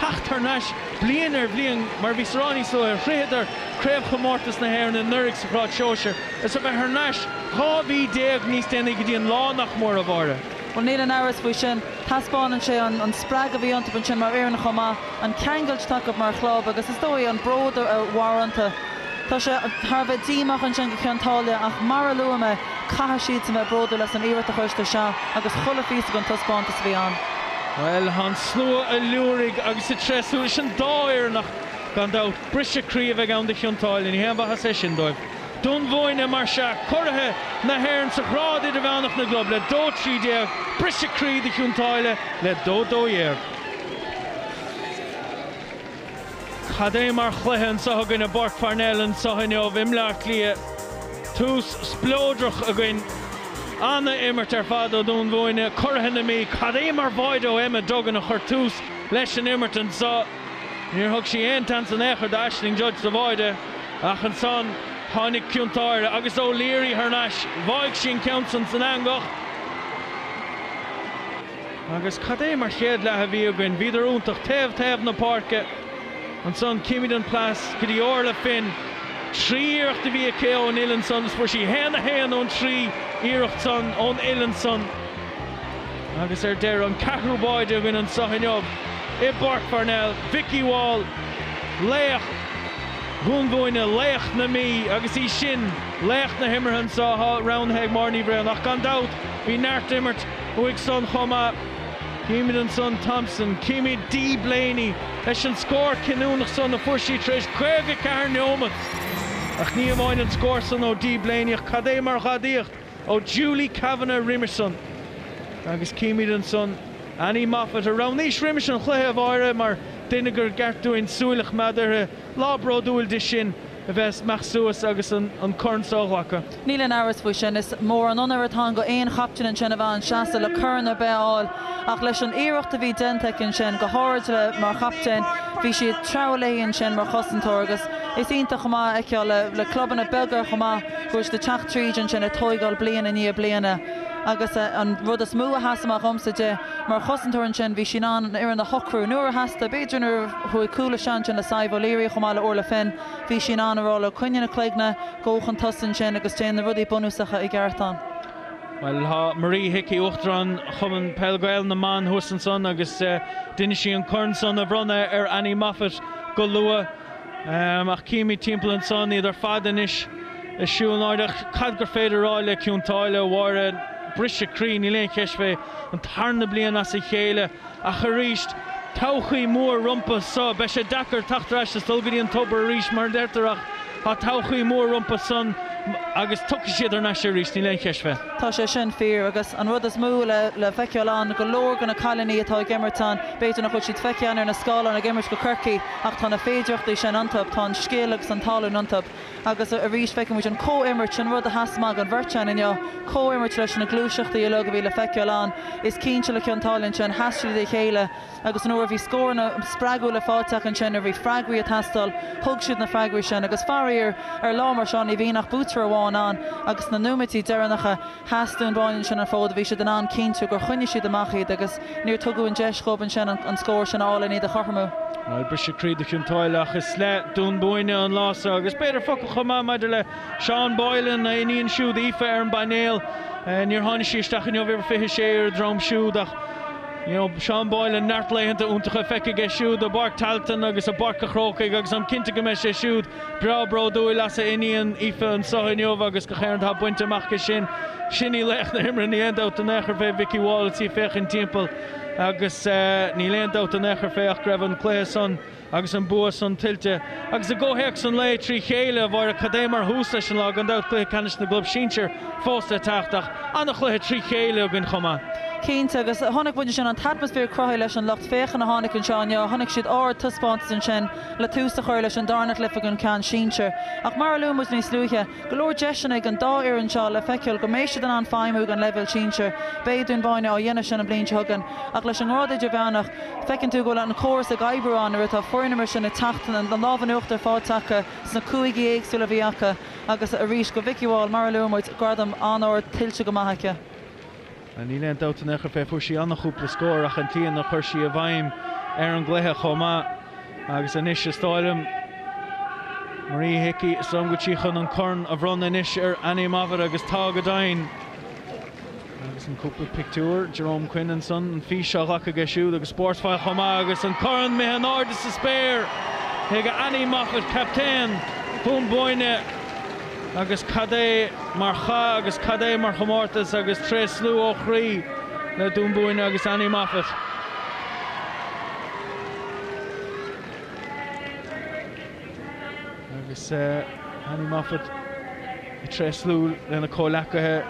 teacht thar n-ais bliain ar bhliain, mar a bhíos a rá níos luaithe, shroicheadar Craobhchomórtas na hÉireann anuraidh sa ghrád sóisir, is a bheith thar n-ais 12 mhí níos déanaí go dtí an lá nach mór, a Mháire. Bhuel, níl aon amhras faoi sin. Taispeánann sé an spreagadh a bhí iontu ansin mar fhoireann chomh maith, an ceangailt atá acu mar chlub agus is dóigh an bród a mhair iontu. Tá sé thar a bheith díomách ansin do Chionn tSáile ach mar a luaigh mé, caithfidh siadsan bheith bródúil as an iarracht a chuir siad isteach agus chuile phíosa den taispeántas a bhí ann. Bhuel, tá an slua ag liúirigh agus ag tréaslú leis an dá fhoireann ach, gan dabht, briseadh croí a bheidh ann do Chionn tSáile. Ní haon mhaitheas é sin dóibh. Dún Búinne, mar sea, curaithe na hÉireann sa ghrád idirmheánach na gclub le 2-13, briseadh croí do Chionn tSáile le 2-12. Cad é mar chluiche anseo againn i bPáirc Pharnell anseo inniu i mBleá Cliath. Tús spleodrach againn. Ana-imirt ar fad ó Dhún Búinne, curaithe na Mí. Cad é mar bháide ó Emma Duggan a chuir tús leis an imirt anseo. Níor thug sí aon tseans in aon chor d'Aisling Judge sa bháide ach ansan tháinig Cionn tSáile agus O'Leary thar n-ais. Bháigh sí an ceann san san eangach. Agus cad é mar chéad leath a bhí againn. Bhíodar iontach taobh taobh na páirce. Ansan címid an pas go dtí Orla Finn. 3 iarracht a bhí aici ón uillinn san agus fuair sí 1, 1 ón 3 iarracht san ón uillinn san. Agus ar deireadh an ceathrú báide againn anso inniu i bPáirc Pharnell, Vikki Wall, laoch Dhún Búinne, laoch na Mí agus í sin laoch na himeartha anso atá roghnaithe ag Máire Ní Bhraonáin. Ach gan dabht bhí neart imirt uaidh san chomh maith. Címid ansan Thompson, címid Dee Blaney leis an scór cinniúnach san a fuair sí tar éis 54 neomat. Ach ní amháin an scór san ó Dee Blaney ach cad é mar ghadaíocht ó Julie Kavanagh roimis san. Agus címid ansan Annie Moffatt a roghnaís roimis an chluiche a Mháire mar duine gur gceart dúinn súil a choimeád uirthi. Lá bródúil di sin a bheith amach suas agus an corn so a ghlacadh. Níl aon amhras faoi sin. Is mór an onóir atá ann go aon chaptaen ansin a bheith ann seasamh le corn ar bith a fháil ach leis an iarracht a bhí déanta aici ansin, go háirid le mar chaptaen, bhí sí ag treabhadh léi ansin mar chosantóir agus is iontach chomh maith a fheiceáil le clubanna beaga chomh maith go bhfuil siad ag teacht tríd ansin ag tóigeáil bliain i ndiaidh bliana agus an rud is mó a sheas amach dhomsa di mar chosantóir ansin bhí sí in ann an fhoireann a shocrú nuair a theastaigh, b'fhéidir nuair a chuaigh cúl isteach ansin le Sadhbh O'Leary chomh maith le Orla Finn. Bhí sí in ann a rá leo, coinnigh na cloigne, gabh chun tosaigh ansin agus déan na rudaí bunúsacha i gceart ann. Bhuel, tá Marie Hickey, Uachtarán Chumann Peil Gael na mBan thuas ansan agus d'inis sí an corn san a bhronnadh ar Annie Moffatt go luath. Ach címid timpeall ansan iad ar fad anois ag siúl in airde. Ach cad gur féidir a rá le Cionn tSáile, a Mháire? Briseadh croí, níl aon cheist fé, an tarna bliain as a chéile. Ach arís, todhchaí mhór rompu so. Beidh sé deacair teacht ar ais is dul go dtí an tobar arís, mar a deirtear, ach tá todhchaí mhór rompu san agus tiocfaidh siad thar n-ais arís, níl aon cheist fé. Tá sé sin fíor agus an rud is mó le feiceáil ann, go leor de na cailíní atá ag imirt ann, b'fhéidir nach bhfuil siad feicthe ann ar na scáileáin ag imirt go Corcaigh ach tá na féidearthachtaí sin iontu, tá an scil agus an tallann iontu. Agus arís feicfidh muid an comhimirt, sin rud a sheas amach don bheirt againn inniu, comhimirt leis na gluaiseachtaí uilig a bhí le feiceáil ann. Is cinnte le Cionn tSáile ansin, sheas siad le chéile agus nuair a bhí scóranna spreagúla faighte acu ansin, nuair a bhí freagraí ag teastáil, thug siad na freagraí sin. Agus faraor, ar lá mar seo ní bhíonn ach buaiteoir amháin ann agus sna nóiméidí deireanacha, Sheas Dún Búinne ansin an fód, bhí siad in ann cinntiú gur choinnigh siad amach iad agus níor tugadh an deis dhóibh ansin an scór sin a fháil len iad a chothromú. Bhuel, briseadh croí do Chionn tSáile ach is le Dún Búinne an lá seo agus b'fhéidir focal chomh maith maidir le Seán Boylan, a iníon siúd Aoife ar an bpainéal. Níor tháinig sí isteach inniu, uimhir 26 ar a droim siúd ach you know, Seán Boylan, neart laethanta iontacha feicthe aige siúd i bPáirc Tailteann agus i bPáirc an Chrócaigh agus táim cinnte go mbeidh sé siúd Breá bródúil as a iníon Aoife anso inniu agus gach aon rud atá bainte amach aici sin. Sin í laoch na himeartha, níl aon dabht in aon chor fé Vikki Wall is í ag féachaint timpeall agus níl aon dabht in aon chor fé ach go raibh an cluiche san agus an bua san tuillte. Agus i gcomhthéacs an lae trí chéile, a Mháire, cad é mar thús leis an lá, gan dabht cluiche ceannais na gclub sinsir fós le teacht ach an-chluiche trí chéile againn chomh maith. Cinnte, agus chonaic muid ansin an t-atmaisféar cruthaithe leis an lucht féachana a tháinig anseo inniu, chonaic siad ard-taispeántas ansin. le tús a chur leis an darna cluiche den cheann sinsir. Ach mar a luaigh muid níos luaithe, go leor deiseanna ag an dá fhoireann seo le feiceáil go mbeidh siad in ann feidhmiú ag an leibhéal sinsir. Beidh Dún Báine á dhéanamh sin an bhliain seo chugainn. Ach leis an ngrád idirmheánach, feiceann tú go bhfuil an córas ag oibriú ann nuair atá foirne mar sin ag teacht, an lámh in uachtar faighte acu sna cúigí éagsúla a bhí acu. Agus arís, go Vikki Wall, mar a luaigh muid, gradam an-ard tuillte go maith aici. Níl aon dabht in aon chor fé, fuair sí an-chúpla scór ach an tslí inar chuir sí i bhfeidhm ar an gcluiche chomh maith. Agus anois is dóigh liom, Marie Hickey, is dóigh liom go bhfuil sí chun an corn a bhronnadh anois ar Annie Moffatt agus tá go deimhin. Agus an cúpla pictiúr, Jerome Quinn ansan, an fís á ghlacadh aige siúd agus Sportsfile chomh maith agus an corn imithe in airde sa spéir ag Annie Moffatt, captaen Dhún Búinne. Agus cad é mar chath agus cad é mar chomórtas agus tréaslú ó chroí le Dún Búinne agus Annie Moffatt. Agus Annie Moffatt ag tréaslú lena comhleacaithe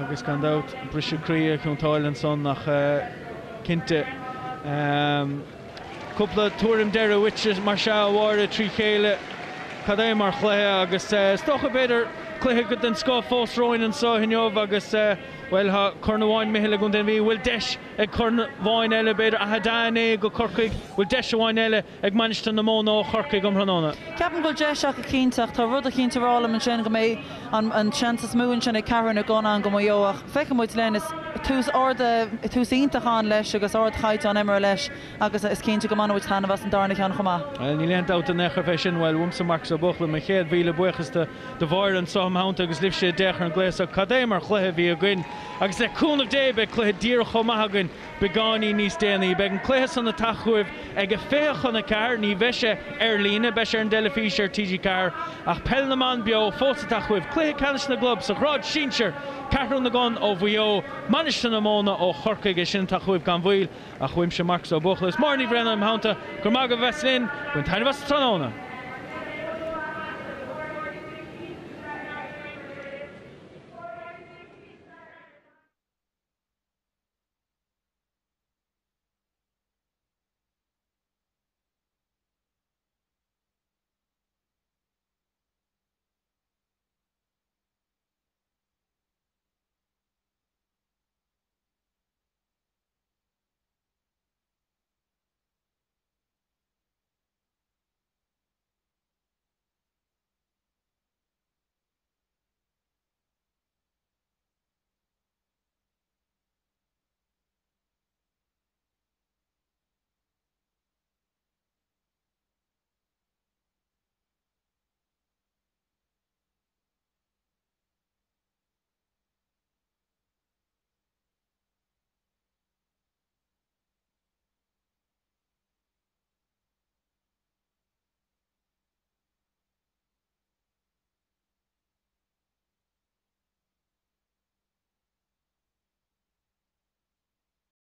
agus gan dabht briseadh croí ar Chionn tSáile ansan ach cinnte cúpla tuairim deiridh uaitse mar sea a Mháire trí chéile cad é mar chluiche agus is dócha b'fhéidir cluiche den scoth fós romhainn anseo inniu agus bhuel tá corn amháin imithe le gContae na Mí bhfuil deis ag corn amháin eile b'fhéidir Aghadone é go Corcaigh bhfuil deis amháin eile ag Mainistir na Móna ó Chorcaigh um thráthnóna. Ceapaim go bhfuil deis acu cinnte ach tá rud eicínt ag rá liom ansin go mbeidh an seans is mó ansin ag Ceathrú na gCon go Maigh Eo ach feicfidh muid linn. Is tús ard, tús iontach ann leis agus ardchaighdeán imeartha leis agus is cinnte go mbainfidh muid taitneamh as an darna ceann chomh maith. Bhuel, níl aon dabht in aon chor fé sin. Bhuel, uaimse Marcus Ó Buachalla, mo chéad mhíle buíochas do Mháire anseo im theannta agus libhse a d'fhéach ar an gcluiche seo. Cad é mar chluiche a bhí againn agus le cúnamh Dé beidh cluiche díreach chomh maith againn Beagáinín níos déanaí, beidh an cluiche san ag teacht chugaibh ag a 3:40. Ní bheidh sé ar líne, beidh sé ar an dteilifís ar TG4, ach Peil na mBan beo fós ag teacht chugaibh. Cluiche Ceannais na gClub sa ghrád sinsir, Ceathrú na gCon ó Mhaigh Eo, Mainistir na Móna ó Chorcaigh. É sin ag teacht chugaibh gan mhoill, ach uaimse Marcus Ó Buachalla is Máire Ní Bhraonáin im theannta, go raibh maith agaibh a bheith linn, bain taitneamh as an tráthnóna!